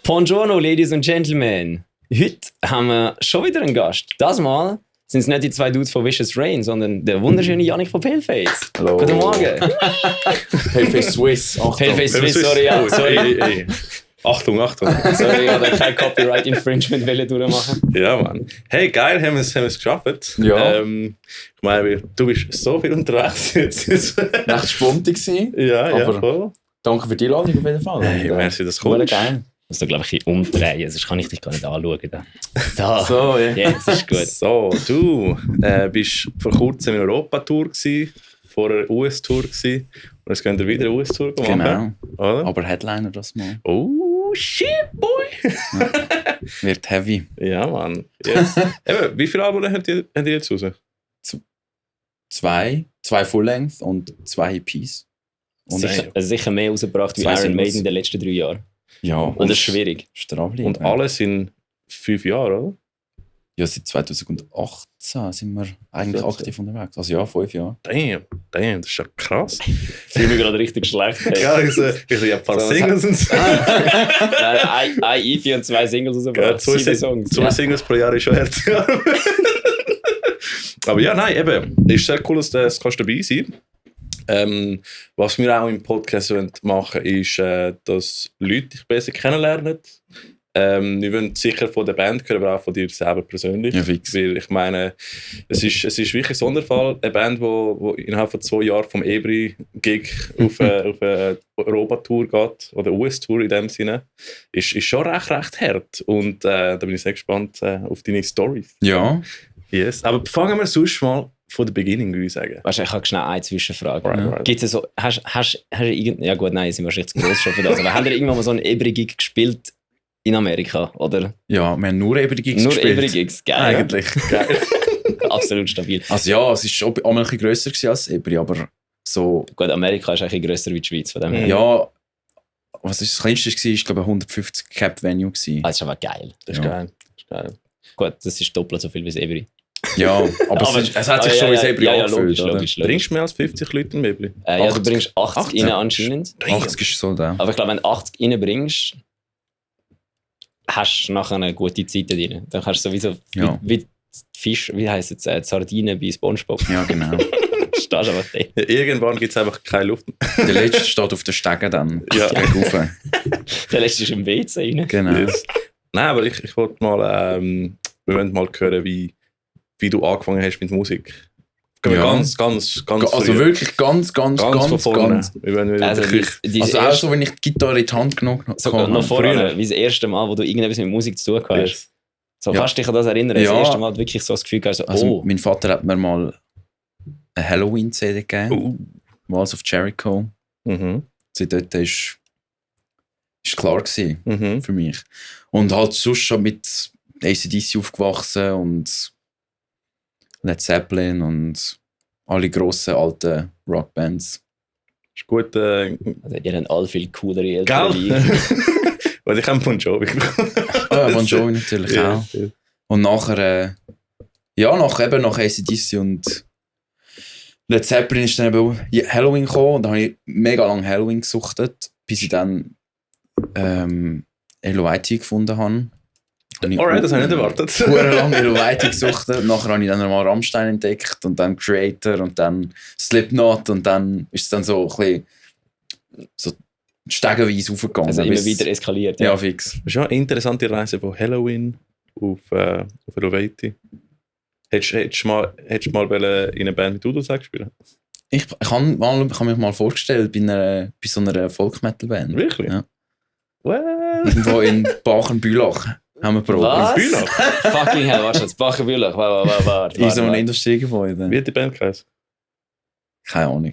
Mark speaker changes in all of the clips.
Speaker 1: Buongiorno, Ladies and Gentlemen. Heute haben wir schon wieder einen Gast. Das Mal sind es nicht die zwei Dudes von Vicious Rain, sondern der wunderschöne Yannick von Paleface.
Speaker 2: Hallo.
Speaker 1: Guten Morgen.
Speaker 2: Paleface Swiss.
Speaker 1: Paleface Swiss, sorry. Ja, sorry.
Speaker 2: Ey. Achtung.
Speaker 1: Sorry, ich wollte kein Copyright Infringement durchmachen.
Speaker 2: Ja, Mann. Hey, geil, haben wir es geschafft.
Speaker 3: Ja.
Speaker 2: Ich meine, du bist so viel unterwegs jetzt.
Speaker 3: Echt spontan gewesen.
Speaker 2: Ja,
Speaker 3: aber
Speaker 2: voll.
Speaker 3: Danke für die Einladung auf jeden Fall.
Speaker 2: Hey, merci, dass du
Speaker 3: Cool,
Speaker 2: kommst.
Speaker 3: geil.
Speaker 1: Ich muss da, glaube ich, ein bisschen umdrehen, sonst kann ich dich gar nicht anschauen. Da.
Speaker 3: So, ja.
Speaker 1: Jetzt ist gut.
Speaker 2: So, du bist vor kurzem in Europa-Tour gewesen, vor einer US-Tour gewesen. Und jetzt gehen wir wieder eine US-Tour machen.
Speaker 3: Genau.
Speaker 2: Oder?
Speaker 3: Aber Headliner das mal.
Speaker 2: Oh, shit, boy!
Speaker 3: Wird heavy.
Speaker 2: Ja, Mann. Yes. Eben, wie viele Alben habt ihr jetzt raus?
Speaker 3: Zwei Full-Length und 2 EPs. Und
Speaker 1: Sicher mehr rausgebracht wie
Speaker 3: Zwei
Speaker 1: Iron
Speaker 3: Singles.
Speaker 1: Maiden in den letzten 3 Jahren.
Speaker 3: ja,
Speaker 1: Und das ist schwierig.
Speaker 3: Stravli.
Speaker 2: Und alles in 5 Jahren, oder?
Speaker 3: Ja, seit 2018 sind wir eigentlich
Speaker 2: 14.
Speaker 3: aktiv unterwegs. Also ja, 5 Jahre.
Speaker 2: Damn, das ist ja krass.
Speaker 1: Ich fühle mich gerade richtig schlecht. Hey.
Speaker 2: Ja, ich ein paar
Speaker 1: So,
Speaker 2: Singles und so.
Speaker 1: Ein EP und 2 Singles rausgebracht. 7 Songs.
Speaker 2: 2 Singles pro Jahr ist schon hart. Aber ja, nein, eben. Ist sehr cool, dass du dabei sein kannst. Was wir auch im Podcast machen wollen, ist, dass Leute dich besser kennenlernen. Wir wollen sicher von der Band hören, aber auch von dir selber persönlich.
Speaker 3: Ja, fix.
Speaker 2: Weil ich meine, es ist wirklich ein Sonderfall. Eine Band, die innerhalb von 2 Jahren vom Ebri-Gig auf eine Europa-Tour geht, oder US-Tour in dem Sinne, ist schon recht hart. Und da bin ich sehr gespannt auf deine Storys.
Speaker 3: Ja.
Speaker 2: Yes. Aber fangen wir sonst mal von der Beginning, würde ich sagen.
Speaker 1: Weißt du, ich habe schnell eine Zwischenfrage.
Speaker 2: Right.
Speaker 1: Gibt's so, hast du ja gut, nein, sind wahrscheinlich zu groß schon für das. Aber habt ihr irgendwann mal so einen Ebri-Gig gespielt in Amerika, oder?
Speaker 3: Ja, wir haben nur Ebri-Gigs
Speaker 1: Nur
Speaker 3: gespielt.
Speaker 1: Ebri-Gigs, geil.
Speaker 3: Eigentlich.
Speaker 2: Geil.
Speaker 1: Absolut stabil.
Speaker 3: Also ja, es ist schon einmal ein bisschen grösser gewesen als Ebri, aber so...
Speaker 1: Gut, Amerika ist eigentlich grösser wie die Schweiz, von dem her.
Speaker 3: Ja, was ist das kleinste war, ist glaube ich 150 Cap Venue gewesen.
Speaker 1: Ah, das ist aber geil.
Speaker 2: Das ist
Speaker 3: Ja.
Speaker 2: geil. Das ist geil.
Speaker 1: Gut, das ist doppelt so viel wie das Ebri.
Speaker 3: Ja, aber es hat sich schon ins Ebri angefühlt, oder?
Speaker 1: logisch.
Speaker 2: Bringst du mehr als 50 Leute im Möbel?
Speaker 1: Ja, du
Speaker 3: 80.
Speaker 1: bringst 80 rein anscheinend.
Speaker 3: 80 ist so da.
Speaker 1: Aber ich glaube, wenn du 80 reinbringst, hast du nachher eine gute Zeit da drin. Dann kannst du sowieso
Speaker 3: Ja.
Speaker 1: wie Fisch, wie heisst es, die Sardinen bei SpongeBob.
Speaker 3: Ja, genau.
Speaker 1: Stehst einfach da.
Speaker 2: Ja, irgendwann gibt es einfach keine Luft mehr.
Speaker 3: Der letzte steht auf den Stegen dann.
Speaker 2: Ja.
Speaker 3: Rauf.
Speaker 1: Der lässt dich im WC rein.
Speaker 3: Genau.
Speaker 2: Yes. Nein, aber ich wollte mal, wir wollen mal hören, wie du angefangen hast mit Musik. Gehen wir
Speaker 3: Ja.
Speaker 2: ganz
Speaker 3: Also
Speaker 2: früh.
Speaker 3: wirklich ganz
Speaker 2: von vorne. Wir wollen wieder
Speaker 1: Also,
Speaker 2: wirklich...
Speaker 3: Also auch so, wenn ich die Gitarre in die Hand genommen
Speaker 1: sogar
Speaker 3: habe.
Speaker 1: noch vorher,
Speaker 2: früher.
Speaker 1: wie das erste Mal, wo du irgendetwas mit Musik zu tun hast.
Speaker 2: Yes.
Speaker 1: So,
Speaker 3: Ja.
Speaker 1: kannst du dich an das erinnern?
Speaker 3: Ja.
Speaker 1: Das erste Mal wirklich so das Gefühl gehabt, so,
Speaker 3: Also
Speaker 1: oh,
Speaker 3: mein Vater hat mir mal eine Halloween-CD gegeben. Walls of Jericho.
Speaker 2: Mhm.
Speaker 3: Seit dort ist klar gewesen
Speaker 2: Mhm.
Speaker 3: für mich. Und halt sonst schon mit AC/DC aufgewachsen und Led Zeppelin und alle grossen alten Rockbands.
Speaker 2: Ist gut.
Speaker 1: also, ihr habt alle viel coolere
Speaker 2: Gell?
Speaker 1: ältere Lieder.
Speaker 2: Weil ich habe Bon Jovi bekommen.
Speaker 3: Ja, Bon Jovi natürlich
Speaker 2: Ja.
Speaker 3: auch. Und nachher, nach AC/DC und Led Zeppelin ist dann eben Halloween gekommen und dann habe ich mega lange Halloween gesuchtet, bis ich dann LOIT gefunden habe.
Speaker 2: Alright, das habe ich nicht erwartet.
Speaker 3: Sehr lange LOIT gesuchtet. Nachher habe ich dann mal Rammstein entdeckt und dann Creator und dann Slipknot und dann ist es dann so ein bisschen so stegenweise aufgegangen.
Speaker 1: Also immer
Speaker 3: bis-
Speaker 1: wieder eskaliert.
Speaker 3: Ja, fix.
Speaker 2: Das ist ja eine interessante Reise von Halloween auf Roveti. Hättest du mal in einer Band mit Udo spielen?
Speaker 3: Ich kann mich mal vorgestellt bei so einer Folk-Metal-Band.
Speaker 2: Wirklich?
Speaker 3: Ja.
Speaker 2: Well.
Speaker 3: Irgendwo in Bachern-Bülach haben wir probiert.
Speaker 1: Was?
Speaker 2: Bülach?
Speaker 1: Fucking hell, warte jetzt, Bachenbülach. Warte.
Speaker 3: In so einem Industriegebäude.
Speaker 2: Wie hat die Band geheißen?
Speaker 3: Keine Ahnung.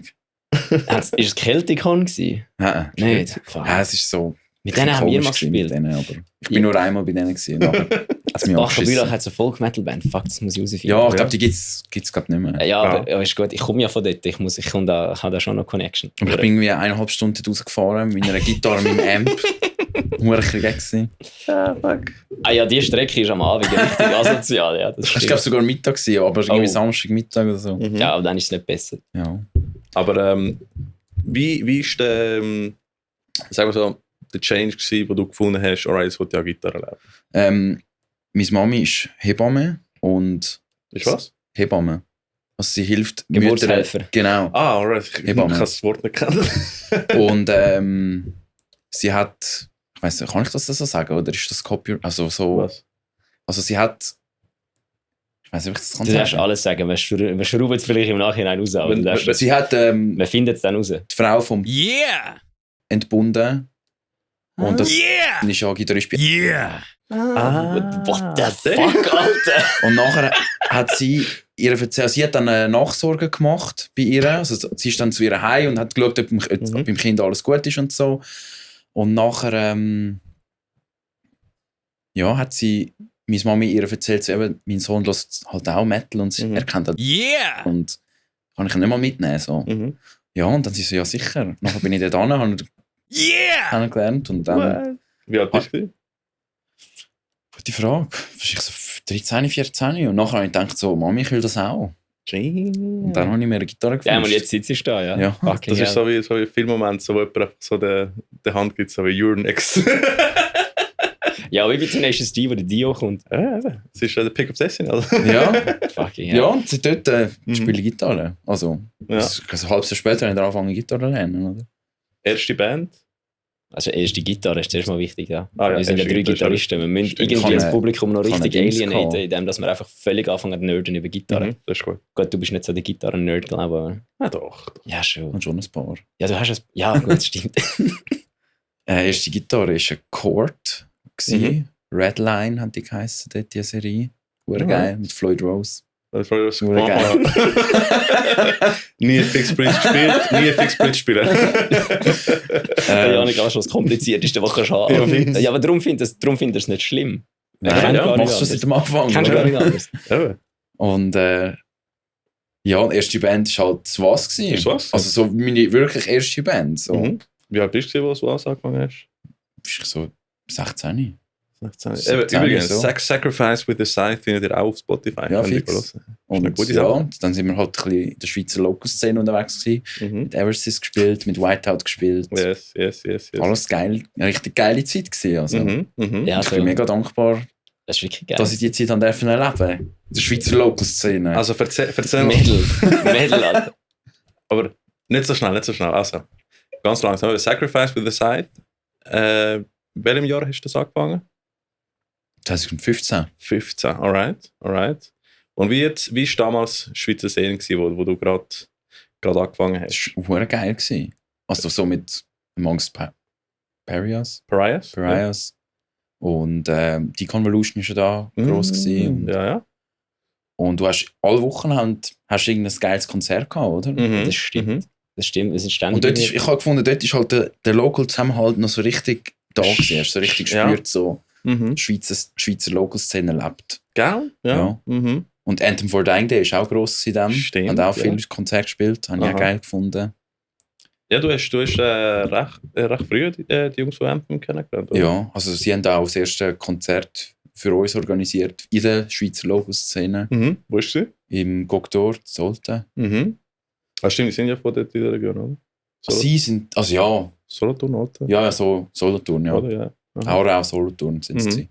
Speaker 1: Ist es Celticon gewesen?
Speaker 3: Ja,
Speaker 1: Nicht? Fuck.
Speaker 3: Ja, es ist so.
Speaker 1: Mit denen haben wir mal
Speaker 3: komisch gewesen
Speaker 1: gespielt.
Speaker 3: mit denen, aber ich bin nur einmal bei denen gewesen. Nachher hat's mich
Speaker 1: Bachenbülach
Speaker 3: abgeschissen.
Speaker 1: hat so eine Folk-Metal-Band. Fuck, das muss ich rausfinden.
Speaker 3: Ja, ich glaube, die gibt's gerade nicht mehr.
Speaker 1: Ja, aber ist gut. Ich komme ja von dort. Ich habe da schon noch Connection.
Speaker 3: Aber ich bin irgendwie 1,5 Stunden rausgefahren mit einer Gitarre, mit einem Amp. Nur ein bisschen weg gewesen.
Speaker 2: Ja, fuck.
Speaker 1: Ah ja, die Strecke ist am Abend richtig asozial. Ja, das
Speaker 3: Ich
Speaker 1: stimmt.
Speaker 3: glaube sogar Mittag gewesen, aber irgendwie
Speaker 1: Oh.
Speaker 3: Samstagmittag oder so.
Speaker 2: Mhm.
Speaker 1: Ja, aber dann ist es nicht besser.
Speaker 3: Ja.
Speaker 2: Aber wie ist der, sagen wir so, der Change gewesen, wo du gefunden hast, alright, jetzt will ich auch Gitarre lernen?
Speaker 3: Meine Mami ist Hebamme und...
Speaker 2: Ist was?
Speaker 3: Hebamme. Also sie hilft
Speaker 1: Geburtshelfer.
Speaker 3: Müttern. Genau.
Speaker 2: Ah, alright. Ich
Speaker 3: Hebamme.
Speaker 2: kann das Wort nicht kennen.
Speaker 3: Und sie hat... Ich weiss nicht, kann ich das so sagen? Oder ist das Copyright? Also so...
Speaker 2: Was?
Speaker 3: Also sie hat... Ich weiß nicht, ob ich das kann
Speaker 1: Du darfst
Speaker 3: sagen.
Speaker 1: alles sagen, wir schrauben es vielleicht im Nachhinein raus, aber du darfst,
Speaker 3: Sie hat
Speaker 1: wir finden es dann raus.
Speaker 3: die Frau vom
Speaker 4: Yeah!
Speaker 3: entbunden. Und das
Speaker 4: Yeah!
Speaker 3: ist ja Gitarrist.
Speaker 4: Yeah!
Speaker 1: What the fuck, Alter?
Speaker 3: Und nachher hat sie ihr erzählt, sie hat dann Nachsorge gemacht bei ihr. Also sie ist dann zu ihr heim und hat geschaut, ob beim Kind alles gut ist und so. Und nachher hat sie meine Mami ihr erzählt, so, eben, mein Sohn hört halt auch Metal und sie erkennt das.
Speaker 4: Yeah!
Speaker 3: Und kann ich ihn nicht mal mitnehmen. So.
Speaker 2: Mhm.
Speaker 3: Ja, und dann sie so, ja sicher. Nachher bin ich dort hin, habe ihn
Speaker 4: Yeah!
Speaker 3: kennengelernt und dann...
Speaker 2: Wie alt bist du?
Speaker 3: Gute Frage. Wahrscheinlich so 13, 14. Und nachher habe ich gedacht, so, Mami, ich will das auch. Und dann habe ich mir eine Gitarre
Speaker 1: Ja, und
Speaker 3: gewünscht.
Speaker 1: jetzt sitzt du da, ja.
Speaker 3: Ja.
Speaker 1: Fucking
Speaker 2: Das ist
Speaker 1: hell.
Speaker 2: so wie ein Filmmoment, so wo jemand einfach so der Hand gibt, so wie You're next.
Speaker 1: Ja, wie bei Tenacious D, wo der Dio kommt.
Speaker 2: Ja, eben. Das ist der Pick of Destiny, also.
Speaker 3: Ja,
Speaker 1: Fucking
Speaker 3: ja,
Speaker 1: hell.
Speaker 3: und sie dort spiele ich Gitarre. Also,
Speaker 2: Ja.
Speaker 3: ein halbes Jahr später habe ich angefangen, Gitarre zu lernen. Oder?
Speaker 2: Erste Band.
Speaker 1: Also erste Gitarre ist zuerst mal wichtig, ja.
Speaker 2: Ah, ja,
Speaker 1: Wir sind ja
Speaker 2: erste
Speaker 1: 3
Speaker 2: Gitarre,
Speaker 1: Gitarristen. Wir müssen
Speaker 2: Stimmt.
Speaker 1: irgendwie
Speaker 3: Kann
Speaker 1: das
Speaker 3: eine-
Speaker 1: Publikum noch
Speaker 3: kann
Speaker 1: richtig
Speaker 3: eine Dings
Speaker 1: alienaten,
Speaker 3: haben.
Speaker 1: indem dass wir einfach völlig anfangen zu nerden über Gitarre.
Speaker 2: Mhm, das ist gut.
Speaker 1: Gut, du bist nicht so der Gitarren-Nerd, glaube ich. Aber...
Speaker 2: Ja, doch.
Speaker 1: Ja, schon.
Speaker 3: Und schon ein paar.
Speaker 1: Ja, du hast es... Ja, gut, das stimmt.
Speaker 3: Erste Gitarre war ein Chord. Redline hat die geheissen, dort, die Serie. Geil, mit Floyd Rose.
Speaker 2: Das war das
Speaker 3: Hure geil.
Speaker 2: Nie Fixed Bridge gespielt, nie Fixed Bridge spielen.
Speaker 1: Der Janik auch schon das Komplizierteste, was du haben
Speaker 2: Ja,
Speaker 1: kannst.
Speaker 2: fix.
Speaker 1: Ja, aber darum findest du es nicht schlimm.
Speaker 3: Nein,
Speaker 1: kennt
Speaker 3: ja,
Speaker 1: gar nicht
Speaker 3: machst du
Speaker 1: anders.
Speaker 3: seit dem Anfang.
Speaker 1: Kennst du
Speaker 3: oder?
Speaker 1: gar nicht anders.
Speaker 2: Eben.
Speaker 3: Und ja, die erste Band war halt «Was». gewesen.
Speaker 2: Ist «Was»?
Speaker 3: Also so meine wirklich erste Band. So.
Speaker 2: Mhm. Wie alt bist du, als du was angefangen hast?
Speaker 3: Bist ich so 16.
Speaker 2: 16.
Speaker 3: 17
Speaker 2: Übrigens,
Speaker 3: so.
Speaker 2: Sacrifice with the Scythe findet ihr auch auf Spotify.
Speaker 3: Ja,
Speaker 2: Könnt ihr
Speaker 3: fix.
Speaker 2: hören.
Speaker 3: Und
Speaker 2: eine gute
Speaker 3: ja,
Speaker 2: Sache.
Speaker 3: dann sind wir halt ein bisschen in der Schweizer Local-Szene unterwegs gewesen.
Speaker 2: Mhm.
Speaker 3: Mit Eversys gespielt, mit Whiteout gespielt.
Speaker 2: Yes.
Speaker 3: Alles geil. Eine richtig geile Zeit gewesen. Also.
Speaker 2: Mhm.
Speaker 1: Ja,
Speaker 3: Ich bin
Speaker 1: also,
Speaker 3: mega dankbar,
Speaker 1: das ist wirklich geil.
Speaker 3: dass ich die Zeit erleben durfte. In der Schweizer Local-Szene.
Speaker 2: Also erzähl mal.
Speaker 1: Mädel, Alter.
Speaker 2: Aber nicht so schnell. Also, ganz langsam. Sacrifice with the Scythe. In welchem Jahr hast du das angefangen?
Speaker 3: 2015.
Speaker 2: 15. Alright. Und wie war damals Schweizer Szene, wo du gerade angefangen hast?
Speaker 3: Das war geil gewesen. Also so mit Amongst Pariahs.
Speaker 2: Pariahs?
Speaker 3: Und die Convolution war schon da gross gewesen.
Speaker 2: Ja.
Speaker 3: Und du hast alle Wochen hast irgendein geiles Konzert gehabt, oder?
Speaker 2: Mhm.
Speaker 1: Das stimmt. Das stimmt, es ist ständig.
Speaker 3: Und dort ist, ich habe gefunden, dort ist halt der Local-Zusammenhalt noch so richtig da gewesen. Hast du so richtig
Speaker 2: Ja.
Speaker 3: gespürt, so
Speaker 2: Mhm.
Speaker 3: die Schweizer Local-Szene lebt.
Speaker 2: Gell?
Speaker 3: Ja.
Speaker 2: Mhm.
Speaker 3: Und Anthem for Dying Day war auch gross gewesen dann.
Speaker 2: Stimmt,
Speaker 3: Haben auch
Speaker 2: ja.
Speaker 3: viele Konzerte gespielt, habe ich
Speaker 2: Aha.
Speaker 3: auch geil gefunden.
Speaker 2: Ja, du hast recht früh die Jungs von Anthem kennengelernt, oder?
Speaker 3: Ja, also sie haben auch das erste Konzert für uns organisiert in der Schweizer Local-Szene.
Speaker 2: Mhm. Wo ist sie?
Speaker 3: Im Goktor, Solten.
Speaker 2: Mhm. Ah, stimmt, die sind ja von dort in der Region, oder?
Speaker 3: Sie sind, also ja,
Speaker 2: Solothurn, oder?
Speaker 3: ja, so Solothurn, ja.
Speaker 2: Oder? Ja. Aha.
Speaker 3: Auch Solothurn sind
Speaker 2: Mhm.
Speaker 3: sie.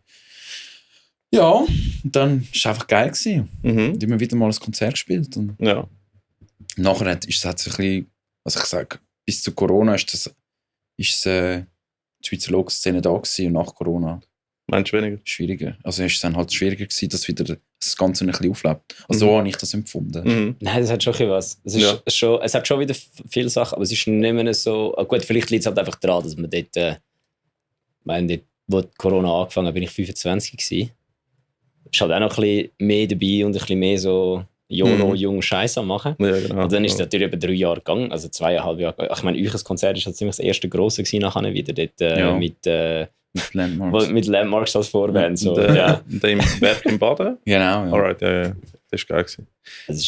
Speaker 3: Ja, und dann war es einfach geil gewesen.
Speaker 2: Mhm.
Speaker 3: Und immer wieder mal ein Konzert gespielt. Und
Speaker 2: Ja.
Speaker 3: nachher hat es ein bisschen, was ich sage, bis zu Corona ist die Schweizer Local-Szene da gewesen und nach Corona
Speaker 2: Meinst du weniger?
Speaker 3: schwieriger. Also ist es dann halt schwieriger gewesen, dass wieder das Ganze ein bisschen auflebt. Also so habe ich das empfunden.
Speaker 2: Mhm.
Speaker 1: Nein, das hat schon ein bisschen was. Es hat schon wieder viele Sachen, aber es ist nicht mehr so... Gut, vielleicht liegt es halt einfach daran, dass man dort... dort, wo Corona angefangen hat, bin ich 25 gewesen. Ich war halt auch noch ein bisschen mehr dabei und ein bisschen mehr so jung Scheiß am machen.
Speaker 2: Ja, genau.
Speaker 1: Und dann ist es natürlich über 3 Jahre gegangen, also 2,5 Jahre. Ich meine, euch Konzert ist halt ziemlich das erste grosse gewesen, nachher wieder dort
Speaker 3: Ja.
Speaker 1: mit
Speaker 3: Landmarks.
Speaker 1: mit Landmarks als Vorband. So.
Speaker 2: Und,
Speaker 1: Ja.
Speaker 2: dem Werk im Baden?
Speaker 3: Genau, ja.
Speaker 2: Alright, ja. Das war geil gewesen.
Speaker 1: Das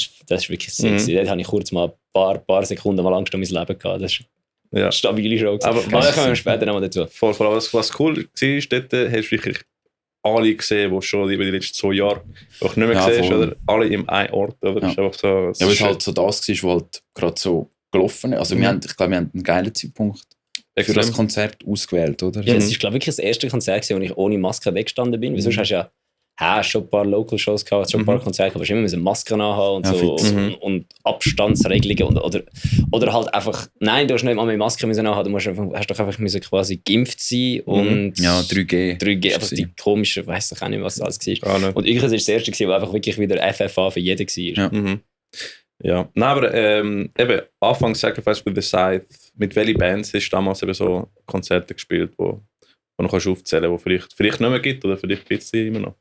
Speaker 1: ist wirklich sehr gewesen. Dort habe ich kurz mal ein paar Sekunden mal Angst um mein Leben gehabt. Das ist
Speaker 2: Ja.
Speaker 1: eine stabile Show.
Speaker 2: Aber
Speaker 1: Aber da kommen wir später nochmal dazu.
Speaker 2: Vor allem, was cool war, dort hast du wirklich alle gesehen, die schon über die letzten 2 Jahre auch nicht mehr
Speaker 3: Ja,
Speaker 2: gesehen hast,
Speaker 3: voll.
Speaker 2: oder? Alle im einen Ort, oder?
Speaker 3: Ja.
Speaker 2: Das ist einfach so...
Speaker 3: Ja, weil es halt so das war, was halt gerade so gelaufen ist. Also ich glaube, wir hatten einen geilen Zeitpunkt für das Konzert ausgewählt, oder?
Speaker 1: Ja, es ist, glaube ich, wirklich das erste Konzert, wo ich ohne Maske weggestanden bin. Weil sonst hast du ja schon ein paar Local-Shows gehabt, schon ein paar Konzerte, aber du immer Masken anhaben und so und Abstandsregelungen oder halt einfach, nein, du hast nicht mal mehr Masken anhaben, du hast doch einfach quasi geimpft sein und 3G, einfach die komischen, weiss ich auch nicht, was das alles war. Und ich war das erste, wo einfach wirklich wieder FFA für jeden war.
Speaker 2: Ja, nein, aber eben, Anfang Sacrifice with the Scythe, mit welchen Bands hast du damals eben so Konzerte gespielt, wo du kannst aufzählen, wo vielleicht nicht mehr gibt oder vielleicht gibt es die immer noch?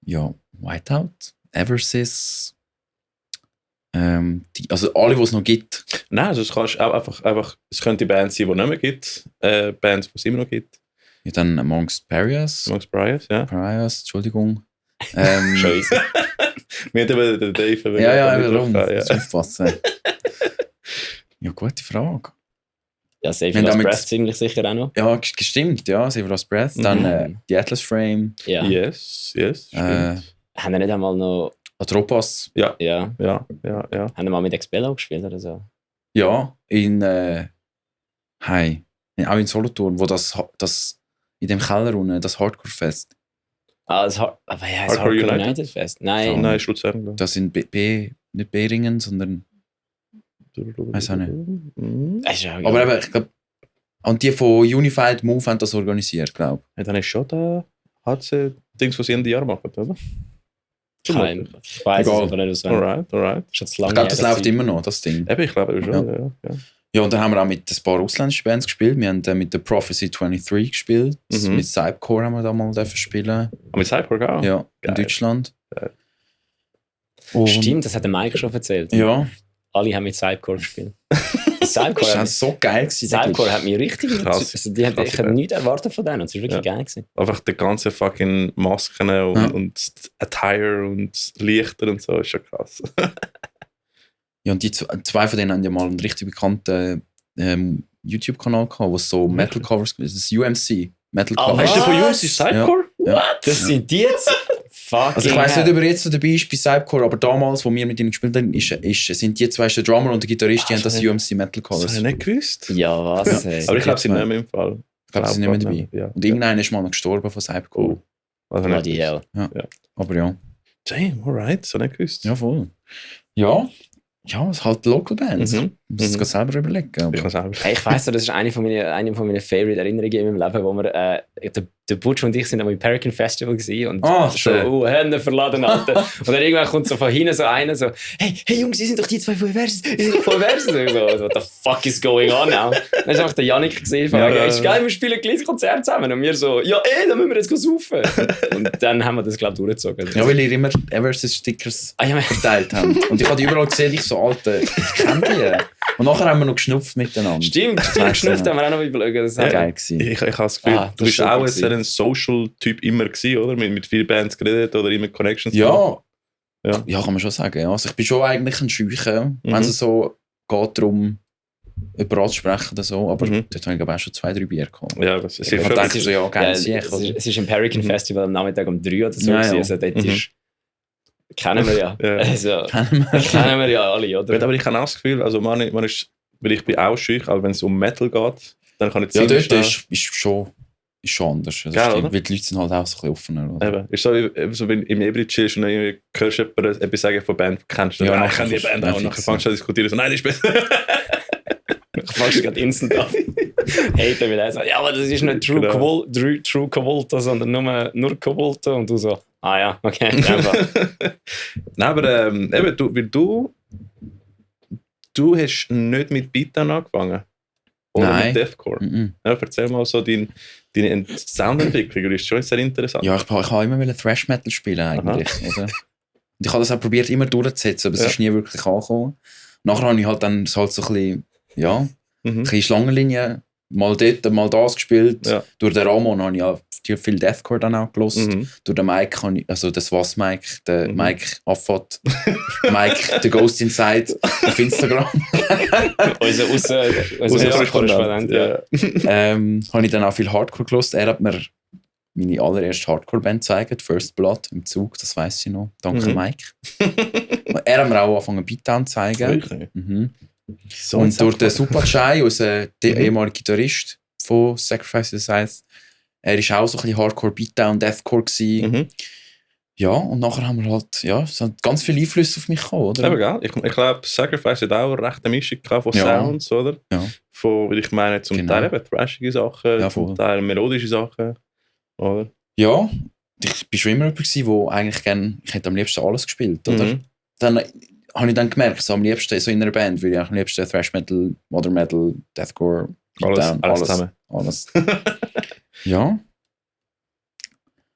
Speaker 3: Ja, Whiteout, Eversys, also alle, die es noch gibt.
Speaker 2: Nein, also es kannst auch einfach, es könnte Bands sein, die es nicht mehr gibt, Bands, die es immer noch gibt.
Speaker 3: Ja, dann Amongst Pariahs.
Speaker 2: Amongst Pariahs, ja.
Speaker 3: Pariahs, Entschuldigung.
Speaker 2: Scheiße. Wir haben eben den Dave.
Speaker 3: Ja, warum? Aufpassen. Ja, gute Frage.
Speaker 1: Ja, Save Your Last Breath ziemlich sicher auch noch.
Speaker 3: Ja, gestimmt, ja, Save Your Last Breath. Dann die Atlas Frame.
Speaker 1: Ja.
Speaker 2: Yes,
Speaker 1: haben wir nicht einmal noch...
Speaker 3: Atropas.
Speaker 2: Ja.
Speaker 1: Haben wir mal mit Expello gespielt oder so?
Speaker 3: Ja, auch in Solothurn, wo das in dem Keller unten, das Hardcore-Fest.
Speaker 1: Das Hardcore United Fest? Nein.
Speaker 2: Nein, Luzern.
Speaker 3: Das sind nicht Beringen, sondern... Weiß auch nicht. Aber eben, ich glaube, und die von Unified Move haben das organisiert, glaube ich.
Speaker 2: Ja, dann ist schon da Dings, was sie Ende Jahr machen, oder?
Speaker 1: Ich weiß es aber nicht auswendig.
Speaker 2: Alright.
Speaker 3: Ich glaube, das läuft immer noch, das Ding.
Speaker 2: Eben, ich glaube schon, ja.
Speaker 3: Ja, und dann haben wir auch mit ein paar ausländischen Bands gespielt. Wir haben mit der Prophecy 23 gespielt. Mit Cypcore haben wir da mal spielen.
Speaker 2: Mit Cypcore auch?
Speaker 3: Ja,
Speaker 2: geil.
Speaker 3: In Deutschland.
Speaker 1: Stimmt, das hat der Mike schon erzählt.
Speaker 3: Ja.
Speaker 1: Alle haben mit Cypcore gespielt.
Speaker 3: Cypcore war so geil.
Speaker 1: Cypcore hat mich richtig
Speaker 2: krass.
Speaker 1: Also ich habe nichts erwartet von denen. Es war wirklich geil gewesen.
Speaker 2: Einfach die ganzen fucking Masken und Attire und Lichter und so ist schon krass.
Speaker 3: Ja, und die zwei von denen haben ja mal einen richtig bekannten YouTube-Kanal gehabt, wo es so Metal-Covers gibt. Das ist UMC. Metal-Covers.
Speaker 2: Hast du von UMC Cypcore?
Speaker 3: Ja.
Speaker 1: What? Das sind die jetzt?
Speaker 3: Also ich weiss nicht, ob er jetzt so dabei ist bei Cypcore, aber damals, wo wir mit ihnen gespielt haben, sind die zwei, der Drummer und der Gitarrist, die haben das UMC Metal-Covers.
Speaker 2: Das habe ich nicht gewusst.
Speaker 1: Ja, was?
Speaker 2: Ja. Aber ich glaube, sie sind nicht mehr im Fall.
Speaker 3: Ich glaube, sie sind nicht mehr dabei. Ja. Und irgendeiner ist mal noch gestorben von Cypcore.
Speaker 2: Also
Speaker 1: die hell.
Speaker 3: Ja. Aber ja.
Speaker 2: Damn, alright, das habe ich nicht gewusst.
Speaker 3: Ja, voll. Ja, es ist halt Local Bands. Das kann selber überlegen.
Speaker 1: Ich weiss, das ist eine von meinen Favorite Erinnerungen in meinem Leben, wo wir, der Butch und ich sind am American Festival gewesen und so, Hände verladen, Alter. Und dann irgendwann kommt so von hinten so einer so, hey Jungs, ihr sind doch die zwei von Versus. So, what the fuck is going on now? Dann ist einfach der Yannick gesehen, ist geil, wir spielen gleich ein Konzert zusammen. Und wir so, dann müssen wir jetzt saufen. Und dann haben wir das, glaube ich, durchgezogen.
Speaker 3: Ja, weil ihr immer Eversus-Stickers verteilt habt. Und ich habe die überall gesehen, ich so, Alter, ich kenne die. Und nachher haben wir noch geschnupft miteinander.
Speaker 1: Stimmt, geschnupft haben wir auch noch überlegen. Das war
Speaker 3: geil gewesen.
Speaker 2: Ich habe das Gefühl, du bist auch ein Social-Typ immer gewesen, oder? Mit vielen Bands geredet oder immer Connections
Speaker 3: ja, kann man schon sagen. Ja. Also ich bin schon eigentlich ein Scheuchen, wenn es so geht darum, über alles zu sprechen oder so. Aber dort habe ich auch schon 2-3 Bier gehabt.
Speaker 2: Ja, das ist
Speaker 3: schon. Denke ich so, geil.
Speaker 1: Es ist im American Festival am Nachmittag um 3 oder so. Ja. Also dort ist... Kennen wir ja. Also, kennen wir ja alle, oder?
Speaker 2: Aber ich habe auch das Gefühl, also man ist, weil ich bin auch schüch, aber wenn es um Metal geht, dann kann ich
Speaker 3: ziemlich schnell... ist schon anders.
Speaker 2: Also geil,
Speaker 3: weil die Leute sind halt auch so ein bisschen offener. Oder?
Speaker 2: Eben. Ist so, wenn du im Ebri chillst und dann hörst du etwas sagen von Band, kennst du
Speaker 3: ja,
Speaker 2: ich kenne die Band auch. Und dann fängst du an zu diskutieren, so, nein, die ist besser.
Speaker 1: Ich fangst gerade instant an. Haten, weil er sagt, ja, aber das ist nicht True Covulta, sondern nur Covulta. Und du so, ja, okay.
Speaker 2: Nein, aber eben, du hast nicht mit Beatdown angefangen. Oder mit Deathcore. Ja, erzähl mal so deine Soundentwicklung, das ist schon sehr interessant.
Speaker 3: Ja, ich habe immer Thrash Metal spielen eigentlich. Oder? Und ich habe das auch probiert immer durchzusetzen, aber es ist nie wirklich angekommen. Nachher habe ich halt dann so ein bisschen, ein bisschen Schlangenlinie, mal dort, mal das gespielt. Ja. Durch den Ramon habe ich ja viel Deathcore dann auch gehört. Durch den Mike habe ich, also das was Mike, der Mike Affot, Mike, der Ghost Inside auf Instagram.
Speaker 1: unser Korrespondent,
Speaker 3: habe ich dann auch viel Hardcore gehört. Er hat mir meine allererste Hardcore-Band gezeigt, First Blood, im Zug, das weiss ich noch. Danke, Mike. Er hat mir auch angefangen, Beatdown zu zeigen.
Speaker 2: Wirklich?
Speaker 3: So und durch den Super Chai, der ehemalige Gitarrist von Sacrifice, das heisst, er war auch so ein bisschen Hardcore, Beatdown, Deathcore gewesen. Ja, und nachher haben wir halt, ja, es hat ganz viele Einflüsse auf mich gekommen, oder?
Speaker 2: Aber geil. Ich glaube, Sacrifice hat auch eine rechte Mischung von Sounds, oder?
Speaker 3: Ja.
Speaker 2: Von, ich meine, zum Teil eben thrashige Sachen,
Speaker 3: Ja,
Speaker 2: zum Teil melodische Sachen, oder?
Speaker 3: Ja, ich war schon immer jemand, der eigentlich gerne, ich hätte am liebsten alles gespielt, oder? Dann habe ich dann gemerkt, so am liebsten so in einer Band würde ich am liebsten Thrash Metal, Modern Metal, Deathcore,
Speaker 2: alles zusammen.
Speaker 3: Alles. Ja.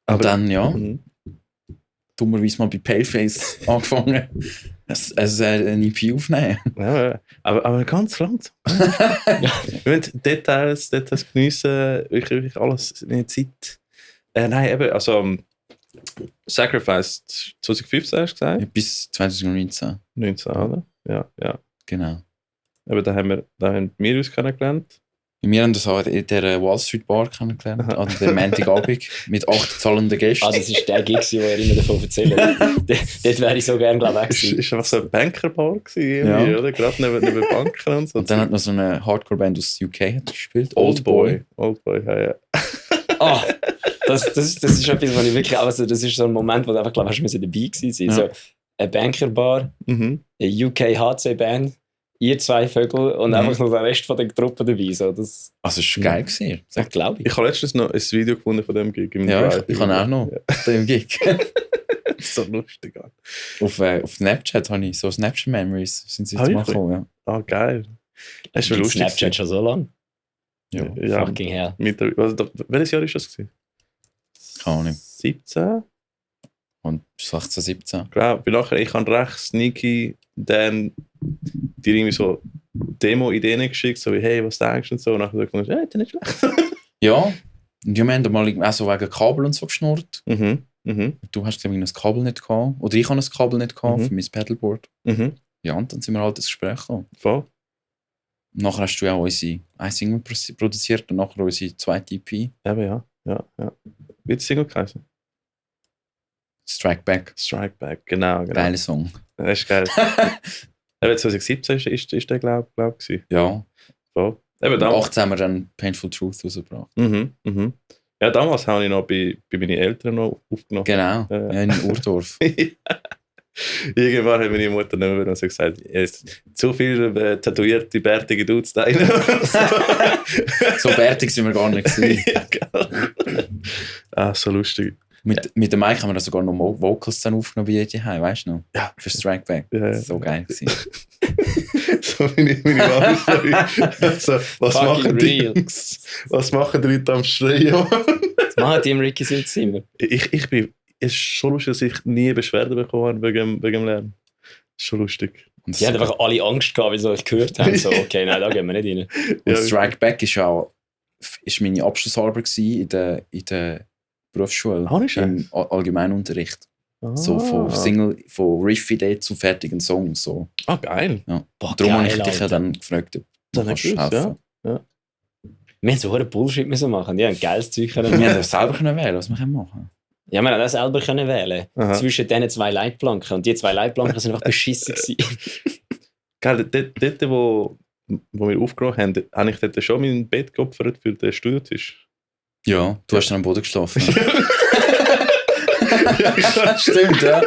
Speaker 3: Aber dann, ja, dummerweise mal bei Paleface angefangen, ein EP aufnehmen.
Speaker 2: Ja, aber ganz langsam. Wir müssen Details geniessen, wirklich alles in der Zeit. Nein, eben, also Sacrifice 2015 hast du gesagt?
Speaker 3: Bis 2019.
Speaker 2: 19, oder? Ja.
Speaker 3: Genau.
Speaker 2: Aber da haben wir uns kennengelernt.
Speaker 3: Wir haben das auch in der Wall Street Bar kennengelernt, an dem Montagabend, mit 8 zahlenden Gästen.
Speaker 1: Das ist der Gig, wo er immer davon erzählt. Dort wäre ich so gerne, glaube ich, gewesen.
Speaker 2: Ist einfach so eine Bankerbar gewesen, oder? Gerade neben Banken und so.
Speaker 3: Und dann hat noch so eine Hardcore-Band aus UK gespielt.
Speaker 2: Oldboy, ja.
Speaker 1: Das ist etwas, was ich wirklich auch, also das ist so ein Moment, wo du einfach, glaube ich, dabei gewesen sein. So eine Bankerbar, eine UK-HC-Band, ihr 2 Vögel und einfach noch der Rest von der Truppe dabei. So, das
Speaker 3: also es war geil gewesen.
Speaker 1: Das glaube ich.
Speaker 2: Ich habe letztens noch ein Video gefunden von dem Gig im
Speaker 3: Drive. Ich habe auch noch den Gig.
Speaker 2: So lustig.
Speaker 3: Auf Snapchat habe ich so Snapchat-Memories sind sie jetzt mal gekommen. Ja.
Speaker 2: Geil. Das ist lustig.
Speaker 1: Snapchat schon so lang?
Speaker 2: Ja.
Speaker 1: Fucking hell.
Speaker 2: Welches Jahr ist das gewesen?
Speaker 3: Keine Ahnung.
Speaker 2: 17?
Speaker 3: Und 16, 17.
Speaker 2: Genau, weil nachher ich habe recht sneaky dann dir irgendwie so Demo-Ideen geschickt, so wie, hey, was denkst du und so. Und nachher gesagt, das ist nicht schlecht.
Speaker 3: Ja, und wir haben mal auch so wegen Kabel und so geschnurrt. Du hast, glaube ich, ein Kabel nicht gehabt. Oder ich habe ein Kabel nicht gehabt für mein Pedalboard. Ja, und dann sind wir halt ins Gespräch gekommen.
Speaker 2: Voll.
Speaker 3: Nachher hast du auch unsere ein Single produziert und nachher unsere zweite EP.
Speaker 2: Eben, ja. Wie hat die Single geheißen?
Speaker 3: Strike Back,
Speaker 2: genau.
Speaker 3: Geiler Song.
Speaker 2: Das ist geil. Eben 2017 ist der, glaube ich.
Speaker 3: Ja.
Speaker 2: Voll.
Speaker 3: Eben, 18 haben wir dann Painful Truth rausgebracht.
Speaker 2: Ja, damals habe ich noch bei meinen Eltern noch aufgenommen.
Speaker 3: Genau, in Urdorf.
Speaker 2: Irgendwann hat meine Mutter nicht mehr so gesagt, zu viele tätowierte, bärtige Dudes da rein.
Speaker 3: So bärtig sind wir gar nicht gewesen.
Speaker 2: So lustig.
Speaker 3: Mit dem Mike haben wir da sogar noch Vocals dann aufgenommen bei jedem Heim, weißt du noch?
Speaker 2: Ja.
Speaker 3: Für Strike Back.
Speaker 2: Ja.
Speaker 3: So geil gewesen.
Speaker 2: So meine Mama-Story. Also, was machen die Leute am Schreien?
Speaker 1: Was machen die im Ricky im Zimmer?
Speaker 2: Es ist schon lustig, dass ich nie Beschwerden bekommen habe wegen dem Lernen. Das ist schon lustig.
Speaker 1: Und die haben einfach alle Angst gehabt, weil sie euch gehört haben. So, okay, nein, da gehen wir nicht rein.
Speaker 3: Und Strike Back ist meine Abschlussarbeit in der Berufsschule. Im Allgemeinunterricht. So von Riff-Idee zu fertigen Songs. So.
Speaker 2: Geil.
Speaker 3: Ja. Darum habe ich dich ja dann gefragt, ob du
Speaker 2: kannst helfen. Ja.
Speaker 1: Wir haben so einen Bullshit machen. Die haben ein geiles Zeug
Speaker 3: können. Wir haben selber wählen, was wir machen können.
Speaker 1: Ja, wir haben das selber wählen. Zwischen diesen 2 Leitplanken. Und die 2 Leitplanken sind einfach beschissen gewesen.
Speaker 2: Geil, dort, wo wir aufgenommen haben, habe ich dort schon mein Bett geopfert für den Studiotisch.
Speaker 3: Ja, du hast dann am Boden geschlafen.
Speaker 2: Ja,
Speaker 3: stimmt, ja.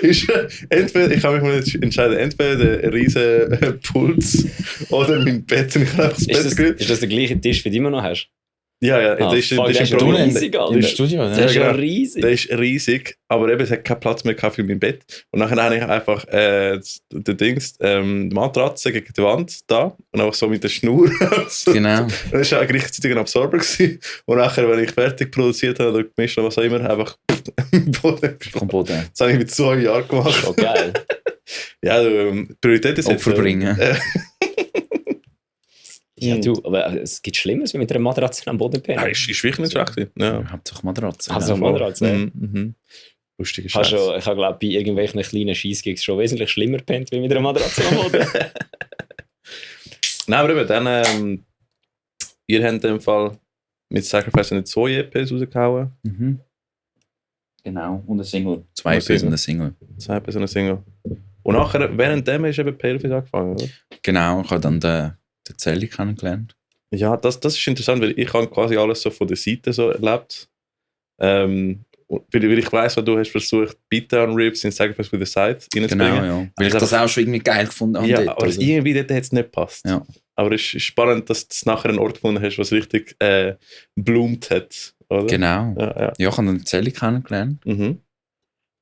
Speaker 2: Ich habe mich mal entscheiden, entweder der riesen Puls oder mein Bett. Und ich habe das Bett gerührt.
Speaker 1: Ist das der gleiche Tisch, wie du immer noch hast?
Speaker 2: Ja, das ist
Speaker 1: riesig, Alter.
Speaker 3: Im Studio, ne?
Speaker 1: Das ist ja riesig.
Speaker 2: Der ist riesig, aber eben, es hat keinen Platz mehr für mein Bett. Und nachher habe ich einfach die Matratze gegen die Wand da und einfach so mit der Schnur. So.
Speaker 3: Genau.
Speaker 2: Das war auch gleichzeitig ein Absorber gewesen. Und nachher, wenn ich fertig produziert habe oder gemischt habe, was auch immer, einfach
Speaker 3: vom Boden.
Speaker 2: Das habe ich mit 2 Jahren gemacht.
Speaker 1: Oh, geil.
Speaker 2: Ja, Prioritäten sind
Speaker 3: Opfer bringen.
Speaker 1: Ja, du, aber es gibt Schlimmeres, wie mit einer Matratze am Boden pennen.
Speaker 2: Ja, ist wirklich nicht schlecht. Ja.
Speaker 3: Hauptsache Matratze.
Speaker 1: Also Matratze.
Speaker 2: Lustige Scheiße.
Speaker 1: Ich habe glaube bei irgendwelchen kleinen Scheissgigs schon wesentlich schlimmer pennt, wie mit einer Matratze am Boden.
Speaker 2: Nein, aber eben, dann, ihr habt in dem Fall mit Sacrifice nicht 2 EPs rausgehauen.
Speaker 3: Genau, und eine Single. 2 EPs und eine Single.
Speaker 2: 2 EPs und eine Single. Und nachher, während dem hast du eben Paleface angefangen, oder?
Speaker 3: Genau, ich habe dann den Zelli kennengelernt.
Speaker 2: Ja, das ist interessant, weil ich habe quasi alles so von der Seite so erlebt. Weil ich weiss, du hast versucht, Beatdown-Riffs in Sacrifice with the Scythe reinzubringen.
Speaker 3: Genau, ja. Weil ich das auch schon irgendwie geil gefunden habe.
Speaker 2: Ja,
Speaker 3: dort,
Speaker 2: aber
Speaker 3: also.
Speaker 2: irgendwie dort hat es nicht gepasst.
Speaker 3: Ja.
Speaker 2: Aber es ist spannend, dass du nachher einen Ort gefunden hast, was richtig bloomt hat. Oder?
Speaker 3: Genau.
Speaker 2: Ja.
Speaker 3: Ich habe dann den Zelli kennengelernt.
Speaker 2: Mhm.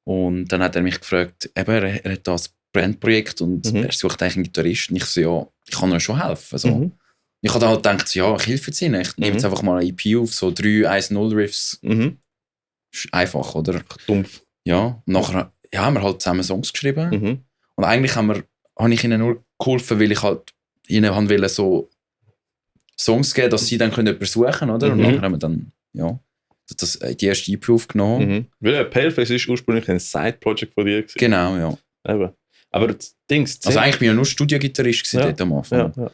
Speaker 3: Und dann hat er mich gefragt, eben, er hat das Brandprojekt und er sucht eigentlich einen Gitarristen. Ich so, ja, ich kann ihm schon helfen. Also, ich habe dann halt gedacht, ja, ich helfe jetzt ihnen. Ich nehme jetzt einfach mal eine EP auf, so 3 1-0-Riffs. Ist einfach, oder?
Speaker 2: Dumpf.
Speaker 3: Ja, und nachher haben wir halt zusammen Songs geschrieben. Und eigentlich habe ich ihnen nur geholfen, weil ich halt ihnen wollte so Songs geben, dass sie dann etwas suchen können, oder? Und nachher haben wir dann, die erste EP aufgenommen.
Speaker 2: Weil Paleface ist ursprünglich ein Side-Project von dir gewesen.
Speaker 3: Genau, ja.
Speaker 2: Eben. Aber das Ding...
Speaker 3: Also eigentlich bin ich ja nur Studiogitarrist dort am Anfang.
Speaker 2: Ja.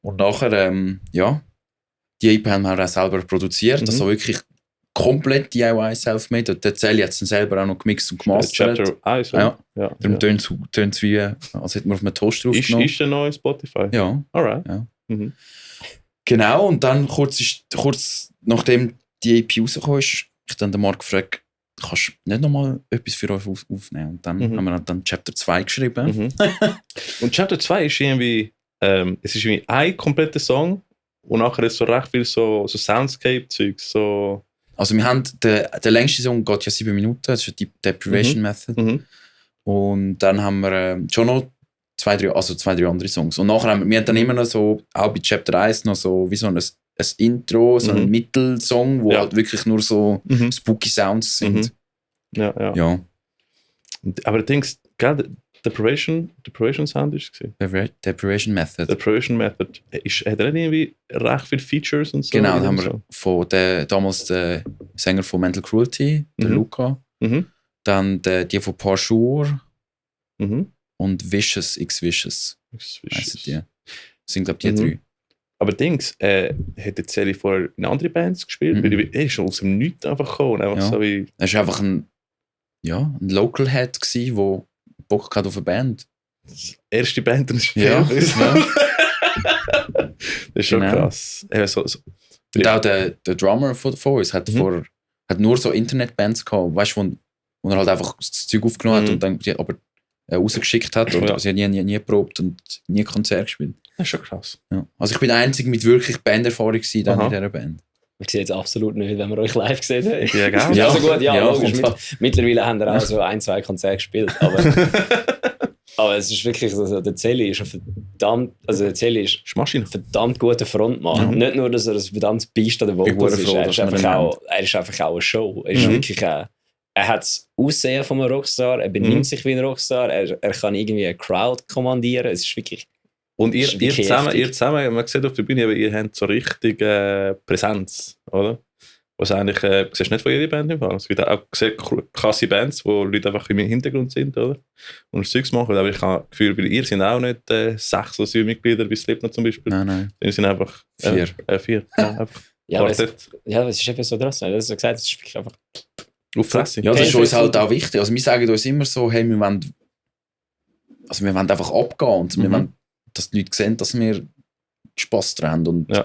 Speaker 3: Und nachher, die EP haben wir auch selber produziert, also wirklich komplett DIY self-made. Der Zelli hat es dann selber auch noch gemixt und gemastert.
Speaker 2: Chapter 1,
Speaker 3: ja. Darum tönt es wie, als hätte man auf einem Toaster aufgenommen.
Speaker 2: Ist der neu Spotify?
Speaker 3: Ja.
Speaker 2: Alright.
Speaker 3: Ja. Genau, und dann kurz nachdem die EP rausgekommen ist, ich dann den Marc gefragt, kannst du nicht nochmal etwas für uns aufnehmen? Und dann haben wir dann Chapter 2 geschrieben.
Speaker 2: Und Chapter 2 ist irgendwie, es ist irgendwie ein kompletter Song und nachher ist so recht viel so Soundscape-Zeugs. So.
Speaker 3: Also wir haben, der längste Song geht ja 7 Minuten, das ist die Deprivation Method. Und dann haben wir schon noch 2, 3 andere Songs. Und nachher haben wir dann immer noch so, auch bei Chapter 1 noch so, wie so ein Intro, so ein Mittelsong, wo halt wirklich nur so spooky Sounds sind.
Speaker 2: Ja. Aber Dings, gell, Deprivation Sound ist es?
Speaker 3: Deprivation Method.
Speaker 2: Deprivation Method. Hat er irgendwie recht viele Features und so?
Speaker 3: Genau, dann haben wir von damals den Sänger von Mental Cruelty, der Luca. Dann die von Parshur und Vicious, X-Vicious. Heissen die. Das sind, glaube ich, die 3.
Speaker 2: Aber Dings, hat der Zelli vorher in anderen Bands gespielt? Weil er ist schon aus dem Nichts einfach gekommen. Einfach so wie
Speaker 3: er war einfach ein Local Head, der Bock hatte auf eine Band.
Speaker 2: Die erste Band und
Speaker 3: Das
Speaker 2: ist schon krass.
Speaker 3: Und auch der Drummer von uns hat nur so Internetbands gehabt, weißt du, wo er halt einfach das Zeug aufgenommen hat und dann aber rausgeschickt hat. Oder sie hat nie geprobt und nie Konzert gespielt.
Speaker 2: Das ist schon krass.
Speaker 3: Ja. Also ich bin der Einzige mit wirklich Banderfahrung dann in dieser Band.
Speaker 1: Wir sehen es absolut nicht, wenn wir euch live gesehen haben.
Speaker 2: Ja, genau.
Speaker 1: Ja, also gut, logisch. Mittlerweile haben wir auch so 1-2 Konzerte gespielt. Aber es ist wirklich, also der Zelli ist ein verdammt guter Frontmann. Nicht nur, dass er ein verdammtes Biest an der Vocals ist, er ist einfach auch eine Show. Er ist wirklich er hat das Aussehen von einem Rockstar, er benimmt sich wie ein Rockstar, er kann irgendwie eine Crowd kommandieren. Es ist wirklich...
Speaker 2: Und ihr zusammen, man sieht auf der Bühne, ihr habt so richtig Präsenz, oder? Was eigentlich, siehst du nicht von jeder Band im Fall. Es gibt auch sehr krasse Bands, wo Leute einfach im Hintergrund sind, oder? Und das Zeugs machen. Aber ich habe das Gefühl, weil ihr sind auch nicht 6 oder 7 Mitglieder, wie Slipknot zum Beispiel.
Speaker 3: Nein.
Speaker 2: Wir sind einfach 4. 4.
Speaker 1: Ja, es ist eben so draus. Du hast gesagt, es ist wirklich einfach...
Speaker 2: Auffressig.
Speaker 3: Ja, das ist uns halt auch wichtig. Also wir sagen uns immer so, hey, wir wollen einfach abgehen und wir wollen, dass die Leute sehen, dass wir Spass dran haben. Und das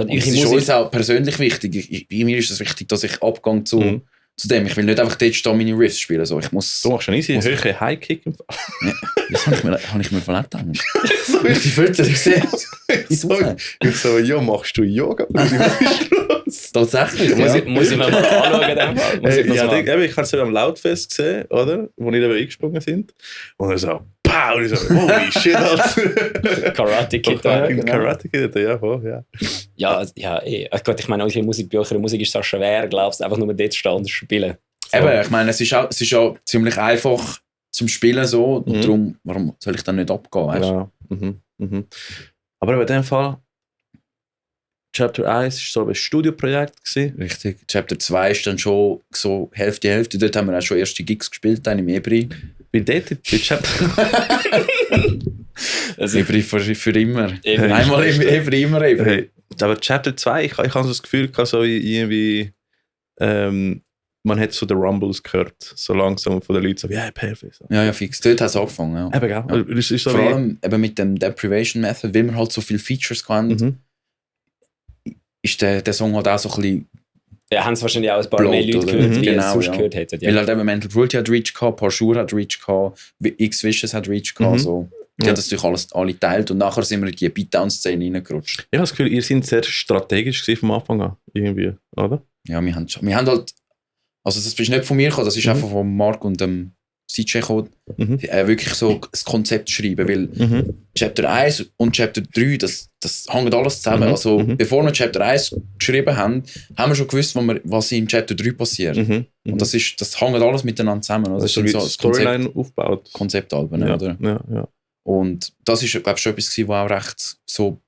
Speaker 3: ist uns auch persönlich wichtig. Mir ist es wichtig, dass ich abgehe zu dem. Ich will nicht einfach dort stehen, meine Riffs spielen. So, ich muss,
Speaker 2: du machst schon easy höhere High-Kick im Fall.
Speaker 3: Ja, das habe ich mir verletzt. Die Filter gesehen.
Speaker 2: Ich so, ja, machst du Yoga?
Speaker 3: Tatsächlich.
Speaker 1: Muss ich mir mal anschauen.
Speaker 2: Ich habe es am Lautfest gesehen, oder? Wo wir eingesprungen sind. Und er so, pow! Und ich so, holy shit, Alter.
Speaker 1: Karate Kid.
Speaker 2: Karate Kid, ja.
Speaker 1: Ja, Gott, ich meine, unsere Musik ist so schwer, glaubst du, einfach nur dort stehen und spielen. So.
Speaker 3: Eben, ich meine, es ist auch ziemlich einfach zum Spielen so. Und darum, warum soll ich dann nicht abgehen, weißt
Speaker 2: du? Aber in dem Fall, Chapter 1 war so ein Studioprojekt.
Speaker 3: Richtig. Chapter 2 ist dann schon so Hälfte. Dort haben wir auch schon erste Gigs gespielt, dann im Ebri.
Speaker 2: Bei Chapter...
Speaker 3: Ebri für immer. Einmal im Ebri, immer Ebri.
Speaker 2: Hey, Aber Chapter 2, ich habe so das Gefühl, so irgendwie, man hat so den Rumbles gehört, so langsam von den Leuten, so wie, ja, perfekt. So.
Speaker 3: Ja, fix. Dort hat es angefangen, ja.
Speaker 2: Eben, gell?
Speaker 3: Ja.
Speaker 2: Es ist so
Speaker 3: Vor
Speaker 2: wie,
Speaker 3: allem eben mit dem Deprivation Method, weil wir halt so viele Features hatten, ist der Song halt auch so ein bisschen
Speaker 1: Ja, haben es wahrscheinlich auch ein paar
Speaker 3: Bloat,
Speaker 1: mehr Leute
Speaker 3: oder?
Speaker 1: gehört, wie
Speaker 3: Genau,
Speaker 1: es sonst
Speaker 3: ja.
Speaker 1: gehört hätten.
Speaker 3: weil halt eben Mental Cruelty hat Reach gehabt, Parshur hat Reach gehabt, X-Vicious hat Reach gehabt, so. Die haben das natürlich alle geteilt und nachher sind wir in die Beatdown-Szene reingerutscht.
Speaker 2: Ich habe das Gefühl, ihr seid sehr strategisch gewesen vom Anfang an, irgendwie, oder?
Speaker 3: Ja, wir haben halt, also das ist nicht von mir gekommen, das ist einfach von Mark und dem CJ gekommen, wirklich so das Konzept schreiben, weil Chapter 1 und Chapter 3, das hängt alles zusammen. Also bevor wir Chapter 1 geschrieben haben wir schon gewusst, was in Chapter 3 passiert. Und das hängt alles miteinander zusammen.
Speaker 2: Also das ist so Storyline aufgebaut.
Speaker 3: Konzeptalben, oder?
Speaker 2: Ja.
Speaker 3: Und das ist, glaube ich, schon etwas gewesen, was auch recht so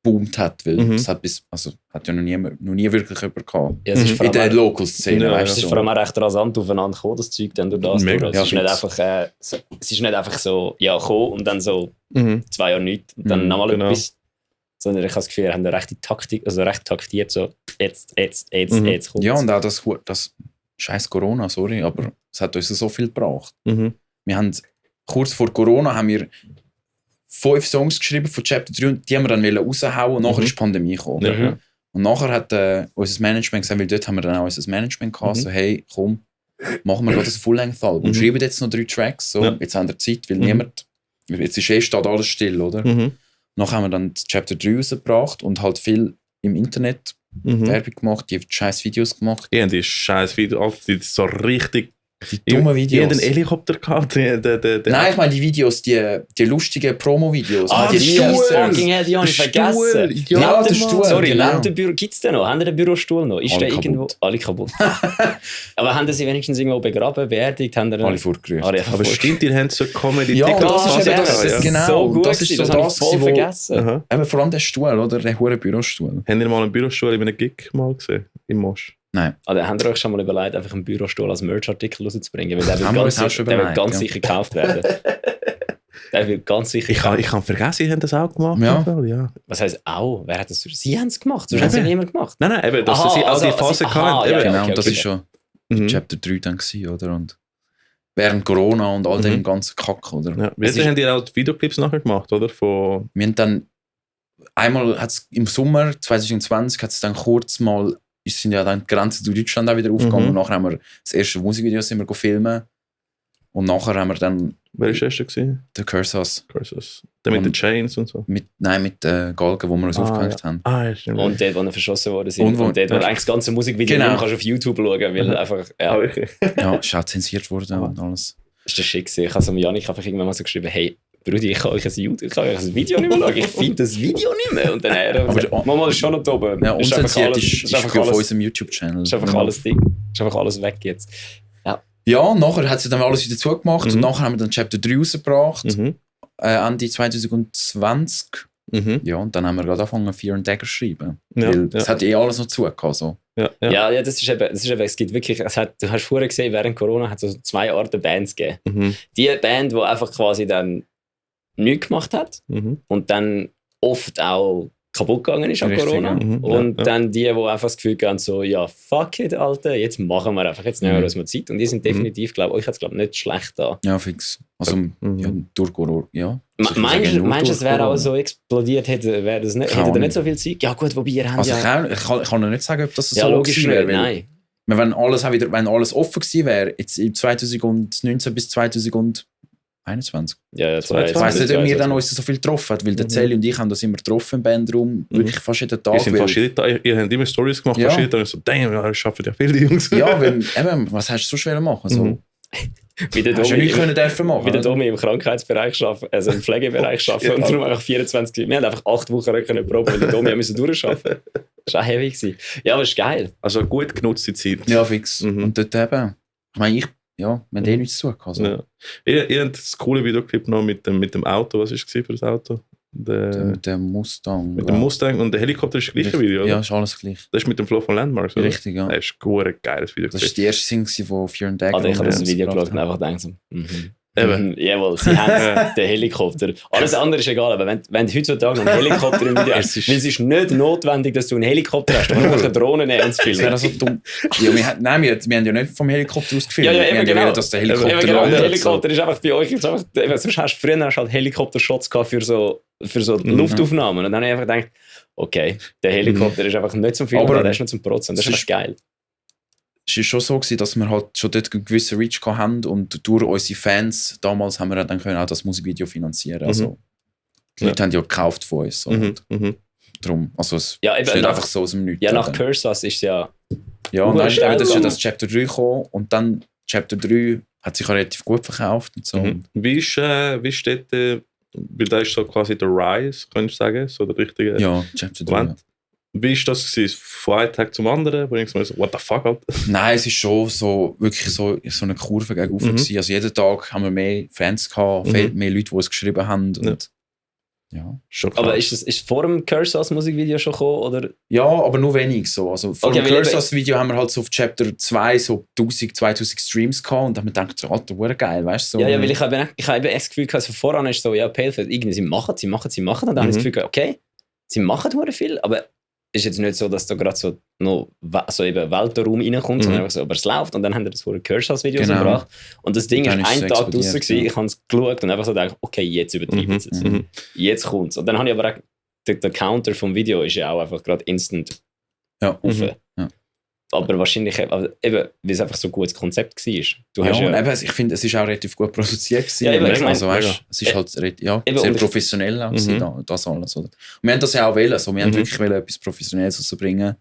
Speaker 3: boomt hat, weil es hat ja noch nie wirklich jemand gehabt.
Speaker 1: Ja, es ist vor
Speaker 3: in der
Speaker 1: allem
Speaker 3: Local-Szene,
Speaker 2: Ja,
Speaker 3: weißt
Speaker 1: es
Speaker 3: du.
Speaker 1: ist vor allem auch recht rasant aufeinander gekommen, das Zeug dann durch das.
Speaker 2: Mega.
Speaker 1: Es ist nicht einfach, es ist nicht einfach so, ja, gekommen und dann so 2 Jahre nichts und dann nochmal
Speaker 2: genau.
Speaker 1: etwas. Sondern ich habe das Gefühl, wir haben eine rechte Taktik, also recht taktiert, so jetzt kommt
Speaker 3: Ja, und auch das scheiß Corona, sorry, aber es hat uns so viel gebracht. Wir haben, kurz vor Corona haben wir 5 Songs geschrieben von Chapter 3 und die haben wir dann raushauen und nachher ist die Pandemie gekommen.
Speaker 2: Ja.
Speaker 3: Und nachher hat unser Management gesagt, weil dort haben wir dann auch unser Management gehabt, so hey, komm, machen wir gerade das Full-Length-Album und schreiben jetzt noch 3 Tracks, so, jetzt haben wir Zeit, weil jetzt ist steht alles still, oder? Nachher haben wir dann Chapter 3 rausgebracht und halt viel im Internet Werbung gemacht, die scheiß Videos gemacht.
Speaker 2: Ja, die scheiß Videos, die so richtig...
Speaker 3: Die dummen Videos.
Speaker 2: Die haben einen Helikopter gehabt.
Speaker 3: Nein, ich meine die Videos, die lustigen Promo-Videos.
Speaker 1: Ah,
Speaker 3: die
Speaker 1: die
Speaker 3: Teaser.
Speaker 1: fucking hell, die habe ich vergessen.
Speaker 3: Ja, der Stuhl.
Speaker 1: Sorry,
Speaker 3: genau.
Speaker 1: neben dem Büro, gibt es den noch? Haben die den Bürostuhl noch? Ist
Speaker 3: Alle
Speaker 1: der irgendwo?
Speaker 3: kaputt.
Speaker 1: Alle kaputt. Aber haben die sie wenigstens irgendwo begraben, beerdigt? Haben die
Speaker 3: Alle vorgerührt.
Speaker 2: Aber stimmt, ihr habt so Comedy
Speaker 3: Ja,
Speaker 2: TikTok
Speaker 3: das ist eben das, genau.
Speaker 1: So gut
Speaker 3: das ist so
Speaker 1: das habe ich
Speaker 3: das,
Speaker 1: voll
Speaker 3: wo-
Speaker 1: vergessen.
Speaker 2: Aha.
Speaker 3: Eben vor allem der Stuhl, oder? Der hure Bürostuhl.
Speaker 2: Habt ihr mal einen Bürostuhl in einem Gig mal gesehen? Im Mosch?
Speaker 3: Nein.
Speaker 1: Also, habt ihr euch schon mal überlegt, einfach einen Bürostuhl als Merch-Artikel rauszubringen? Weil der
Speaker 3: Haben wir
Speaker 1: wird
Speaker 3: uns auch
Speaker 1: ganz,
Speaker 3: schon
Speaker 1: der wird
Speaker 3: überlegt,
Speaker 1: ganz
Speaker 3: ja.
Speaker 1: sicher gekauft werden. Der wird ganz sicher
Speaker 2: Ich kann vergessen, ihr habt das auch gemacht.
Speaker 3: Ja.
Speaker 2: im Fall, ja.
Speaker 1: Was heisst auch? Wer hat das? Sie haben es gemacht, sonst haben es ja niemand gemacht.
Speaker 2: Nein, eben, dass
Speaker 1: Aha,
Speaker 2: sie auch die
Speaker 1: also,
Speaker 2: Phase
Speaker 1: aha,
Speaker 2: hatten.
Speaker 1: ja,
Speaker 2: eben.
Speaker 3: Genau,
Speaker 1: okay,
Speaker 3: und das
Speaker 1: okay.
Speaker 3: ist schon
Speaker 2: Mhm.
Speaker 3: Chapter 3 dann gewesen, oder? Und während Corona und all dem ganzen Kack, oder?
Speaker 2: Ja. Wie
Speaker 3: Es ist-
Speaker 2: haben die auch die Videoclips nachher gemacht, oder? Von...
Speaker 3: Wir haben dann einmal hat's im Sommer 2020 hat es dann kurz mal, sind ja dann die Grenzen zu Deutschland auch wieder aufgegangen und nachher haben wir das erste Musikvideo sind wir filmen und nachher haben wir dann
Speaker 2: Wer war der erste gewesen?
Speaker 3: The Curse Us
Speaker 2: Curses. Der mit
Speaker 3: Und-
Speaker 2: den Chains und so.
Speaker 3: mit Galgen, wo wir uns aufgehängt haben.
Speaker 2: Ja, stimmt.
Speaker 1: Und dort, wo er verschossen worden sind.
Speaker 3: Und
Speaker 1: Und,
Speaker 3: wo-
Speaker 1: dort, wo eigentlich das ganze Musikvideo
Speaker 3: Genau.
Speaker 1: nicht mehr kannst auf YouTube schauen, weil einfach, ja,
Speaker 2: wirklich.
Speaker 3: Ja, ist auch zensiert worden und alles.
Speaker 1: ist das schick gewesen. Ich habe so mit Janik einfach irgendwann mal so geschrieben, hey, Brudi, ich kann euch ein Video nicht mehr schauen. Ich finde das Video nicht mehr. Und dann er
Speaker 3: Aber
Speaker 1: gesagt, Mama, das ist schon noch da oben.
Speaker 3: Ja,
Speaker 1: ist einfach
Speaker 3: unzensiert
Speaker 1: alles,
Speaker 3: ist
Speaker 1: einfach
Speaker 3: auf
Speaker 1: alles,
Speaker 3: unserem YouTube-Channel.
Speaker 1: ist einfach alles Ding. Ist einfach alles weg jetzt.
Speaker 3: Ja, nachher hat sie dann alles wieder zugemacht und nachher haben wir dann Chapter 3 rausgebracht, Ende 2020. Ja, und dann haben wir gerade angefangen, Fear and Dagger zu schreiben.
Speaker 2: Ja,
Speaker 3: Weil es hat alles noch zugehört. So.
Speaker 1: Ja, das ist eben, es gibt wirklich, du hast vorher gesehen, während Corona hat es so 2 Arten Bands gegeben. Die Band, die einfach quasi dann nichts gemacht hat und dann oft auch kaputt gegangen ist an
Speaker 3: Richtig,
Speaker 1: Corona.
Speaker 3: ja.
Speaker 1: Und dann die einfach das Gefühl haben, so, ja, fuck it, Alter, jetzt machen wir einfach, jetzt nehmen wir uns mal Zeit. Und die sind definitiv, glaube ich, jetzt nicht schlecht da.
Speaker 3: Ja, fix. Also ja, durch Corona, ja.
Speaker 1: Meinst du, es wäre auch so explodiert, hätte das nicht,
Speaker 3: Keine
Speaker 1: hätte
Speaker 3: Ahnung.
Speaker 1: nicht so viel Zeit? Ja gut, wobei ihr habt
Speaker 3: Also
Speaker 1: ja...
Speaker 3: ich kann noch nicht sagen, ob das
Speaker 1: Ja,
Speaker 3: so
Speaker 1: logisch
Speaker 3: gewesen
Speaker 1: nicht,
Speaker 3: wäre. weil-
Speaker 1: nein.
Speaker 3: Wenn alles offen gewesen wäre, jetzt im 2019 bis 2021.
Speaker 1: Ja,
Speaker 3: Ich weiss nicht, ob wir dann uns so viel getroffen haben, weil der Zelli und ich haben das immer getroffen im Bandraum, wirklich fast jeden Tag.
Speaker 2: Wir sind
Speaker 3: weil-
Speaker 2: fast jeden Tag, ihr habt immer Stories gemacht,
Speaker 3: Ja.
Speaker 2: fast jeden Tag. Und so, damn, ja, ich arbeite ja viele Jungs.
Speaker 3: Ja, weil, eben, was hast du so schwer machen? So,
Speaker 1: Wie der
Speaker 3: hast du ja nichts
Speaker 1: Domi,
Speaker 3: können dürfen machen.
Speaker 1: wie der
Speaker 3: oder?
Speaker 1: Domi im Krankheitsbereich arbeiten, also im Pflegebereich arbeiten und darum einfach 24. Wir haben einfach 8 Wochen können proben, weil der Domi müssen durcharbeiten. Das war auch heavy gewesen. Ja, aber es ist geil.
Speaker 2: Also gut genutzte Zeit.
Speaker 3: Ja, fix.
Speaker 2: Mhm.
Speaker 3: Und dort eben, ich meine, wir haben eh nichts zu tun. Also.
Speaker 2: Ja. Ihr habt das coole Videoclip noch mit dem Auto. Was war es für das Auto?
Speaker 3: Mit dem Mustang.
Speaker 2: Mit dem Mustang und der Helikopter ist das gleiche Video, oder?
Speaker 3: Ja, ist alles gleich.
Speaker 2: Das ist mit dem Flow von Landmarks, oder?
Speaker 3: Richtig, ja.
Speaker 2: Das ist ein geiles Video.
Speaker 3: Das war die erste Single von Fear and Dagger.
Speaker 1: Also ich habe das
Speaker 3: die
Speaker 1: Video
Speaker 3: wir
Speaker 1: geschaut und
Speaker 3: gebracht
Speaker 1: einfach gedacht, so, Jawohl, sie haben den Helikopter. Alles andere ist egal, aber wenn du heutzutage einen Helikopter im Video hast, weil es ist nicht notwendig, dass du einen Helikopter hast, du musst eine Drohne nehmen und filmen.
Speaker 3: Das wäre so dumm. Ja, wir haben ja nicht vom Helikopter aus gefilmt.
Speaker 1: Ja,
Speaker 3: wir haben
Speaker 1: genau.
Speaker 3: Ja, dass der Helikopter
Speaker 1: genau,
Speaker 3: landet.
Speaker 1: der Helikopter ist einfach bei euch. Sonst hast du früher halt Helikopter-Shots gehabt für so Luftaufnahmen. Und dann habe ich einfach gedacht, okay, der Helikopter ist einfach nicht zum Filmen, aber der ist nicht zum Protzen. Das ist einfach geil.
Speaker 3: Es war schon so, dass wir halt schon dort einen gewissen Reach haben und durch unsere Fans damals haben wir dann können auch das Musikvideo finanzieren. Also, die Leute haben ja gekauft von uns. So. Darum, also es ist nicht einfach so aus dem Nichts.
Speaker 1: Ja, nach Curse ist es ja...
Speaker 3: Ja, und dann ist ja das Chapter 3 gekommen und dann Chapter 3 hat sich auch relativ gut verkauft und so.
Speaker 2: Wie ist dort, weil da ist so quasi der Rise, könntest du sagen, so der richtige
Speaker 3: Chapter 3. Ja.
Speaker 2: Wie war das gewesen? Von einem Tag zum anderen? Wo ich so, what the fuck, Alter?
Speaker 3: Nein, es ist schon so, wirklich so eine Kurve gegen oben gewesen. Also jeden Tag haben wir mehr Fans gehabt, mehr Leute, die uns geschrieben haben. Und
Speaker 2: schon
Speaker 1: aber ist vor dem Curse als Musikvideo schon gekommen? Oder?
Speaker 3: Ja, aber nur wenig so. Also vor dem Curse als Video haben wir halt so auf Chapter 2 so 1000-2000 Streams gehabt und dann haben wir gedacht, Alter, wurde geil, weißt du? So.
Speaker 1: Ja, weil ich habe eben das Gefühl gehabt, so voran ist so, ja, Paleface, irgendwie, sie machen. Und dann habe ich das Gefühl gehabt, okay, sie machen viel, aber ist jetzt nicht so, dass da gerade so noch so eben Weltraum reinkommt, sondern einfach so, aber es läuft und dann haben wir das Curse als Video gebracht. Und das Ding ist einen Tag draussen gewesen, ich habe es geschaut und einfach so gedacht, okay, jetzt übertreiben sie es. Jetzt kommt es. Und dann habe ich aber auch, der Counter vom Video ist ja auch einfach gerade instant rauf.
Speaker 3: Ja.
Speaker 1: Aber wahrscheinlich, eben, weil es einfach so ein gutes Konzept war.
Speaker 3: Du hast und eben, ich finde, es ist auch relativ gut produziert gewesen. Ja, eben, also, weißt, es ist halt sehr professionell auch das alles. Oder? Und wir haben das ja auch wollen. Also, wir haben wirklich etwas Professionelles rauszubringen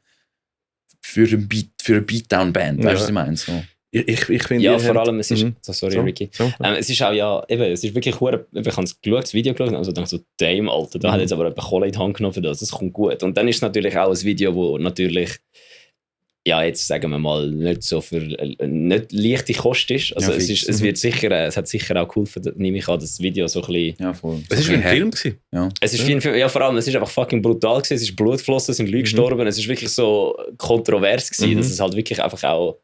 Speaker 3: für eine Beatdown-Band. Weißt du, was ich meine? So.
Speaker 2: Ich finde
Speaker 1: ja, vor allem, es ist... Sorry, Ricky. Es ist auch es ist wirklich hure. Ich habe das Video geschaut, also dachte so, damn, Alter, da hat jetzt aber jemand Kohle in die Hand genommen für das. Das kommt gut. Und dann ist es natürlich auch ein Video, wo natürlich... Ja, jetzt sagen wir mal, nicht so für nicht leichte Kost ist. Also es hat sicher auch geholfen, nehme ich an, das Video so ein bisschen...
Speaker 3: Ja, voll.
Speaker 2: Es war ein Film gewesen.
Speaker 1: Es ist wie ein Film, ja, vor allem, es ist einfach fucking brutal gewesen, es ist Blut geflossen, es sind Leute gestorben, es ist wirklich so kontrovers gewesen, dass es halt wirklich einfach auch...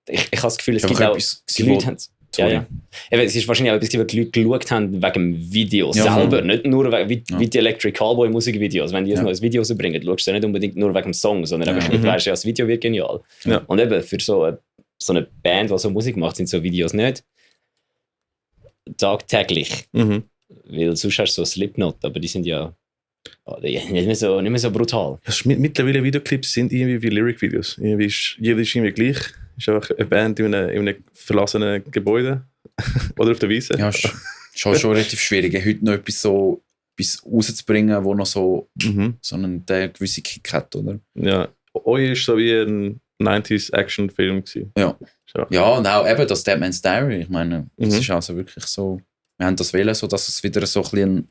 Speaker 1: Ich habe das Gefühl, es gibt auch... Die Leute haben Ja. Es ist wahrscheinlich auch etwas, was die Leute geschaut haben wegen dem Video selber, nicht nur wie die Electric Callboy Musikvideos. Also wenn die ein neues Video rausbringen, schaust du nicht unbedingt nur wegen dem Song, sondern einfach, du weißt ja, das Video wird genial. Ja. Und eben für so eine Band, die so Musik macht, sind so Videos nicht tagtäglich. Weil sonst hast du so Slipknot, aber die sind ja nicht mehr so brutal.
Speaker 2: Mittlerweile Videoclips sind irgendwie wie Lyric-Videos. Jeder ist irgendwie gleich. Ist einfach eine Band in einem verlassenen Gebäude oder auf der Wiese.
Speaker 3: Ja, ist schon relativ schwierig, heute noch etwas rauszubringen, wo noch so einen gewissen Kick hat, oder?
Speaker 2: Ja, euch ist so wie ein 90s-Action-Film gewesen.
Speaker 3: Ja, und auch eben das Dead Man's Diary. Ich meine, das ist also wirklich so, wir haben das wählen, so dass es wieder so ein bisschen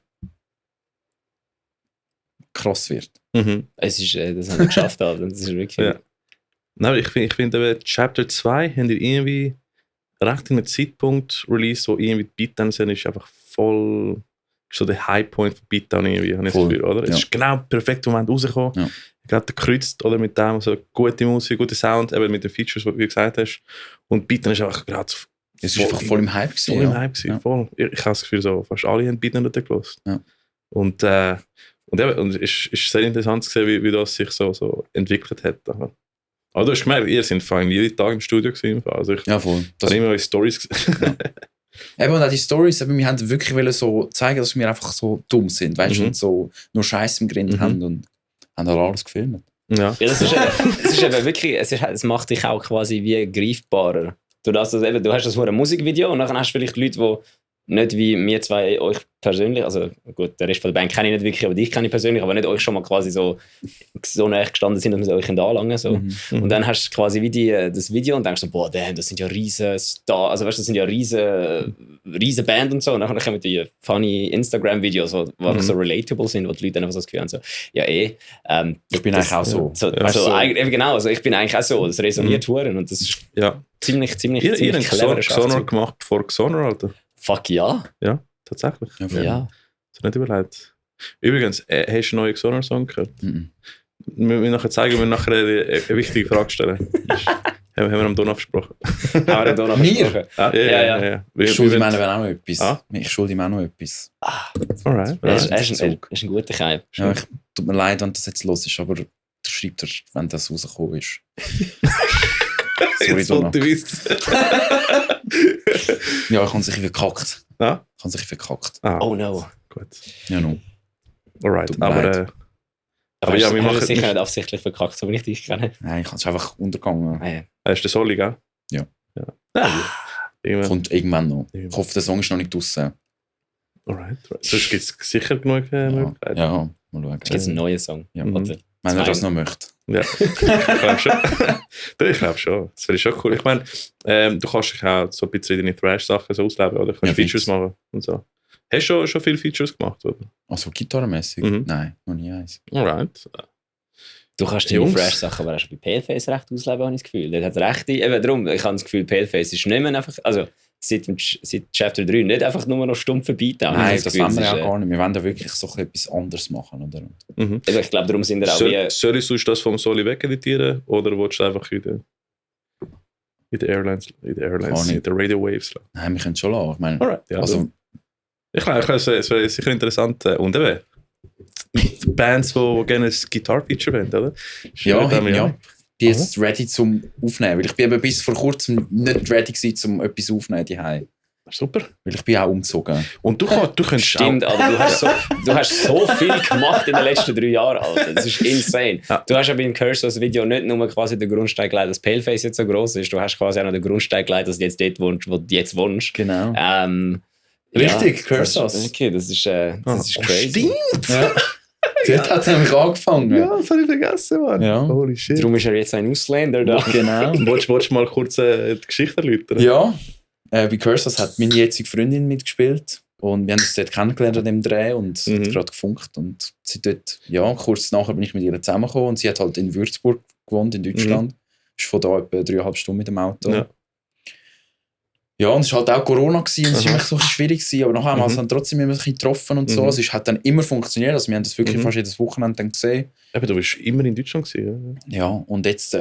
Speaker 3: krass wird.
Speaker 1: Das haben wir geschafft, aber das ist wirklich...
Speaker 2: Ja. Nein, ich finde, Chapter 2 haben die irgendwie recht in einem Zeitpunkt released, wo irgendwie Beatdown sind, ist einfach voll so der Highpoint von Beatdown irgendwie, habe ich das Gefühl, oder? Es ist genau der perfekte Moment rausgekommen. Ja. Gerade gekreuzt, oder, mit dem, so gute Musik, guter Sound, eben mit den Features, die du gesagt hast. Und Beatdown ist einfach gerade...
Speaker 3: Es ist einfach voll im Hype gewesen.
Speaker 2: Voll im Hype gewesen, voll. Ich habe das Gefühl, so, fast alle haben Beatdown dort gehört. Ja. Und es ist sehr interessant zu sehen, wie das sich so entwickelt hat. Aber du hast gemerkt, ihr seid vor allem jeden Tag im Studio gewesen. Also
Speaker 3: voll.
Speaker 2: Das habe immer eure Storys gesehen.
Speaker 3: Eben, und auch die Storys, wir haben wirklich so zeigen, dass wir einfach so dumm sind, weißt du, und so nur Scheiß im Grind haben und haben halt alles gefilmt.
Speaker 1: Ja, das ist eben wirklich, es macht dich auch quasi wie greifbarer. Du hast das nur ein Musikvideo und dann hast du vielleicht Leute, die nicht wie wir zwei euch persönlich, also gut, der Rest von der Band kenne ich nicht wirklich, aber dich kenne ich persönlich, aber nicht euch schon mal quasi so nah gestanden sind, dass wir euch anlangen so. Und dann hast du quasi wie das Video und denkst so, boah, damn, das sind ja riesen Stars, also weißt du, das sind ja riesen Band und so. Und dann kommen die funny Instagram-Videos, die einfach so relatable sind, wo die Leute dann einfach so das Gefühl haben, so, ja
Speaker 3: ich bin eigentlich auch so.
Speaker 1: Genau, also ich bin eigentlich auch so, das resoniert Huren und das ist ziemlich
Speaker 2: clever. Ihr habt Xonor gemacht vor Xonor, Alter.
Speaker 1: Fuck ja.
Speaker 2: Ja, tatsächlich.
Speaker 1: Ja.
Speaker 2: Das nicht überlegt. Übrigens, hast du einen neuen Xonor-Song gehört? Wir nachher zeigen, wir nachher eine wichtige Frage stellen. Haben wir am Don abgesprochen.
Speaker 1: Haben wir am Don abgesprochen?
Speaker 2: Ja.
Speaker 3: Ich schulde ihm auch noch etwas. Ich schulde ihm auch noch etwas.
Speaker 2: Alright.
Speaker 1: Er ist ein guter Keim.
Speaker 3: Ja, tut mir leid, wenn das jetzt los ist, aber der schreibt er, wenn das rausgekommen ist. Sorry,
Speaker 2: Jetzt wollte ich wissen.
Speaker 3: Ja, ich habe sich verkackt.
Speaker 2: Ja?
Speaker 3: Ich habe sich verkackt.
Speaker 1: Oh no.
Speaker 2: Gut.
Speaker 3: Ja, no.
Speaker 2: Alright.
Speaker 3: Tut mir leid.
Speaker 2: Aber ja, wir machen
Speaker 1: sicher nicht absichtlich verkackt, so wie ich dich kenne.
Speaker 3: Nein, ich habe es einfach untergegangen.
Speaker 2: Ist der Soli, gell?
Speaker 3: Ja.
Speaker 2: Irgendwann.
Speaker 3: Kommt irgendwann noch. Ich hoffe, der Song ist noch nicht draussen.
Speaker 2: Alright. Sonst gibt es sicher genug Möglichkeiten.
Speaker 3: Ja, mal schauen.
Speaker 1: Es gibt einen neuen Song.
Speaker 3: Ja.
Speaker 1: Oder
Speaker 3: Wenn er das noch möchte.
Speaker 2: Ja, ich glaube schon. Ich glaube schon. Das wäre schon cool. Ich meine, du kannst dich auch so ein bisschen deine Thrash-Sachen so ausleben, oder? Du kannst Features machen und so. Hast du schon viele Features gemacht, oder?
Speaker 3: Also gitarrenmäßig? Nein, noch nie eins.
Speaker 2: Alright.
Speaker 1: Du kannst deine Fresh-Sachen aber auch schon bei Paleface recht ausleben, habe ich das Gefühl. Der hat recht, eben darum, ich habe das Gefühl, Paleface ist nicht mehr einfach, also seit Chapter 3 nicht einfach nur noch stumpf Beatdown.
Speaker 3: Nein, das wollen wir ja gar nicht. Wir wollen da wirklich so etwas anderes machen, oder?
Speaker 1: Ich glaube, darum sind wir auch
Speaker 2: Soll ich das vom Soli wegeditieren oder willst du einfach in der Airlines, in der Radio Waves lassen?
Speaker 3: Nein, wir können es schon lassen. Ich meine,
Speaker 2: alright, ja,
Speaker 3: also,
Speaker 2: ich glaube, es wäre sicher interessant. Und eben, Bands, die gerne ein Guitar-Feature wollen, oder?
Speaker 3: Ja. Ich bin jetzt ready zum Aufnehmen. Weil ich bin eben bis vor kurzem nicht ready gewesen, um etwas aufzunehmen daheim.
Speaker 2: Super.
Speaker 3: Weil ich bin auch umgezogen.
Speaker 2: Und du kannst
Speaker 1: Stimmt,
Speaker 2: auch...
Speaker 1: aber du hast so viel gemacht in den letzten 3 Jahren, Alter. Das ist insane. Ja. Du hast ja beim Curses Video nicht nur quasi den Grundstein gelegt, dass Paleface jetzt so groß ist, du hast quasi auch noch den Grundstein gelegt, dass du jetzt dort wohnst, wo du jetzt wohnst.
Speaker 3: Genau. Richtig, Curses.
Speaker 1: Okay, das ist crazy.
Speaker 2: Stimmt!
Speaker 3: Ja. Dort hat es nämlich angefangen.
Speaker 2: Ja, das habe ich vergessen, Mann.
Speaker 3: Ja.
Speaker 2: Holy shit.
Speaker 1: Darum ist er jetzt ein Ausländer da.
Speaker 3: Genau.
Speaker 2: Willst du mal kurz die Geschichte erläutern?
Speaker 3: Ja. Bei Curses hat meine jetzige Freundin mitgespielt. Und wir haben uns dort kennengelernt an dem Dreh und sie hat gerade gefunkt. Und sie dort, ja, kurz nachher bin ich mit ihr zusammengekommen. Und sie hat halt in Würzburg gewohnt, in Deutschland. Ist von da etwa 3,5 Stunden mit dem Auto. Ja, und es war halt auch Corona gewesen, und es war echt so schwierig gewesen, aber nachher haben wir uns dann trotzdem immer ein bisschen getroffen und so. Also es hat dann immer funktioniert, also wir haben das wirklich fast jedes Wochenende dann gesehen.
Speaker 2: Aber du warst immer in Deutschland gewesen,
Speaker 3: ja? Ja, und jetzt,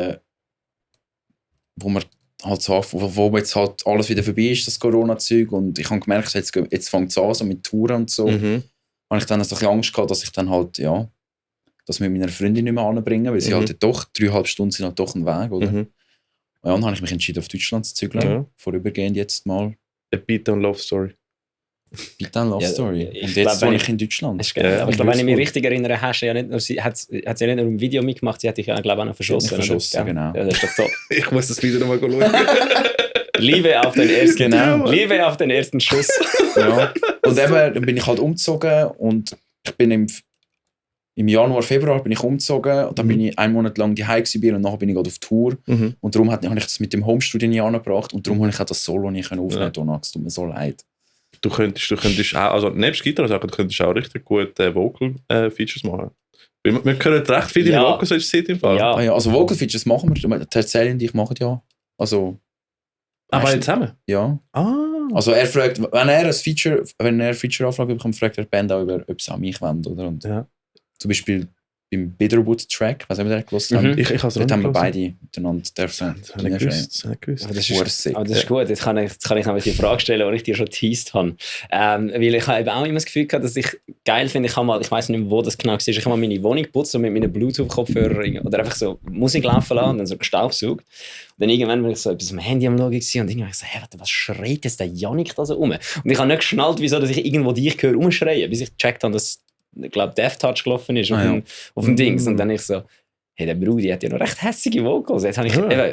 Speaker 3: wo wir halt so, wo jetzt halt alles wieder vorbei ist, das Corona-Zeug, und ich habe gemerkt, jetzt fängt es an, so mit Touren und so, habe ich dann so ein bisschen Angst gehabt, dass ich dann halt, ja, das mit meiner Freundin nicht mehr anbringen, weil sie halt doch 3,5 Stunden sind halt doch ein Weg, oder? Ja, und dann habe ich mich entschieden, auf Deutschland zu zügeln. Vorübergehend jetzt mal.
Speaker 2: A Beatdown Love Story.
Speaker 3: Beatdown Love Story. Und jetzt wohne ich in Deutschland.
Speaker 1: Aber ich glaube, wenn ich mich richtig erinnere, hat sie ja nicht nur im Video mitgemacht, sie hat dich ja, glaube ich, auch noch verschossen.
Speaker 3: Verschossen, genau.
Speaker 1: Ja, das ist doch top.
Speaker 2: Ich muss das Video nochmal schauen.
Speaker 1: Liebe auf den ersten, Liebe auf den ersten Schuss.
Speaker 3: Ja. Und eben, dann bin ich halt umgezogen und ich bin im Januar, Februar bin ich umgezogen und dann bin ich einen Monat lang daheim gewesen und nachher bin ich gerade auf Tour. Und darum habe ich das mit dem Homestudio nicht angebracht und darum habe ich auch das Solo nicht aufnehmen können. Es tut mir so leid.
Speaker 2: Du könntest auch, also nebst Gitarre-Sachen, du könntest auch richtig gut Vocal-Features machen. Wir können recht viele Vocals in der im Fall.
Speaker 3: Ja, also Vocal-Features machen wir. Terzählen und ich machen ja. Also...
Speaker 2: Aber beide zusammen?
Speaker 3: Ja. Also er fragt, wenn er eine Feature-Anfrage bekommt, fragt er die Band auch, ob sie an mich wollen, oder? Und zum Beispiel beim Bitterwood-Track, was haben wir da gehört haben?
Speaker 2: Ich habe es
Speaker 3: dort haben wir beide miteinander dürfen.
Speaker 2: Das habe ich gewusst.
Speaker 1: Aber das ist gut, jetzt kann ich noch die Frage stellen, die ich dir schon geteased habe. Weil ich habe eben auch immer das Gefühl gehabt, dass ich geil finde, ich weiß nicht mehr, wo das genau war, ich habe mal meine Wohnung geputzt so mit meinen Bluetooth-Kopfhörern oder einfach so Musik laufen lassen und dann so gestaubsaugt. Und dann irgendwann war ich so etwas am Handy am Schauen und irgendwann so, hey, was schreit jetzt der Janik da so rum? Und ich habe nicht geschnallt, wieso dass ich irgendwo dich höre rumschreien, bis ich gecheckt habe, dass ich glaube, Death Touch gelaufen ist auf dem Dings. Und dann ich so, hey, der Brudi hat ja noch recht hässige Vocals. Jetzt habe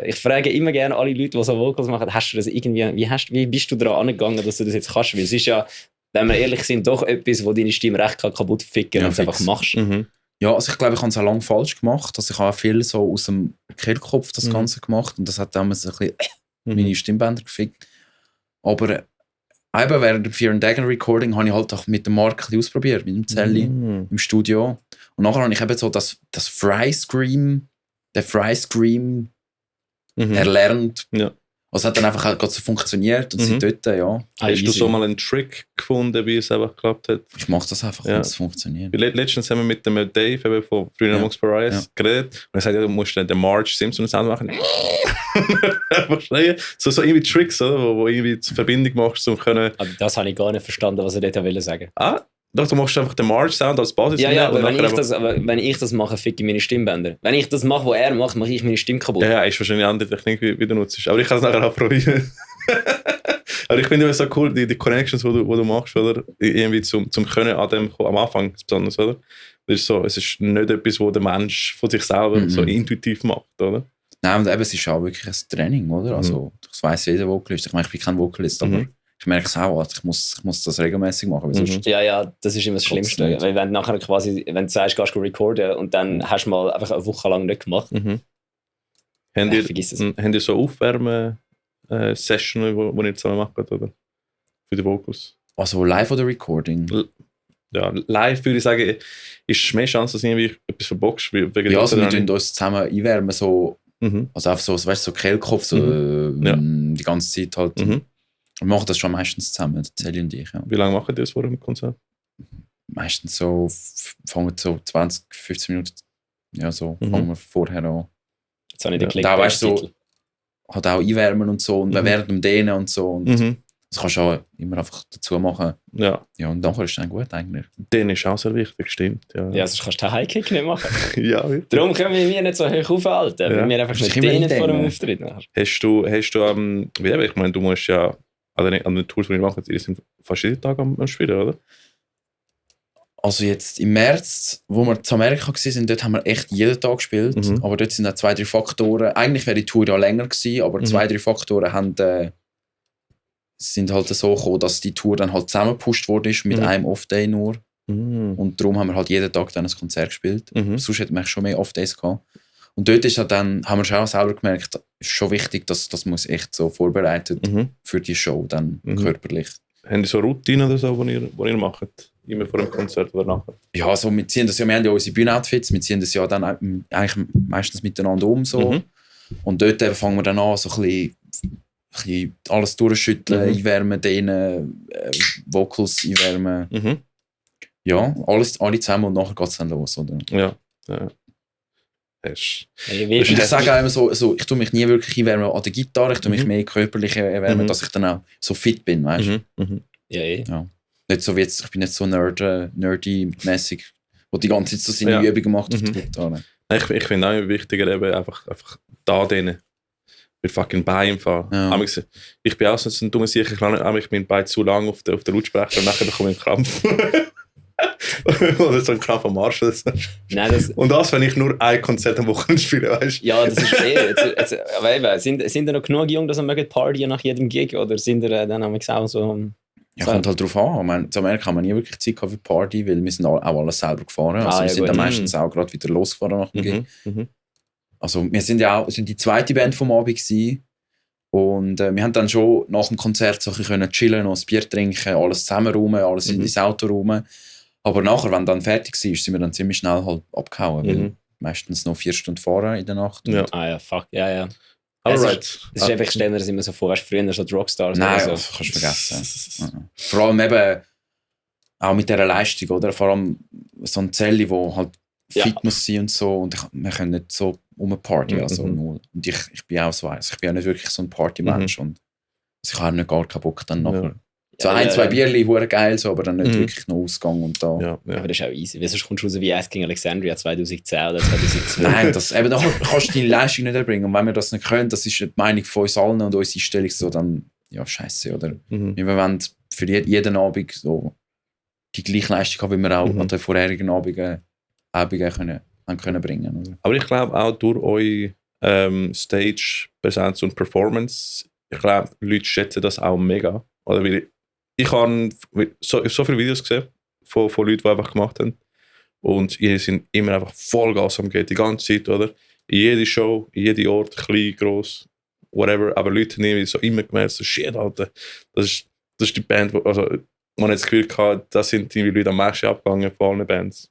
Speaker 1: ich frage immer gerne alle Leute, die so Vocals machen, hast du das irgendwie, wie bist du daran angegangen, dass du das jetzt kannst? Weil es ist ja, wenn wir ehrlich sind, doch etwas, wo deine Stimme recht kaputt ficken wenn du es einfach machst.
Speaker 3: Ja, also ich glaube, ich habe es auch lange falsch gemacht. Also ich habe auch viel so aus dem Kehlkopf das Ganze gemacht und das hat damals ein bisschen meine Stimmbänder gefickt. Aber eben während dem Fear and Dagger Recording habe ich halt auch mit dem Mark ein ausprobiert, mit dem Zelli im Studio. Und nachher habe ich eben so das Fry Scream erlernt.
Speaker 2: Ja.
Speaker 3: Also hat dann einfach gerade so funktioniert und sie dort, ja.
Speaker 2: Hast du so mal einen Trick gefunden, wie es einfach geklappt hat?
Speaker 3: Ich mache das einfach, wenn es funktioniert.
Speaker 2: Letztens haben wir mit dem Dave eben von Früher Amongst Pariahs geredet und er sagt, ja, du musst den Marge Simpson Sound machen. so irgendwie Tricks, oder? Wo irgendwie zur Verbindung machst, um können...
Speaker 1: Aber das habe ich gar nicht verstanden, was er dort wollte sagen.
Speaker 2: Doch, du machst einfach den Marge-Sound als Basis.
Speaker 1: Ja, aber wenn ich das mache, ficke ich meine Stimmbänder. Wenn ich das mache, was er macht, mache ich meine Stimme kaputt.
Speaker 2: Ja, ist wahrscheinlich eine andere Technik, wie du nutzt. Aber ich kann es nachher auch probieren. Aber ich finde es so cool, die Connections, die du machst, oder? Irgendwie zum Können an dem am Anfang besonders, oder? Das ist so, es ist nicht etwas, was der Mensch von sich selber so intuitiv macht, oder?
Speaker 3: Nein, und eben, es ist auch wirklich ein Training, oder? Also, das weiss jeder Vocalist. Ich meine, ich bin kein Vocalist, aber ich merke es auch, also ich muss das regelmäßig machen.
Speaker 1: Ja, das ist immer das Schlimmste. Weil wenn du nachher quasi, wenn du sagst, gehst du recorden und dann hast du mal einfach eine Woche lang nicht gemacht.
Speaker 2: Vergiss es. Habt ihr so Aufwärme-Sessions, die ihr zusammen macht, oder? Für die Vocals?
Speaker 3: Also live oder Recording?
Speaker 2: Ja, live würde ich sagen, ist mehr Chance, dass du irgendwie etwas verbockst.
Speaker 3: Ja, also wir tun uns zusammen einwärmen, so, also einfach so, weißt du, so Kehlkopf, so, die ganze Zeit halt. Wir machen das schon meistens zusammen, Zelli und ich. Ja.
Speaker 2: Wie lange machen die das vor dem Konzert?
Speaker 3: Meistens so, fangen wir so 20, 15 Minuten, ja so, fangen wir vorher an.
Speaker 1: Jetzt habe ich den Klick.
Speaker 3: Da weißt du, so, halt auch einwärmen und so, und während dem Dehnen und so. Und das kannst du auch immer einfach dazu machen. Ja, und nachher ist es dann gut eigentlich.
Speaker 2: Den ist auch sehr wichtig, stimmt. Ja,
Speaker 1: sonst kannst du den Highkick nicht machen.
Speaker 2: Ja,
Speaker 1: darum können wir nicht so hoch aufhalten, weil wir einfach nicht dehnen vor dem Auftritt machen.
Speaker 2: Hast du ich meine, du musst ja an den Tours, die wir machen, die sind fast jeden Tag am Spielen, oder?
Speaker 3: Also jetzt im März, wo wir zu Amerika waren, dort haben wir echt jeden Tag gespielt. Aber dort sind auch 2-3 Faktoren. Eigentlich wäre die Tour ja länger gewesen, aber 2-3 Faktoren sind halt so gekommen, dass die Tour dann halt zusammengepusht wurde mit einem Off-Day nur. Und darum haben wir halt jeden Tag dann ein Konzert gespielt. Sonst hätten wir schon mehr Off-Days gehabt. Und dort ist dann, haben wir schon auch selber gemerkt, ist schon wichtig, dass das muss echt so vorbereitet für die Show dann körperlich.
Speaker 2: Haben die so Routinen oder so, die ihr macht? Immer vor dem Konzert oder nachher?
Speaker 3: Ja, also wir ziehen das ja, wir haben ja unsere Bühnenoutfits, wir ziehen das ja dann eigentlich meistens miteinander um so. Und dort fangen wir dann an, so ein bisschen alles durchschütteln, einwärmen, dehnen, Vocals einwärmen. Ja, alle zusammen und nachher geht es dann los, oder?
Speaker 2: Ja.
Speaker 3: Ich sage auch immer so, ich tue mich nie wirklich einwärmen an der Gitarre, ich tue mich mehr körperlich erwärmen, dass ich dann auch so fit bin, weißt du? Ja. Nicht so wie jetzt, ich bin nicht so nerdy-mäßig, wo die ganze Zeit so seine Übungen macht auf der Gitarre.
Speaker 2: Ich finde auch wichtiger, eben einfach da denen. Mit fucking Bein fahren. Ja. Ich bin auch so ein dummer Sicher, ich bin Bein zu lang auf der Lautsprecher und nachher bekomme ich einen Krampf. Oder so ein Krampf am Arsch.
Speaker 1: Nein,
Speaker 2: und das, wenn ich nur ein Konzert am Wochenende spiele, weißt du?
Speaker 1: Ja, das ist aber eben, sind da noch genug Jungen, dass sie partyen nach jedem Gig? Oder sind da dann auch so...
Speaker 3: Ja, kommt halt drauf an. Ich meine, zu Amerika haben wir nie wirklich Zeit für Party, weil wir sind auch alles selber gefahren. Also wir sind dann meistens auch gerade wieder losgefahren nach dem Gig. Also wir sind ja auch die zweite Band vom Abend gewesen. Und wir haben dann schon nach dem Konzert so ein bisschen chillen, noch ein Bier trinken, alles zusammenräumen, alles ins Auto räumen. Aber nachher, wenn dann fertig war, sind wir dann ziemlich schnell halt abgehauen. Weil meistens noch 4 Stunden fahren in der Nacht.
Speaker 1: Ja. Fuck, ja. Es ist einfach, ich stelle mir das immer so vor, weißt du, früher so die Rockstars.
Speaker 3: Nein,
Speaker 1: so.
Speaker 3: Das kannst du vergessen. Vor allem eben auch mit dieser Leistung, oder? Vor allem so ein Zelli, der halt fit muss sein und so. Und wir können nicht so Party. Also nur. Und ich bin auch so eins. Ich bin auch nicht wirklich so ein Partymensch. Und also ich habe nicht gar keinen Bock dann nachher. So 2 Bierli, hure geil, so, aber dann nicht wirklich noch Ausgang und da.
Speaker 1: Ja. Aber das ist auch easy. Weil sonst kommst du raus wie Asking Alexandria 2010 oder 2012.
Speaker 3: Nein, nachher kannst du deine Leistung nicht erbringen. Und wenn wir das nicht können, das ist die Meinung von uns allen und unsere Einstellung so, dann, ja, scheiße, oder? Wir wollen für jeden Abend so die gleiche Leistung haben, wie wir auch an den vorherigen Abenden können bringen. Oder?
Speaker 2: Aber ich glaube auch durch eure Stage-Präsenz und Performance, ich glaube, Leute schätzen das auch mega. Oder weil ich habe so viele Videos gesehen von Leuten, die einfach gemacht haben. Und die sind immer einfach Vollgas am Gehen, die ganze Zeit, oder? In jede Show, in jeden Ort, klein, gross, whatever. Aber Leute haben irgendwie so immer gemerkt, so shit, Alter, das ist die Band, also man hat das Gefühl gehabt, das sind die Leute am meisten abgegangen von allen Bands.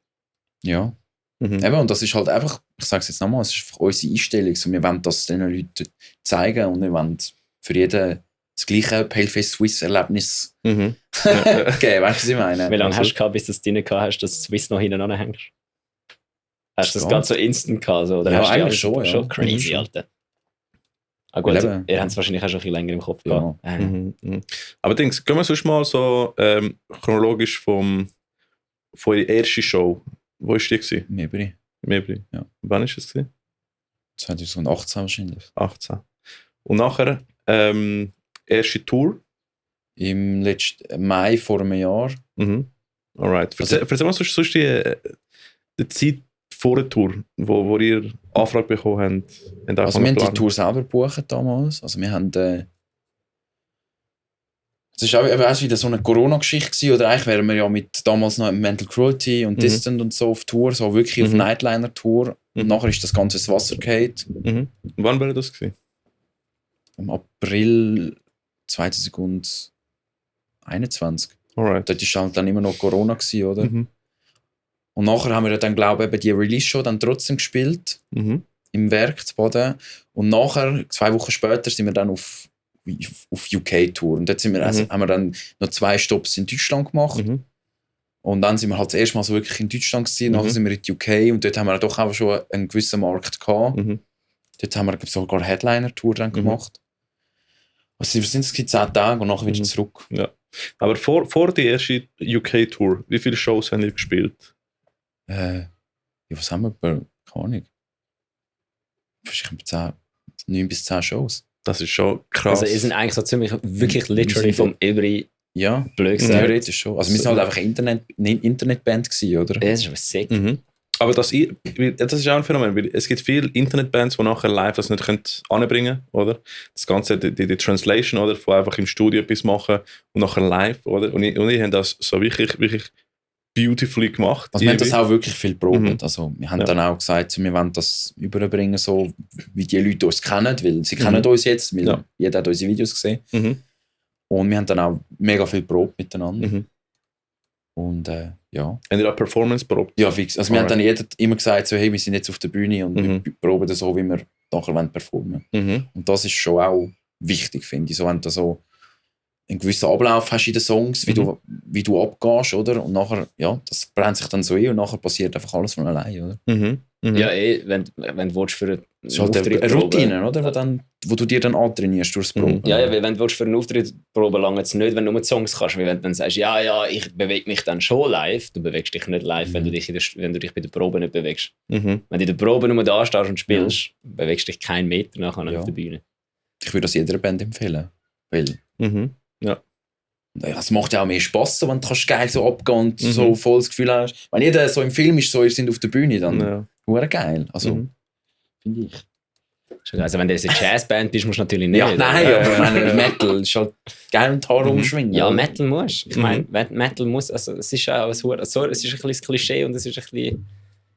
Speaker 3: Ja. Eben, und das ist halt einfach, ich sage es jetzt nochmal, es ist einfach unsere Einstellung. So, wir wollen das den Leuten zeigen und wir wollen für jeden das gleiche Paleface Swiss Erlebnis
Speaker 2: Mhm.
Speaker 3: geben. Weißt du, was ich meine?
Speaker 1: Wie lange hast du gehabt, bis du es drin gehabt hast, dass du Swiss noch hinten anhängst? Hast du das ganz so instant gehabt? So, oder
Speaker 3: Ja,
Speaker 1: hast du die
Speaker 3: eigentlich
Speaker 1: alles-
Speaker 3: schon, ja.
Speaker 1: Schon crazy,
Speaker 3: Schon.
Speaker 1: Alter. Ah, gut,
Speaker 3: Weil eben-
Speaker 1: ihr habt es wahrscheinlich auch schon ein bisschen länger im Kopf
Speaker 3: Ja.
Speaker 1: gehabt.
Speaker 2: Mhm. Mhm. Aber Dings, gehen wir sonst mal so chronologisch von eurer ersten Show. Wo war die gewesen?
Speaker 3: Mebri.
Speaker 2: Im Ebri.
Speaker 3: Ja.
Speaker 2: Wann war es gewesen?
Speaker 3: 2018 wahrscheinlich.
Speaker 2: 18. Und nachher erste Tour.
Speaker 3: Im letzten Mai vor einem Jahr.
Speaker 2: Mhm. Alright. Erzähl mal sonst die Zeit vor der Tour, wo ihr Anfrage bekommen habt.
Speaker 3: Also wir haben die Tour selber gebucht damals. Also wir haben... es war auch erst wieder so eine Corona-Geschichte gewesen, oder eigentlich wären wir ja mit damals noch Mental Cruelty und Distant und so auf Tour, so wirklich auf Nightliner-Tour. Und nachher ist das Ganze ins Wasser gefallen.
Speaker 2: Mhm. Wann war das gewesen?
Speaker 3: Im April 2021.
Speaker 2: Alright.
Speaker 3: Dort war halt dann immer noch Corona gewesen, oder?
Speaker 2: Mhm.
Speaker 3: Und nachher haben wir dann, glaube ich, eben die Release-Show dann trotzdem gespielt.
Speaker 2: Mhm.
Speaker 3: Im Werk zu Baden. Und nachher, 2 Wochen später, sind wir dann auf UK-Tour. Und dort sind wir, also, haben wir dann noch 2 Stops in Deutschland gemacht.
Speaker 2: Mhm.
Speaker 3: Und dann sind wir halt das erste Mal so wirklich in Deutschland gewesen. Nachher sind wir in die UK und dort haben wir doch auch schon einen gewissen Markt gehabt.
Speaker 2: Mhm.
Speaker 3: Dort haben wir sogar eine Headliner-Tour dann gemacht. Also wir sind es 10 Tage und nachher wieder zurück.
Speaker 2: Ja. Aber vor der ersten UK-Tour, wie viele Shows haben ihr gespielt?
Speaker 3: Ja, was haben wir? Keine Ahnung. Wahrscheinlich 9 bis 10 Shows.
Speaker 2: Das ist schon krass.
Speaker 1: Also, ihr sind eigentlich so ziemlich, wirklich literally vom Ebri
Speaker 3: Ja,
Speaker 1: blöd gesagt.
Speaker 3: theoretisch schon. Also wir sind halt einfach eine Internetband gewesen, oder?
Speaker 1: Das ist aber sick.
Speaker 2: Mhm. Aber das ist auch ein Phänomen, weil es gibt viele Internetbands, die nachher live das nicht anbringen können, oder? Das Ganze, die Translation, oder? Von einfach im Studio etwas machen und nachher live, oder? Und ich haben das so wirklich beautifully gemacht.
Speaker 3: Also wir haben das auch wirklich viel probiert.
Speaker 2: Mhm.
Speaker 3: Also wir haben dann auch gesagt, wir wollen das überbringen, so wie die Leute uns kennen, weil sie kennen uns jetzt, weil jeder hat unsere Videos gesehen.
Speaker 2: Mhm.
Speaker 3: Und wir haben dann auch mega viel probiert miteinander.
Speaker 2: Mhm.
Speaker 3: Und ja.
Speaker 2: Haben ihr auch Performance probiert?
Speaker 3: Ja, fix. Also wir haben dann immer gesagt, so, hey, wir sind jetzt auf der Bühne und wir proben das so, wie wir nachher performen wollen.
Speaker 2: Mhm.
Speaker 3: Und das ist schon auch wichtig, finde ich. So, wenn du so einen gewissen Ablauf hast in den Songs, wie du abgehst, oder? Und nachher, ja, das brennt sich dann so und nachher passiert einfach alles von allein, oder?
Speaker 2: Mhm. Mhm.
Speaker 1: Ja, wenn du willst für einen
Speaker 3: Das ist halt
Speaker 1: Auftritt
Speaker 3: eine Routine,
Speaker 1: proben.
Speaker 3: oder? Wo du dir dann antrainierst durchs Proben.
Speaker 1: Ja, weil wenn du willst für einen Auftritt proben, lange es nicht, wenn du nur die Songs kannst. Weil wenn du dann sagst, ja, ich bewege mich dann schon live, du bewegst dich nicht live, wenn du dich bei der Probe nicht bewegst.
Speaker 2: Mhm.
Speaker 1: Wenn du in der Probe nur da stehst und spielst, bewegst dich keinen Meter nachher auf der Bühne.
Speaker 3: Ich würde das jeder Band empfehlen. Weil
Speaker 2: Ja.
Speaker 3: es macht ja auch mehr Spass, so, wenn du geil so abgehen und so voll das Gefühl hast. Wenn jeder so im Film ist, so, ihr seid auf der Bühne, dann wäre geil. Also, finde ich.
Speaker 1: Also wenn du jetzt eine Jazzband bist, musst du natürlich nicht.
Speaker 3: Ja, nein, aber Metal ist halt geil und Haar umschwingen.
Speaker 1: Ja, Metal muss. Ich meine, Metal muss, also es ist auch es ist ein bisschen das Klischee und es ist ein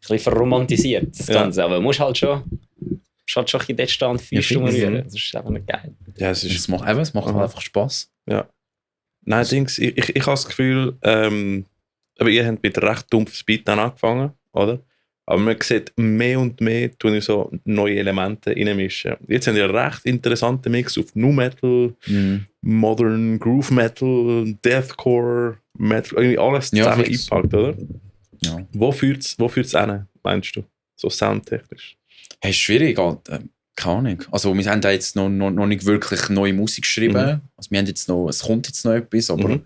Speaker 1: bisschen verromantisiert, das Ganze. Aber du musst halt schon ein bisschen dort stehen und Feuer rühren. Das ist einfach nicht geil.
Speaker 2: Ja,
Speaker 3: Es macht halt einfach Spass.
Speaker 2: Ja. Nein, Dings, ich habe das Gefühl, aber ihr habt mit recht dumpfes Beat dann angefangen, oder? Aber man sieht mehr und mehr, tun so neue Elemente reinmischen. Jetzt haben wir einen recht interessanten Mix auf Nu Metal, Modern Groove Metal, Deathcore, Metal, irgendwie alles zusammen eingepackt, oder?
Speaker 3: Ja.
Speaker 2: Wo führt es hin, meinst du? So soundtechnisch?
Speaker 3: Hey, ist schwierig, keine Ahnung. Also wir haben da jetzt noch nicht wirklich neue Musik geschrieben. Also wir haben jetzt noch, es kommt jetzt noch etwas, aber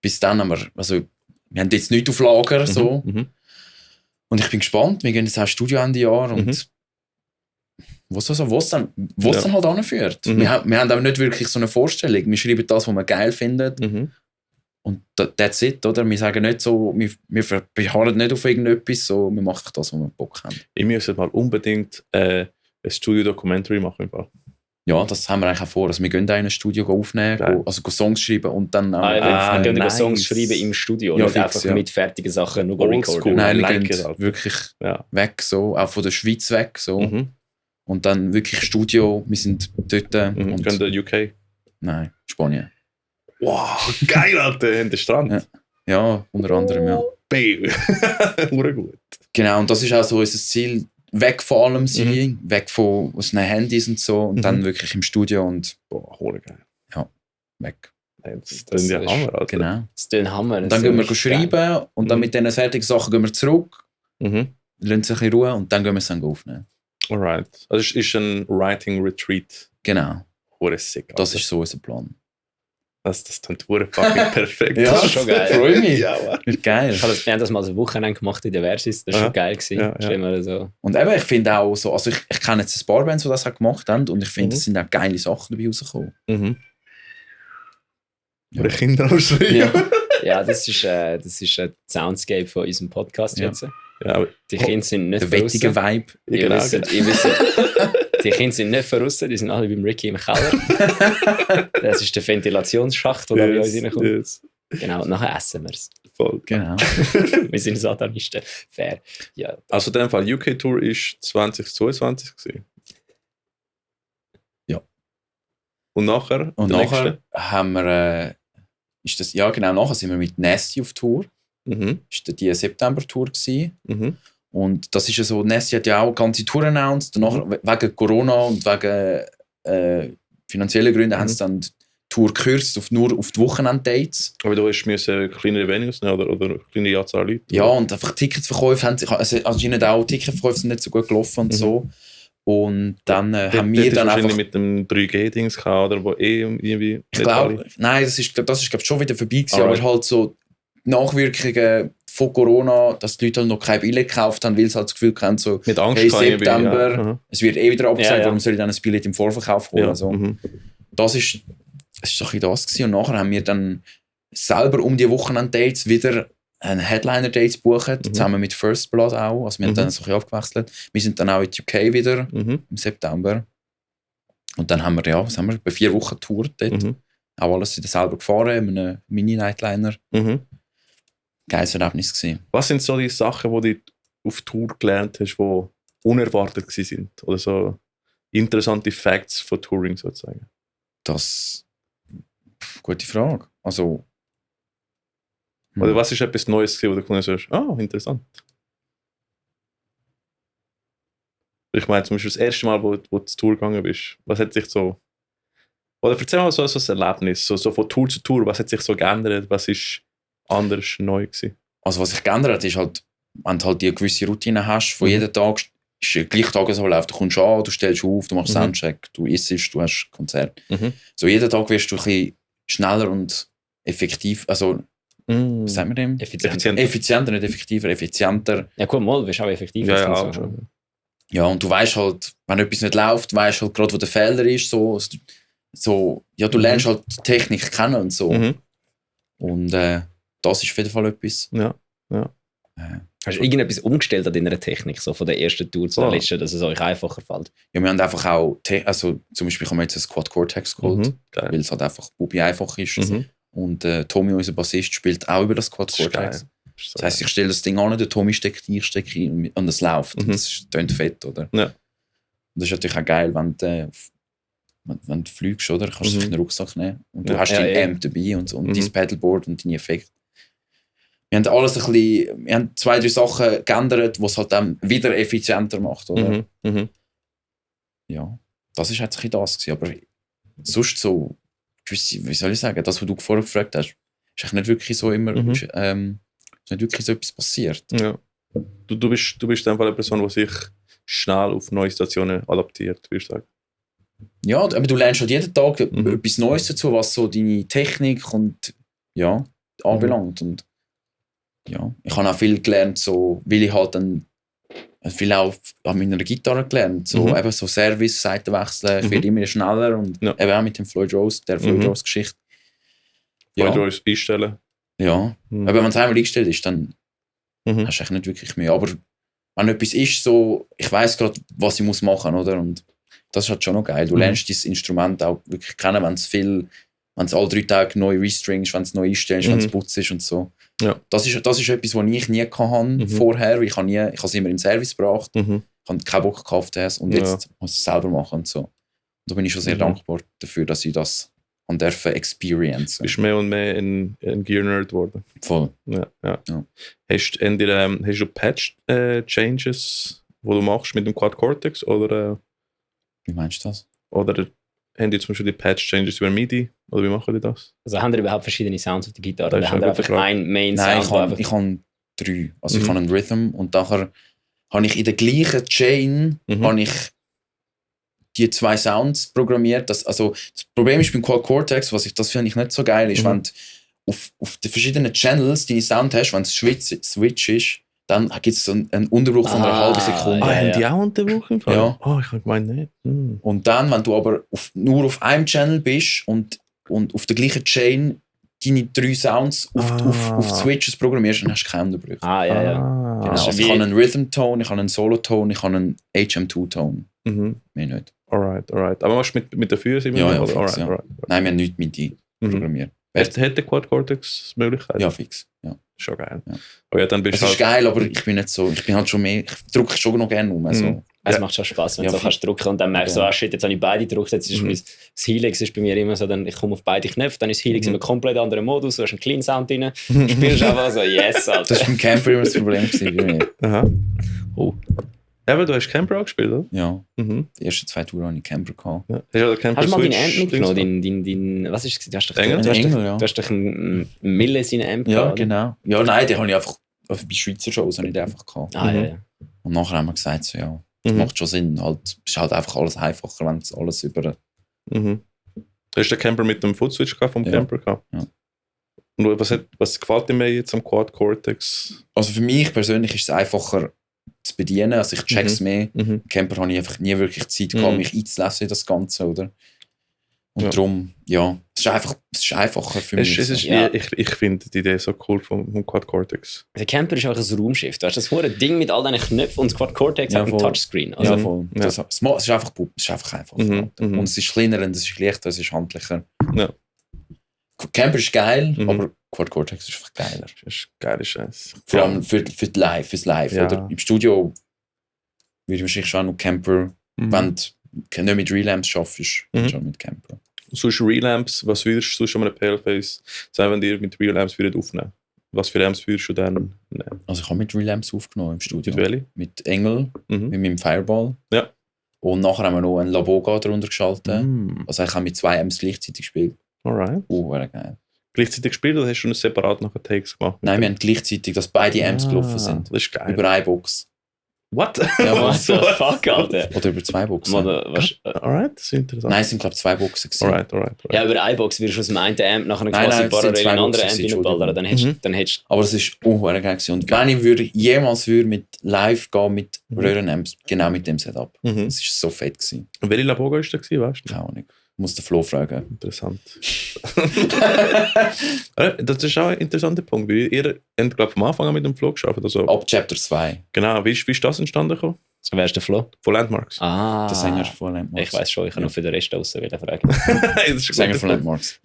Speaker 3: bis dann haben wir, also wir haben jetzt nichts auf Lager, so. Und ich bin gespannt, wir gehen jetzt auch Studioende Jahr und wo es dann halt anführt. Wir haben auch nicht wirklich so eine Vorstellung. Wir schreiben das, was wir geil finden. Und that's it, oder? Wir sagen nicht so, wir beharren nicht auf irgendetwas, so, wir machen das, was wir Bock haben.
Speaker 2: Ich müsste mal unbedingt ein Studio-Documentary machen. Im Fall.
Speaker 3: Ja, das haben wir eigentlich auch vor. Also wir gehen da in ein Studio aufnehmen, also Songs schreiben und dann
Speaker 1: wir gehen Songs schreiben im Studio, nicht einfach mit fertigen Sachen nur recorden.
Speaker 3: Nein, wir gehen wirklich weg, so, auch von der Schweiz weg. So. Und dann wirklich Studio, wir sind dort.
Speaker 2: Und gehen in UK?
Speaker 3: Nein, Spanien.
Speaker 2: Wow, geil, Alter, an den Strand.
Speaker 3: Ja, unter anderem, ja.
Speaker 2: Baby. Gut.
Speaker 3: Genau, und das ist auch so unser Ziel, weg von allem sein, weg von aus den Handys und so und dann wirklich im Studio und
Speaker 2: geil.
Speaker 3: Ja, weg.
Speaker 2: Das ist ja Hammer, Alter.
Speaker 3: Genau.
Speaker 1: Das ist ein Hammer.
Speaker 3: Und dann gehen wir schreiben und dann mit diesen fertigen Sachen gehen wir zurück, lassen sich in Ruhe und dann gehen wir es dann aufnehmen.
Speaker 2: Alright. Also es ist ein Writing Retreat.
Speaker 3: Genau.
Speaker 2: Sick,
Speaker 3: das ist so unser Plan.
Speaker 2: Das klingt fucking perfekt.
Speaker 1: Ja, das ist schon geil.
Speaker 3: Freue mich.
Speaker 2: Ja,
Speaker 3: wird geil.
Speaker 1: Wir haben das mal so ein Wochenende gemacht in der Versis. Das war schon geil gewesen.
Speaker 2: Ja.
Speaker 1: So.
Speaker 3: Und eben, ich finde auch so, also ich kenne jetzt ein paar Bands, die das auch gemacht haben und ich finde, es sind auch geile Sachen dabei rausgekommen.
Speaker 2: Ja. Oder Kinder ausschreien.
Speaker 1: Ja, das ist ein Soundscape von unserem Podcast jetzt.
Speaker 2: Ja,
Speaker 1: die Kinder sind nicht
Speaker 3: der wettige Vibe.
Speaker 1: Ihr wisst, die Kinder sind nicht verrissen, die sind alle beim Ricky im Keller. Das ist der Ventilationsschacht, der da bei uns reinkommt. Yes. Genau, und nachher essen wir es.
Speaker 2: Voll.
Speaker 3: Genau.
Speaker 1: Wir sind Satanisten. Fair. Ja.
Speaker 2: Also in dem Fall, UK-Tour war 2022 gewesen.
Speaker 3: Ja.
Speaker 2: Und nachher?
Speaker 3: Haben wir, nachher sind wir mit Nasty auf Tour. Das war die September-Tour. Und das ist ja so, Nasty hat ja auch ganze Tour announced. Danach, wegen Corona und wegen finanziellen Gründen haben sie dann die Tour gekürzt nur auf die Wochenend-Dates.
Speaker 2: Aber du musst kleinere Venues nehmen oder kleine Anzahl Leute?
Speaker 3: Ja, und einfach Ticketsverkäufe haben anscheinend auch Ticketverkäufe sind nicht so gut gelaufen und so. Und dann haben wir dann einfach...
Speaker 2: mit dem 3G-Dings gehabt, oder wo irgendwie...
Speaker 3: Ich glaube, nein, das ist glaube ich schon wieder vorbei gewesen, aber halt so Nachwirkungen von Corona, dass die Leute halt noch keine Billett gekauft haben, weil sie halt das Gefühl haben, so
Speaker 2: mit Angst
Speaker 3: hey, September, es wird wieder abgesagt, warum soll ich dann ein Billett im Vorverkauf holen?
Speaker 2: Ja.
Speaker 3: Also, das ist ein bisschen das gewesen. Und nachher haben wir dann selber um die Wochenend-Dates wieder einen Headliner-Dates gebucht, zusammen mit First Blood auch. Also wir haben dann so ein bisschen abgewechselt. Wir sind dann auch in die UK wieder im September. Und dann haben wir, bei 4 Wochen getourt dort. Auch alles wieder selber gefahren, mit einem Mini-Nightliner. Geiles Erlebnis gewesen.
Speaker 2: Was sind so die Sachen, die du auf Tour gelernt hast, die unerwartet waren? Oder so interessante Facts von Touring sozusagen?
Speaker 3: Gute Frage. Also...
Speaker 2: Oder was ist etwas Neues, wo du gefunden hast, interessant? Ich meine, zum Beispiel das erste Mal, wo du zur Tour gegangen bist, was hat sich so... Oder erzähl mal so ein Erlebnis, so von Tour zu Tour, was hat sich so geändert, was ist anders neu gewesen?
Speaker 3: Also was sich geändert hat, ist halt, wenn du halt die gewisse Routine hast, von jeden Tag ist der gleiche Tag so läuft, du kommst an, du stellst auf, du machst Soundcheck, du isst, du hast Konzert. So jeden Tag wirst du ein bisschen schneller und effektiv, also was sagen wir dem? Effizienter, nicht effektiver, effizienter.
Speaker 1: Ja gut, mal, wirst du auch effektiver.
Speaker 2: Ja,
Speaker 3: ja, und du weißt halt, wenn etwas nicht läuft, weißt halt gerade, wo der Fehler ist, du lernst halt die Technik kennen und so. Und das ist auf jeden Fall etwas.
Speaker 2: Ja.
Speaker 1: Hast du irgendetwas umgestellt an deiner Technik, so von der ersten Tour zu der letzten, dass es euch einfacher fällt?
Speaker 3: Ja, wir haben einfach auch, zum Beispiel haben wir jetzt ein Quad Cortex geholt, weil es halt einfach bubi einfach ist. Und Tommy, unser Bassist, spielt auch über das Quad Cortex. Das heisst, ich stelle das Ding an, der Tommy steckt ein, ich stecke ein und es läuft. Und das tönt fett, oder?
Speaker 2: Ja.
Speaker 3: Und das ist natürlich auch geil, wenn du fliegst, oder? Kannst du in den Rucksack nehmen. Und du hast dein Amp dabei und dein Pedalboard und deine Effekte. Wir haben alles ein bisschen, wir haben 2, 3 Sachen geändert, was es halt dann wieder effizienter macht, oder? Ja, das ist jetzt das gewesen. Aber sonst so, wie soll ich sagen, das, was du vorher gefragt hast, ist eigentlich nicht wirklich so immer, ist nicht wirklich so etwas passiert.
Speaker 2: Ja. Du bist einfach eine Person, die sich schnell auf neue Situationen adaptiert, würde ich sagen.
Speaker 3: Ja, aber du lernst halt jeden Tag etwas Neues dazu, was so deine Technik und anbelangt. Und ja, ich habe auch viel gelernt, so, weil ich halt dann viel auch an meiner Gitarre gelernt, so eben so Service, Seitenwechseln, ich werde immer schneller und eben auch mit dem Floyd Rose, der Floyd Rose Geschichte.
Speaker 2: Floyd Rose einstellen.
Speaker 3: Ja, aber wenn es einmal eingestellt ist, dann hast du eigentlich nicht wirklich mehr. Aber wenn etwas ist, so, ich weiss gerade, was ich machen muss, oder? Und das ist halt schon noch geil. Du lernst dieses Instrument auch wirklich kennen, wenn es alle 3 Tage neu restringst, wenn es neu einstellst, wenn es putzt ist und so.
Speaker 2: Ja.
Speaker 3: Das ist etwas, was ich nie hatte vorher. Ich habe es immer im Service gebracht. Ich habe keinen Bock auf das und jetzt muss ich es selber machen und so. Und da bin ich schon sehr dankbar dafür, dass ich das an dürfen experience.
Speaker 2: Bist mehr und mehr ein Gear-Nerd geworden.
Speaker 3: Voll.
Speaker 2: Ja. Hast du Patch-Changes wo du machst mit dem Quad Cortex? Oder
Speaker 3: Wie meinst du das?
Speaker 2: haben die zum Beispiel die Patch-Changes über MIDI? Oder wie machen die das?
Speaker 1: Also haben die überhaupt verschiedene Sounds auf der Gitarre?
Speaker 2: Das
Speaker 1: Oder
Speaker 2: ist
Speaker 1: haben die
Speaker 2: eine gute
Speaker 1: einfach
Speaker 2: Frage.
Speaker 1: einen
Speaker 3: Nein,
Speaker 1: Main-Sound?
Speaker 3: ich habe 3. Also ich habe einen Rhythm und nachher habe ich in der gleichen Chain habe ich die 2 Sounds programmiert. Das Problem ist beim Quad Cortex, das finde ich nicht so geil, ist, wenn du auf den verschiedenen Channels deine Sound hast, wenn es Switch ist, dann gibt es so einen Unterbruch von einer halben Sekunde.
Speaker 2: Haben die auch Unterbruch im Fall?
Speaker 3: Ja.
Speaker 2: Oh, ich habe gemeint, nicht.
Speaker 3: Und dann, wenn du aber nur auf einem Channel bist und auf der gleichen Chain deine 3 Sounds auf Switches programmierst, dann hast du keinen Unterbruch.
Speaker 1: Ja.
Speaker 3: Genau. Also ich habe einen Rhythm-Tone, ich habe einen Solo-Tone, ich habe einen HM2-Tone. Mehr nicht.
Speaker 2: Alright. Aber machst du mit der Füße immer
Speaker 3: Ja,
Speaker 2: noch?
Speaker 3: fix, ja. Nein, wir haben nichts mit die programmiert.
Speaker 2: Hat der Quad Cortex Möglichkeit?
Speaker 3: Ja, fix. Ja.
Speaker 2: Schon geil.
Speaker 3: Ja.
Speaker 2: Aber ja, dann bist
Speaker 3: Es ist geil, aber ich bin halt schon mehr, ich drücke schon noch gerne um. Also.
Speaker 1: Es macht schon Spaß, wenn du so kannst drücken und dann merkst du, shit, jetzt habe ich beide gedrückt. Jetzt ist das Helix ist bei mir immer so, dann, ich komme auf beide Knöpfe, dann ist das Helix in einem komplett anderen Modus, du hast einen Clean Sound drin, spielst einfach so, yes, Alter.
Speaker 3: Das war beim Camper immer das Problem bei mir.
Speaker 2: Aha. Ja, aber du hast Camper auch gespielt, oder?
Speaker 3: Ja. Die ersten 2 Touren hatte ich Camper gehabt.
Speaker 2: Ja.
Speaker 1: Hast du mal deinen Amp mitgenommen? Was ist das? Du hast doch einen Mille seinen Amp
Speaker 3: Ja,
Speaker 1: gehabt,
Speaker 3: genau. Ja, nein, den habe ich einfach, also bei Schweizer Shows habe ich den einfach gehabt.
Speaker 1: Ja.
Speaker 3: Und nachher haben wir gesagt, so, ja, das macht schon Sinn. Es ist halt einfach alles einfacher, wenn es alles über...
Speaker 2: Hast du den Camper mit dem Footswitch vom Camper gehabt?
Speaker 3: Ja.
Speaker 2: Und was gefällt dir mehr jetzt am Quad Cortex?
Speaker 3: Also für mich persönlich ist es einfacher zu bedienen, also ich check's mehr. Im Camper habe ich einfach nie wirklich Zeit gehabt, mich einzulesen in das Ganze, oder? Und darum, ja, es ist einfacher für mich.
Speaker 2: Ich finde die Idee so cool vom Quad Cortex.
Speaker 1: Der Camper ist auch ein Raumschiff. Du hast das hohe Ding mit all deinen Knöpfen und das Quad Cortex hat einen Touchscreen. Also,
Speaker 3: ja, voll. Ja. Es ist einfach einfach. Und es ist kleiner und es ist leichter, es ist handlicher.
Speaker 2: Ja.
Speaker 3: Camper ist geil, aber Quad Cortex ist einfach geiler.
Speaker 2: Das ist geile Scheiße.
Speaker 3: Vor allem fürs Live. Ja. Oder im Studio würde ich wahrscheinlich schon noch Camper, wenn du nicht mit Relamps schaffst, schon mit Camper.
Speaker 2: Sonst Relamps, was würdest du schon mal Paleface sagen, wenn ihr mit Relamps würdet aufnehmen? Was für Amps würdest du dann nehmen?
Speaker 3: Also ich habe mit Relamps aufgenommen im Studio.
Speaker 2: Mit welche?
Speaker 3: Mit Engel, mit meinem Fireball.
Speaker 2: Ja.
Speaker 3: Und nachher haben wir noch einen Laboga darunter geschaltet. Also ich habe mit 2 Amps gleichzeitig gespielt.
Speaker 2: Alright.
Speaker 3: Wäre geil.
Speaker 2: Gleichzeitig gespielt oder hast du separat nachher Takes gemacht?
Speaker 3: Nein, wir haben gleichzeitig, dass beide Amps gelaufen sind.
Speaker 2: Das ist geil.
Speaker 3: Über eine Box.
Speaker 2: What?
Speaker 3: Ja,
Speaker 1: what the fuck, Alter?
Speaker 3: Oder über 2 Boxen.
Speaker 2: Alright, das ist interessant.
Speaker 3: Nein, es sind glaube ich 2 Boxen gewesen.
Speaker 2: Alright.
Speaker 1: Ja, über eine Box würdest du aus dem einen Amp nachher quasi parallel in einen anderen Amp reinballern. Dann hättest
Speaker 3: Aber es ist geil gewesen. Und wenn ich jemals mit live gehen mit Röhrenamps, genau mit dem Setup. Es war so fett gewesen.
Speaker 2: Und welche Laboga war das, weißt du?
Speaker 3: Keine Ahnung. Muss den Flo fragen.
Speaker 2: Interessant. Das ist auch ein interessanter Punkt. Weil ihr habt, glaube ich, vom Anfang an mit dem Flo gearbeitet. Also,
Speaker 3: ab Chapter 2.
Speaker 2: Genau. Wie ist das entstanden gekommen?
Speaker 1: So wärst du der Flo?
Speaker 2: Von Landmarks.
Speaker 3: Der Sänger von Landmarks.
Speaker 1: Ich weiss schon, ich kann noch für den Rest auswählen fragen.
Speaker 3: Der Sänger von Landmarks.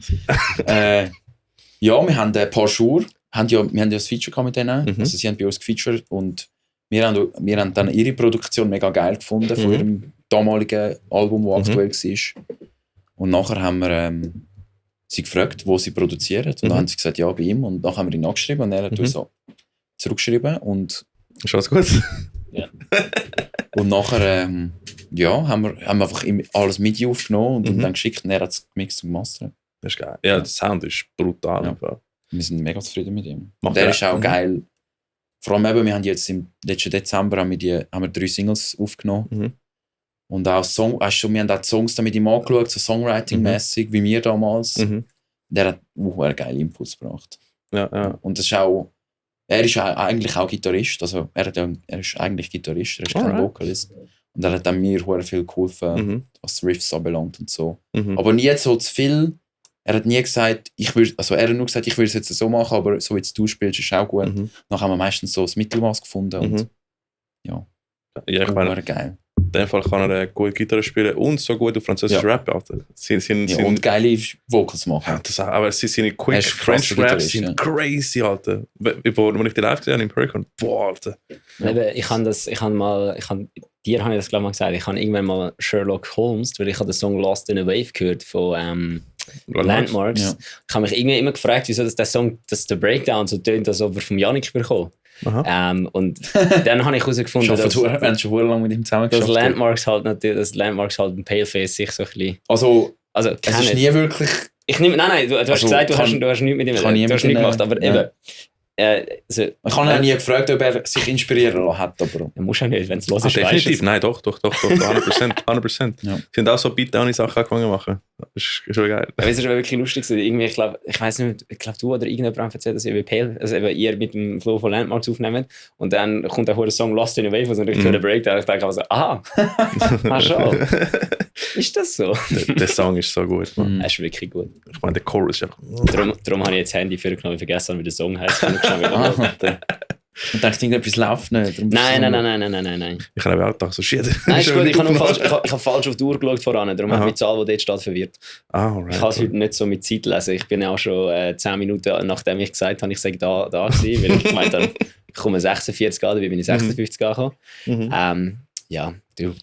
Speaker 3: Ja, wir haben ein paar Schuhe. Wir haben ja das Feature gehabt mit denen. Also sie haben bei uns gefeatured und wir haben dann ihre Produktion mega geil gefunden von ihrem damaligen Album, das aktuell war. Und nachher haben wir sie gefragt, wo sie produzieren. Und dann haben sie gesagt, ja, bei ihm. Und dann haben wir ihn angeschrieben und er hat uns so zurückgeschrieben. Und
Speaker 2: ist alles gut?
Speaker 1: Ja.
Speaker 3: Und nachher haben wir einfach alles MIDI aufgenommen und dann geschickt und er hat es gemixt und gemastert.
Speaker 2: Das ist geil. Ja, der Sound ist brutal.
Speaker 3: Ja. Wir sind mega zufrieden mit ihm. Und der ist auch geil. Vor allem eben, wir haben jetzt im letzten Dezember haben wir 3 Singles aufgenommen. Und auch wir haben auch die Songs mit ihm angeschaut, so Songwriting-mäßig, wie wir damals. Der hat einen geilen Impuls gebracht.
Speaker 2: Ja.
Speaker 3: Und das ist auch, er ist eigentlich auch Gitarrist, also er ist eigentlich Gitarrist, er ist kein Vocalist. Und er hat dann mir sehr viel geholfen, was Riffs anbelangt und so. Aber nie so zu viel. Er hat nie gesagt, er hat nur gesagt, ich will es jetzt so machen, aber so wie du spielst, ist auch gut. Dann haben wir meistens so das Mittelmaß gefunden und ja,
Speaker 2: ich meine,
Speaker 3: geil.
Speaker 2: In dem Fall kann er gut Gitarre spielen und so gut auf Französisch Rap. Alter.
Speaker 3: Und geile Vocals machen.
Speaker 2: Ja, aber seine Quick French Raps sind crazy, Alter. Wo ich die live gesehen habe im Hurricane, boah, Alter.
Speaker 1: Dir habe ich das glaube ich mal gesagt, ich habe irgendwann mal Sherlock Holmes, weil ich habe den Song Lost in a Wave gehört von Landmarks.
Speaker 3: Ja.
Speaker 1: Ich habe mich irgendwie immer gefragt, wieso der Song, dass der Breakdown so tönt, als ob er vom Yannick bekommen. Und dann habe ich herausgefunden, dass
Speaker 3: schon lange mit ihm zusammengearbeitet.
Speaker 1: Dass Landmarks halt im Paleface sich so ein bisschen...
Speaker 3: Also es ist nie wirklich...
Speaker 1: Nein, du hast gesagt, du hast nichts mit ihm gemacht, aber eben...
Speaker 3: ich habe ihn nie gefragt, ob er sich inspirieren lassen hat, aber...
Speaker 1: Du musst ja nicht, wenn es los ist.
Speaker 2: Definitiv, nein, doch, 100%.
Speaker 3: Ja.
Speaker 2: Sie haben auch so bitte Sachen angefangen zu machen. Das ist schon geil.
Speaker 1: Ja, es ist wirklich lustig. Irgendwie, ich weiß nicht, du oder irgendjemand haben erzählt, dass ihr mit dem Flow von Landmarks aufnehmt und dann kommt der Song Lost in a Wave, so ein richtiger Breakdown. Ich denke also, schon. Ist das so?
Speaker 2: Der Song ist so gut.
Speaker 1: Er ist wirklich gut.
Speaker 2: Ich meine, der Chorus ist einfach...
Speaker 1: Darum habe ich jetzt das Handy vorgenommen, vergessen, wie der Song heißt.
Speaker 3: Ich dachte, irgendetwas läuft nicht.
Speaker 1: Nein.
Speaker 2: Ich habe auch gedacht, so shit.
Speaker 1: Nein, ist gut, ich habe falsch auf die Uhr geschaut voran, darum habe ich die Zahl, die dort steht, verwirrt.
Speaker 2: Right.
Speaker 1: Ich kann es heute nicht so mit Zeit lesen. Ich bin ja auch schon 10 Minuten, nachdem ich gesagt habe, ich sage da gewesen, weil ich gemeint habe, ich komme 46 an, dabei bin ich 56 angekommen. Ja, du.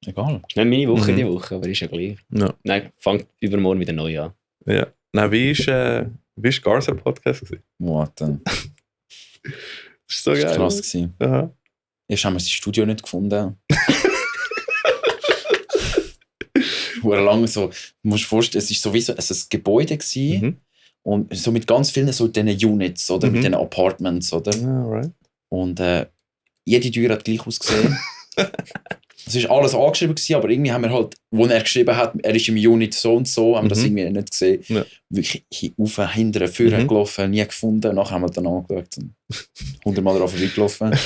Speaker 3: Egal.
Speaker 1: Ist nicht meine Woche die Woche, aber ist ja gleich.
Speaker 2: Ja.
Speaker 1: Nein, fängt übermorgen wieder neu an.
Speaker 2: Ja. Nein, wie ist Garza Podcast gewesen?
Speaker 3: Warte.
Speaker 2: Das war so geil.
Speaker 3: Krass gewesen.
Speaker 2: Aha.
Speaker 3: Erst haben wir das Studio nicht gefunden. Lange so, du musst dir vorstellen, es war sowieso ein Gebäude gewesen, und so mit ganz vielen so diesen Units, oder mit diesen Apartments, oder?
Speaker 2: Right.
Speaker 3: Und jede Tür hat gleich ausgesehen. Es war alles angeschrieben gewesen, aber irgendwie haben wir halt, wo er geschrieben hat, er ist im Unit so und so, haben wir das irgendwie nicht gesehen.
Speaker 2: Ja.
Speaker 3: Wirklich rauf, hinten, vorne gelaufen, nie gefunden. Nachher haben wir dann angeschaut und 100-mal drauf vorbeigelaufen.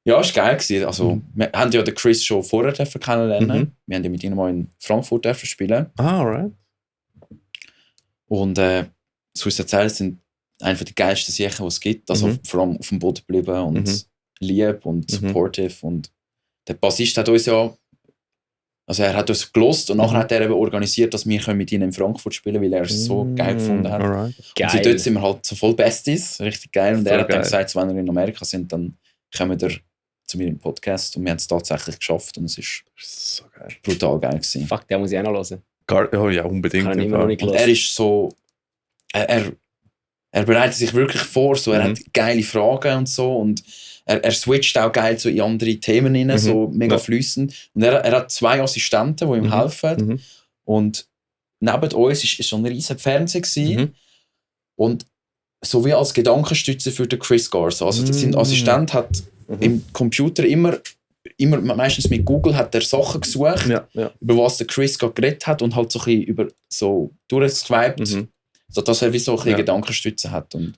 Speaker 3: Ja, es war geil gewesen. Also, wir haben ja den Chris schon vorher kennenlernen. Wir haben ja mit ihm mal in Frankfurt spielen.
Speaker 2: Right.
Speaker 3: Und Swiss Erzähler sind einer der geilsten Sachen, die es gibt. Also vor allem auf dem Boden bleiben und lieb und supportive. Und der Bassist hat uns ja, also er hat uns gelost und nachher hat er eben organisiert, dass wir mit ihnen in Frankfurt spielen, weil er es so geil gefunden hat.
Speaker 2: Right.
Speaker 3: Und dort sind wir halt so voll Besties, richtig geil. Und
Speaker 2: Voll
Speaker 3: er hat dann
Speaker 2: geil.
Speaker 3: gesagt, wenn wir in Amerika sind, dann kommen wir zu mir im Podcast und wir haben es tatsächlich geschafft und es ist
Speaker 2: So geil.
Speaker 3: brutal geil gewesen.
Speaker 1: Fuck, den muss ich auch noch hören.
Speaker 2: Oh ja, unbedingt.
Speaker 1: Kann ich immer noch nicht
Speaker 3: Und
Speaker 1: hören.
Speaker 3: er ist so, er bereitet sich wirklich vor, so, er hat geile Fragen und so und er switcht auch geil so in andere Themen rein, so mega fließend. Und er hat 2 Assistenten, die ihm helfen. Und neben uns ist so ein riesen Fernseher gewesen. Und so wie als Gedankenstütze für den Chris Garza. Also sein Assistent hat im Computer immer meistens mit Google hat er Sachen gesucht,
Speaker 2: Ja.
Speaker 3: über was der Chris gerade geredet hat und halt so ein bisschen über so durchgeswiped, sodass er wie so ein bisschen Gedankenstütze hat. Und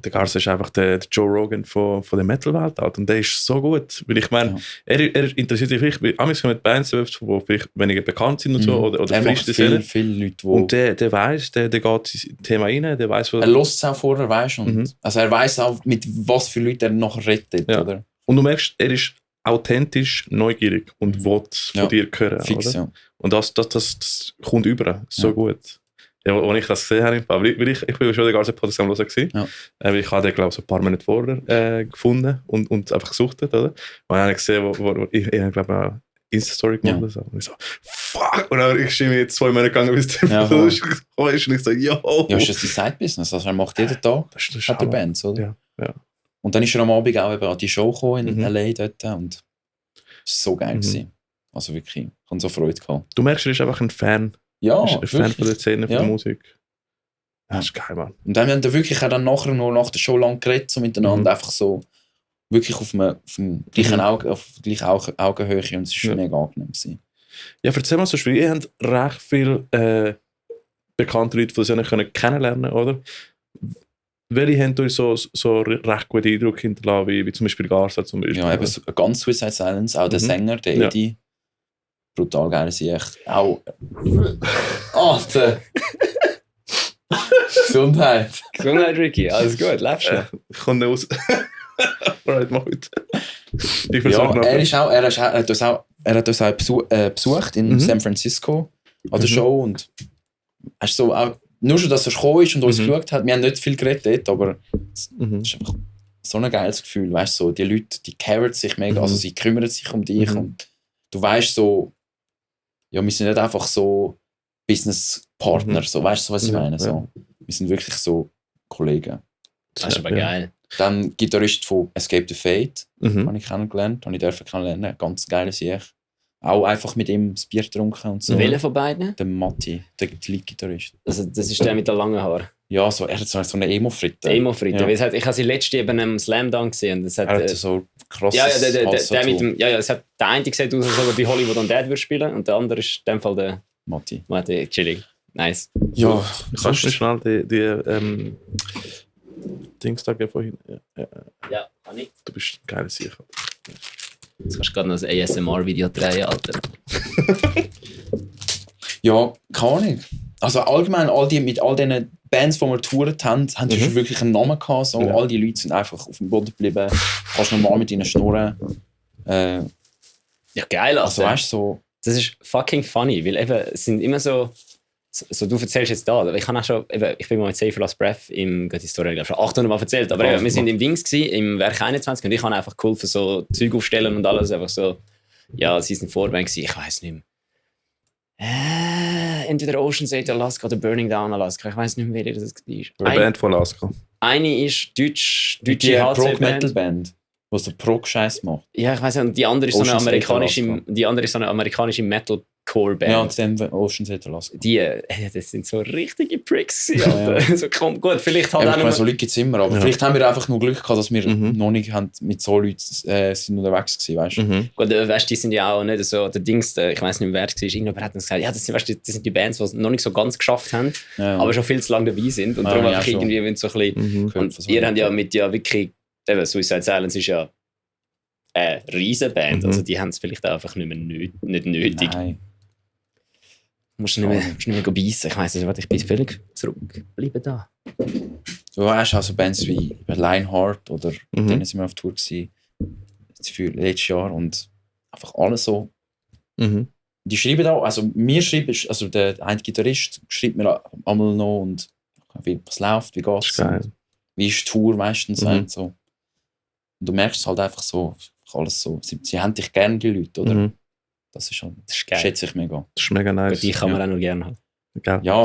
Speaker 2: Der Garza ist einfach der Joe Rogan von der Metal-Welt halt. Und der ist so gut. Weil ich meine, er interessiert sich vielleicht, manchmal mit Bands, die vielleicht weniger bekannt sind und so, oder
Speaker 3: er macht
Speaker 2: frisch
Speaker 3: viele Leute, wo...
Speaker 2: Und der weiss, der geht ins Thema rein, der weiss,
Speaker 3: er lässt es auch vorher, weißt du. Also er weiss auch, mit was für Leuten er nachher redet, oder?
Speaker 2: Und du merkst, er ist authentisch, neugierig und will von dir hören.
Speaker 3: Fix,
Speaker 2: oder?
Speaker 3: ja.
Speaker 2: Und das kommt über, so gut. Ja, als ich das gesehen habe, weil ich bin schon den ganzen Podcast am Hören gewesen.
Speaker 3: Ja.
Speaker 2: Weil ich habe den, glaube ich, so ein paar Monate vorher gefunden und einfach gesucht, oder? Und dann habe ich gesehen, wo ich glaube auch Insta-Story gemacht habe. Und ich so, fuck! Und dann ist ich jetzt 2 Monate gegangen, bis der
Speaker 3: voll.
Speaker 2: ist und ich so, yo!
Speaker 3: Ja, ist das sein Side-Business? Also er macht jeden Tag,
Speaker 2: Das ist
Speaker 3: hat er Bands, oder?
Speaker 2: Ja.
Speaker 3: Und dann ist er am Abend auch eben an die Show gekommen in L.A. dort und es war so geil gewesen. Also wirklich, ich habe so Freude gehabt.
Speaker 2: Du merkst, er ist einfach ein Fan.
Speaker 3: Ja,
Speaker 2: Ist ein Fan von der Szene, von
Speaker 3: Ja.
Speaker 2: der Musik. Das ist geil, Mann.
Speaker 3: Und dann haben wir wirklich auch dann nachher noch nach der Show lang geredet, so miteinander, einfach so wirklich auf dem gleichen auf gleicher Augenhöhe und es war mega angenehm gewesen.
Speaker 2: Ja, erzähl mal so, ihr habt recht viele bekannte Leute, die sie nicht kennenlernen können, oder? Welche haben euch so recht guten Eindruck hinterlassen, wie zum Beispiel Garza zum Beispiel?
Speaker 3: Ja, eben so, ganz Suicide Silence, auch der Sänger, der Eddie. Brutal geil sehe ich. Auch... Alter! Gesundheit!
Speaker 1: Gesundheit, Ricky. Alles gut, lebst du?
Speaker 2: Ich komme nicht raus. Alright, mach weiter. Ich
Speaker 3: Ja, er hat uns auch besucht in San Francisco an der Show und hast so auch, nur schon, dass er gekommen ist und uns geschaut hat, wir haben nicht viel geredet dort, aber es ist einfach so ein geiles Gefühl, weißt du, so, die Leute, die caren sich mega, also sie kümmern sich um dich und du weißt so, ja, wir sind nicht einfach so Business Partner, so, weißt du, was ich meine? So. Wir sind wirklich so Kollegen.
Speaker 1: Das ist aber geil.
Speaker 3: Dann Gitarrist von Escape the Fate, habe ich kennengelernt, habe ich dürfen kennenlernen, ganz geiles Sieg. Auch einfach mit ihm das Bier getrunken und so.
Speaker 1: Welcher von beiden?
Speaker 3: Der Matti, der Lead-Gitarrist.
Speaker 1: Also, das ist der mit den langen Haaren.
Speaker 3: Ja, so, er hat so eine Emo-Fritte.
Speaker 1: Emo-Fritte. Ich habe sie letztes Jahr bei einem Slam-Dunk gesehen. Das hat,
Speaker 3: er hat so krasses
Speaker 1: der mit dem, es hat, der eine sieht aus, als ob er bei Hollywood und Dad würde spielen und der andere ist in dem Fall der Matti. Chillig. Nice.
Speaker 2: Ja, kannst du mir schnell die Dings da vorhin?
Speaker 1: Ja, kann ich.
Speaker 2: Du bist ein geiler Sicher.
Speaker 1: Jetzt kannst du gerade noch ein ASMR-Video drehen, Alter.
Speaker 3: Ja, keine Ahnung. Also allgemein, mit all diesen Bands, die wir getourt haben, haben sie wirklich einen Namen gehabt. So. All die Leute sind einfach auf dem Boden geblieben. Du kannst normal mit ihnen schnurren.
Speaker 1: Ja, geil, Alter.
Speaker 3: Also weißt so.
Speaker 1: Das ist fucking funny, weil eben, es sind immer so du erzählst jetzt da, ich bin mal mit Save Last Breath im Gott Historia, glaube ich, schon 800 Mal erzählt, aber eben, wir sind im Dings gewesen, im Werk 21 und ich habe einfach geholfen, so Zeug aufstellen und alles, einfach so, ja, sie sind Vorband gewesen, ich weiss nicht mehr. Entweder Ocean's 8 Alaska oder Burning Down Alaska, ich weiss nicht mehr, wer das war.
Speaker 2: Eine Band von Alaska.
Speaker 1: Eine ist deutsche
Speaker 3: Prog-Metal-Band, die so Prog-Scheiß macht.
Speaker 1: Ja, ich weiss nicht, die andere ist so eine amerikanische Metal-Core-Band.
Speaker 3: Ja, dann Ocean's 8 Alaska.
Speaker 1: Das sind so richtige Pricks gewesen. So, gut, vielleicht halt
Speaker 3: auch so Leute gibt es immer, aber vielleicht haben wir einfach nur Glück gehabt, dass wir noch nicht mit so Leuten sind unterwegs gewesen, weißt du?
Speaker 1: Gut, weißt, die sind ja auch nicht so, der Dings, ich weiss nicht mehr, wer es war, irgendjemand hat uns gesagt, ja, das sind die Bands, die es noch nicht so ganz geschafft haben, aber schon viel zu lange dabei sind und darum einfach irgendwie, wenn so ein bisschen, und ihr habt ja mit wirklich, eben, Suicide Silence ist ja eine Riesenband, also die haben es vielleicht einfach nicht nötig.
Speaker 3: Nein.
Speaker 1: Du musst nicht mehr beißen. Ich weiss nicht, ich bin völlig zurückgeblieben da.
Speaker 3: Du hast also Bands wie Lionheart oder denen sind wir auf Tour gewesen, für letztes Jahr und einfach alles so. Die schreiben auch, also mir schreibt, also der eine Gitarrist schreibt mir einmal noch und was läuft, wie geht's, wie ist die Tour meistens und so. Und du merkst es halt einfach so, alles so, sie haben dich gerne, die Leute, oder? Das ist geil. Schätze ich mega.
Speaker 2: Das ist mega nice.
Speaker 1: Die kann man auch nur gerne haben.
Speaker 3: Geil. Ja,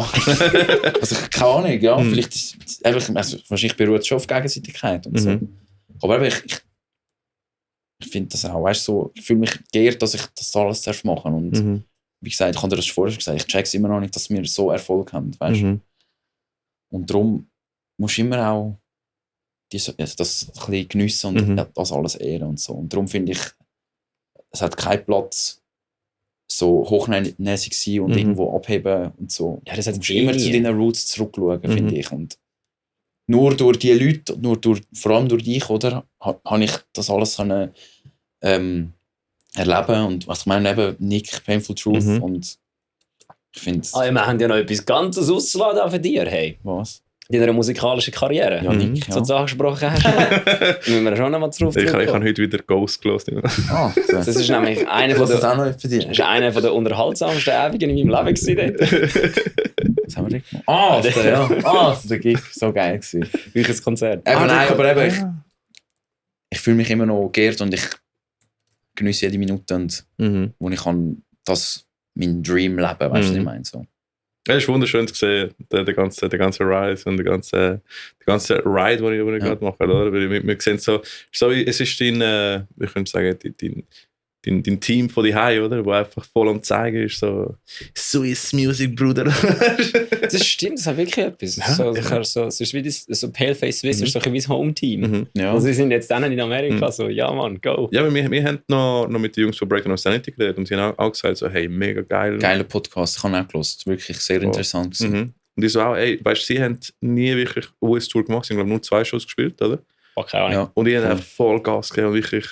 Speaker 3: also keine Ahnung, ja. Vielleicht ist es einfach, also wahrscheinlich beruht es schon auf Gegenseitigkeit und so. Aber ich finde das auch, weißt du, so, ich fühle mich geehrt, dass ich das alles machen darf. Und wie gesagt, ich habe dir das vorher gesagt, ich check's immer noch nicht, dass wir so Erfolg haben, weißt du. Und darum musst du immer auch das ein bisschen geniessen und das alles ehren und so. Und darum finde ich, es hat keinen Platz, so hochnäsig sein und irgendwo abheben und so. Ja, das hat immer zu deinen Roots zurückschauen, finde ich. Und nur durch die Leute, vor allem durch dich, oder, habe ich das alles können, erleben. Und was ich meine, eben Nick, Painful Truth. Und ich finde
Speaker 1: wir haben ja noch etwas ganzes auszuladen für dir, hey.
Speaker 3: Was?
Speaker 1: In deiner musikalischen Karriere.
Speaker 3: Ja, Nick,
Speaker 1: so angesprochen hast. Müssen wir schon noch mal drauf
Speaker 2: ich habe heute wieder Ghost gelesen.
Speaker 1: Das ist nämlich einer von der unterhaltsamsten Abende in meinem Leben gewesen.
Speaker 3: Was haben wir gemacht? Der Gig war so geil.
Speaker 1: Welches Konzert?
Speaker 3: Ich fühle mich immer noch geehrt und ich genieße jede Minute, und wo ich kann mein Dream leben, weißt du, was ich meine? So.
Speaker 2: Ja, es ist wunderschön zu sehen, der ganze Rise und der ganze Ride, den ich gerade mache. Oder? Wir sehen so, es ist dein, ich könnte sagen, dein Team von daheim, oder? Wo einfach voll am Zeigen ist, so Swiss Music, Bruder.
Speaker 1: Das stimmt, das hat wirklich etwas. Ja, es ist wie so Paleface Swiss, ist so ein wie das Home-Team. Ja. Also sie sind jetzt dann in Amerika so, ja Mann, go.
Speaker 2: Ja, aber wir haben noch mit den Jungs von Breakdown of Sanity geredet und sie haben auch gesagt, so, hey, mega geil.
Speaker 3: Geiler Podcast, ich habe auch gehört, wirklich sehr interessant.
Speaker 2: Und ich so auch, ey, weißt du, sie haben nie wirklich US-Tour gemacht, sie haben glaube nur 2 Shows gespielt, oder?
Speaker 1: Okay,
Speaker 2: ja. Und die haben voll Gas gegeben und wirklich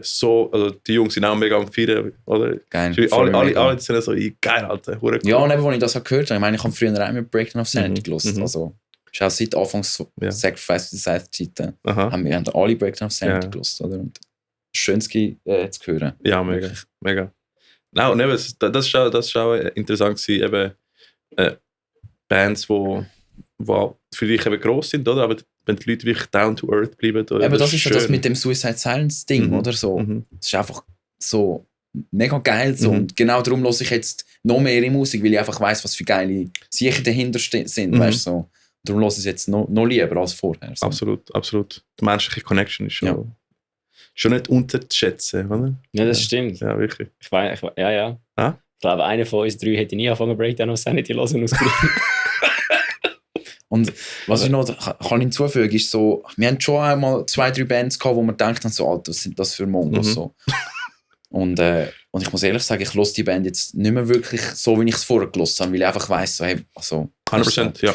Speaker 2: so, also die Jungs sind auch mega am Feiern, oder?
Speaker 3: Geil.
Speaker 2: Alle sind so, geil, Alter, cool.
Speaker 3: Ja, und eben, als ich das gehört habe, ich meine, ich habe früher auch mit Breakdown of Sanity gehört, also ist auch seit Anfangs Sacrifice to Society-Zeiten, haben alle Breakdown of Sanity gehört, oder? Und schön zu hören.
Speaker 2: Ja, mega. No, und eben, das ist auch interessant gewesen, eben Bands, die für dich eben gross sind, oder? Aber wenn die Leute wirklich down to earth bleiben. Oder?
Speaker 3: Aber das ist ja das mit dem Suicide Silence Ding, oder so. Das ist einfach so mega geil. So. Und genau darum höre ich jetzt noch mehr ihre Musik, weil ich einfach weiss, was für geile Sachen dahinter sind, weißt du, so. Darum höre ich es jetzt noch lieber als vorher. So.
Speaker 2: Absolut. Die menschliche Connection ist schon nicht unterzuschätzen, oder?
Speaker 1: Ja, das stimmt.
Speaker 2: Ja, wirklich.
Speaker 1: Ich ja.
Speaker 2: Ah?
Speaker 1: Ich glaube, einer von uns 3 hätte nie angefangen, Breakdown auf Sanity zu hören aus Gründen.
Speaker 3: Und was ich noch kann hinzufügen, ist so, wir haben schon einmal 2-3 Bands gehabt, wo man denkt, so, Alter, was sind das für Mongos? So. Und ich muss ehrlich sagen, ich höre die Band jetzt nicht mehr wirklich so, wie ich es vorher gehört habe, weil ich einfach weiss, so, hey, also,
Speaker 2: 100%, ja.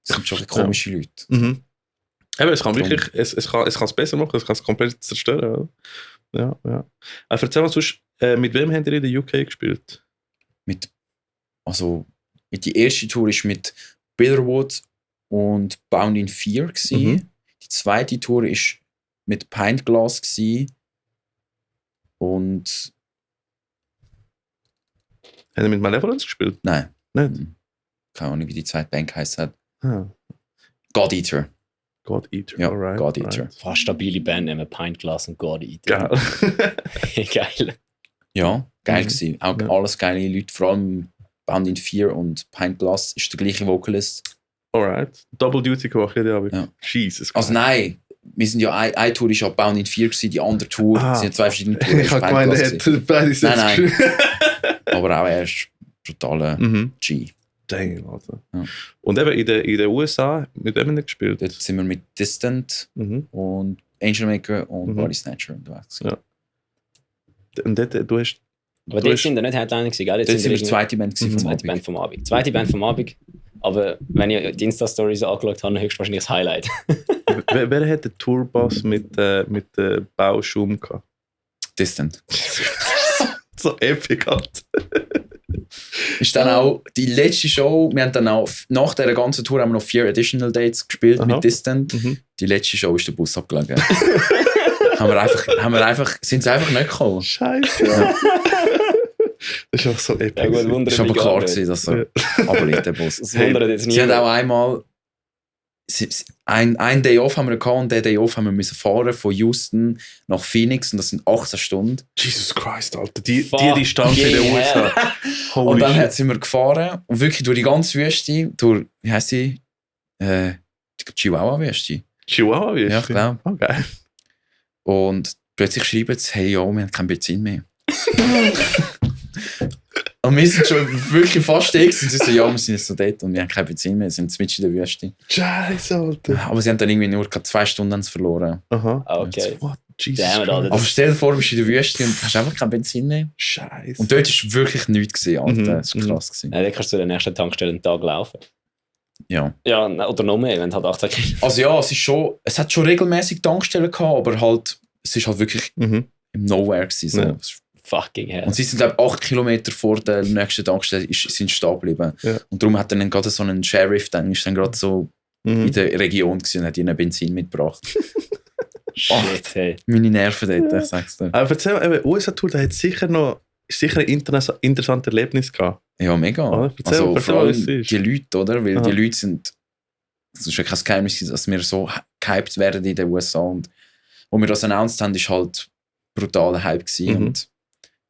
Speaker 3: Es sind schon komische Leute.
Speaker 2: Eben, es kann wirklich, es kann es besser machen, es kann es komplett zerstören. Ja. Erzähl mal sonst, mit wem habt ihr in der UK gespielt?
Speaker 3: Die erste Tour war mit Bitterwood und Bound in Fear. Die zweite Tour war mit Pint Glass und...
Speaker 2: Habt ihr mit Malevolence gespielt?
Speaker 3: Nein.
Speaker 2: Nicht?
Speaker 3: Keine Ahnung, wie die zweite Band heisst.
Speaker 2: Ah.
Speaker 3: God Eater.
Speaker 2: God Eater,
Speaker 3: ja,
Speaker 2: alright.
Speaker 3: God Eater.
Speaker 1: Fast stabile Band, nehmen Pint Glass und God Eater.
Speaker 2: Geil.
Speaker 1: Geil.
Speaker 3: Ja, geil gewesen. Auch alles geile Leute, vor allem Bound in Fear und Pint Glass ist der gleiche Vocalist.
Speaker 2: Alright. Double Duty gemacht, ja.
Speaker 3: Jesus. Also nein, wir sind ja, eine Tour war ja Bound in Fear gewesen, die andere Tour sind 2 verschiedene Touren.
Speaker 2: Ich habe gemeint, er hätte beide Sätze.
Speaker 3: Nein. Aber auch er ist brutaler G.
Speaker 2: Dang, Alter.
Speaker 3: Ja.
Speaker 2: Und eben in den USA, mit wem haben wir gespielt?
Speaker 3: Dort sind wir mit Distant und Angel Maker und Body Snatcher unterwegs.
Speaker 2: Ja. Und dort, du hast...
Speaker 1: Aber dort sind wir nicht Headliner gewesen, gell?
Speaker 3: Dort sind wir die zweite Band
Speaker 1: vom Abend. Zweite Band vom Abend. Aber wenn ich die Insta-Stories angeschaut habe, höchstwahrscheinlich das Highlight.
Speaker 2: wer hat den Tourbus mit Bauschaum gehabt?
Speaker 3: Distant.
Speaker 2: So epic halt.
Speaker 3: Ist dann auch die letzte Show, wir haben dann auch, nach dieser ganzen Tour haben wir noch 4 Additional Dates gespielt mit Distant. Die letzte Show ist der Bus abgelegen. Sind sie einfach nicht gekommen.
Speaker 2: Scheiße. Ja. Das ist auch so epic.
Speaker 1: Ja, gut,
Speaker 3: das war aber klar gewesen, dass er ablädt, der Bus.
Speaker 1: Das wundert jetzt nicht.
Speaker 3: Sie haben auch einmal ein Day Off haben wir gehabt und den Day Off haben wir müssen fahren von Houston nach Phoenix und das sind 18 Stunden.
Speaker 2: Jesus Christ, Alter. Die Distanz in den USA.
Speaker 3: Und dann sind wir gefahren und wirklich durch die ganze Wüste, durch, wie heisst sie? Die Chihuahua-Wüste.
Speaker 2: Chihuahua-Wüste?
Speaker 3: Ja, ich glaube.
Speaker 2: Okay.
Speaker 3: Und plötzlich schreiben sie, hey, ja, wir haben kein Benzin mehr. Und wir sind schon wirklich fast und sie so, ja, wir sind jetzt so dort und wir haben kein Benzin mehr, wir sind mitten in der Wüste.
Speaker 2: Scheiße, Alter.
Speaker 3: Aber sie haben dann irgendwie nur 2 Stunden verloren.
Speaker 2: Aha.
Speaker 1: Okay.
Speaker 2: What? Jesus.
Speaker 1: Aber
Speaker 3: stell dir vor, du bist in der Wüste und hast einfach kein Benzin mehr.
Speaker 2: Scheiße.
Speaker 3: Und dort war wirklich nichts gewesen, Alter. Das war krass gewesen.
Speaker 1: Ja, dann kannst du der nächsten Tankstelle einen Tag laufen.
Speaker 3: Ja.
Speaker 1: Ja, oder noch mehr, wenn du halt 18 Kilo.
Speaker 3: Also ja, es hat schon regelmäßig Tankstellen gehabt, aber halt, es ist halt wirklich im Nowhere gewesen. So.
Speaker 2: Ja.
Speaker 1: Fucking hell.
Speaker 3: Und sie sind, glaube ich, 8 Kilometer vor der nächsten Tankstelle sind stehen geblieben.
Speaker 2: Ja.
Speaker 3: Und darum hat dann gerade so einen Sheriff, dann ist dann gerade so in der Region gewesen und hat ihnen Benzin mitgebracht.
Speaker 1: Shit, hey.
Speaker 3: Meine Nerven dort, ich sag's dir.
Speaker 2: Aber erzähl, USA-Tour, da hat sicher ein interessantes Erlebnis gehabt.
Speaker 3: Ja, mega.
Speaker 2: Oder?
Speaker 3: Also vor allem
Speaker 2: was ist.
Speaker 3: die Leute, oder? Weil
Speaker 2: Aha.
Speaker 3: die Leute sind, es ist ja kein Geheimnis, dass wir so gehypt werden in den USA. Und wo wir das announced haben, ist halt brutaler Hype gewesen. Und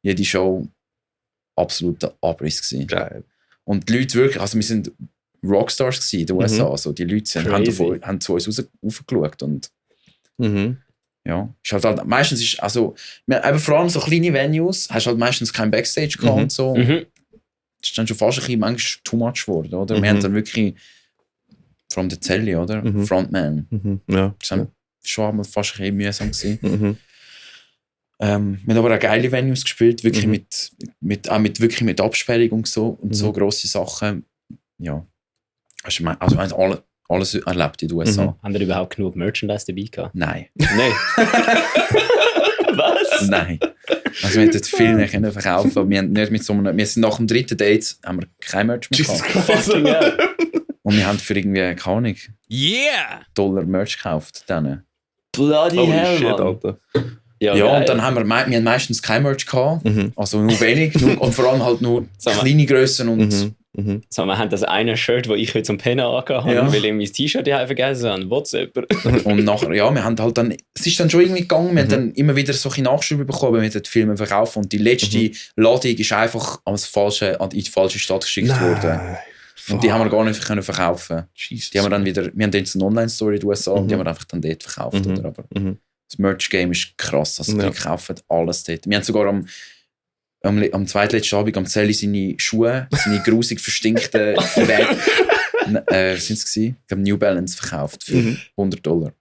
Speaker 3: jede Show absoluter Abriss gewesen.
Speaker 2: Geil.
Speaker 3: Und die Leute wirklich, also wir sind Rockstars gewesen in den USA. Also die Leute haben zu uns raufgeschaut und ja, ist halt meistens ist, also eben vor allem so kleine Venues, hast halt meistens kein Backstage gehabt und so. Das ist dann schon fast ein bisschen manchmal too much geworden, oder? Wir haben dann wirklich from the Zelli, oder? Frontman.
Speaker 2: Ja.
Speaker 3: Das war schon fast ein bisschen mühsam gewesen. Wir haben aber auch geile Venues gespielt, wirklich mit Absperrung und so und so grosse Sachen. Ja. Also alles erlebt in den USA.
Speaker 1: Haben wir überhaupt genug Merchandise dabei gehabt?
Speaker 3: Nein.
Speaker 1: Nein. Was?
Speaker 3: Nein. Also wir hätten viel mehr können verkaufen, aber wir sind nach dem 3. Date haben wir kein Merch mehr gehabt. Und wir haben für irgendwie, keine Ahnung, $1 Merch gekauft.
Speaker 1: Bloody hell,
Speaker 2: shit,
Speaker 1: Mann.
Speaker 2: Alter.
Speaker 3: Ja, und dann haben wir haben meistens kein Merch gehabt, also nur wenig, und vor allem halt nur kleine Grössen und
Speaker 1: So, wir haben das eine Shirt, das ich heute zum Pennen angehabt habe, weil ich mein T-Shirt hier vergessen habe. WhatsApp.
Speaker 3: Und nachher, ja, wir haben halt dann, es ist dann schon irgendwie gegangen, wir haben dann immer wieder solche Nachschübe bekommen, wir den Film verkaufen und die letzte Ladung ist einfach in die falsche Stadt geschickt worden. Und die haben wir gar nicht verkaufen.
Speaker 2: Jesus.
Speaker 3: Die haben wir dann wieder, wir haben dann eine Online-Story in den USA und die haben wir einfach dann dort verkauft. Oder? Aber das Merch-Game ist krass, also die kaufen alles dort. Wir haben sogar am zweitletzten Abend am Zelli seine Schuhe, seine grusig verstinkten sind es gewesen? Ich glaube New Balance verkauft für $100.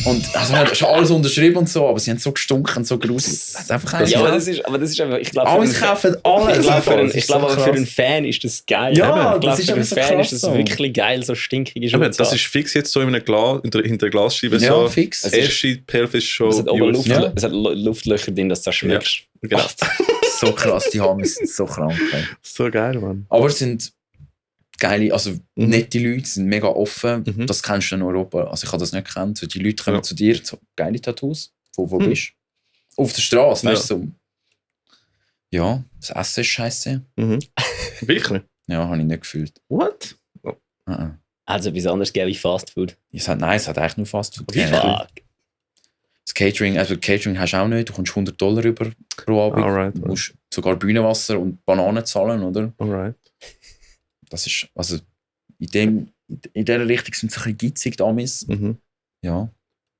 Speaker 3: Und also er hat schon alles unterschrieben und so, aber sie haben so gestunken und so grusig. Das ist einfach
Speaker 1: ja, aber das ist einfach, ich glaube,
Speaker 3: alles kaufen, alles.
Speaker 1: Ich glaube, aber für einen Fan ist das geil.
Speaker 3: Ja,
Speaker 1: ich glaube,
Speaker 3: das ist
Speaker 1: für einen
Speaker 3: so
Speaker 1: Fan
Speaker 3: krass
Speaker 1: ist das wirklich geil, so stinkige Schuhe.
Speaker 2: Das ist fix jetzt so in einem Glas, hinter der Glasscheibe
Speaker 3: ja,
Speaker 2: so.
Speaker 3: fix.
Speaker 2: Das erste Pelvis schon.
Speaker 1: Es hat oben es hat Luftlöcher drin, dass du das schmeckst.
Speaker 2: Ja, genau.
Speaker 3: So krass, die haben sind so krank.
Speaker 2: So geil, Mann.
Speaker 3: Aber es sind geile, also nette Leute, sind mega offen. Das kennst du in Europa. Also ich habe das nicht gekannt. So, die Leute kommen zu dir, so geile Tattoos. Wo bist du? Auf der Straße, weißt du? So. Ja, das Essen ist scheiße.
Speaker 2: Wirklich?
Speaker 3: Ja, habe ich nicht gefühlt.
Speaker 2: What?
Speaker 1: Also etwas anderes gäbe ich Fast Food.
Speaker 3: Es hat eigentlich nur Fast Food.
Speaker 1: Fuck.
Speaker 3: Das Catering hast du auch nicht. Du kommst $100 über pro Abend.
Speaker 2: Alright,
Speaker 3: Du musst sogar Bühnenwasser und Bananen zahlen, oder?
Speaker 2: Alright.
Speaker 3: Das ist, also in dieser Richtung sind sie ein bisschen gitzig, die Amis. Ja.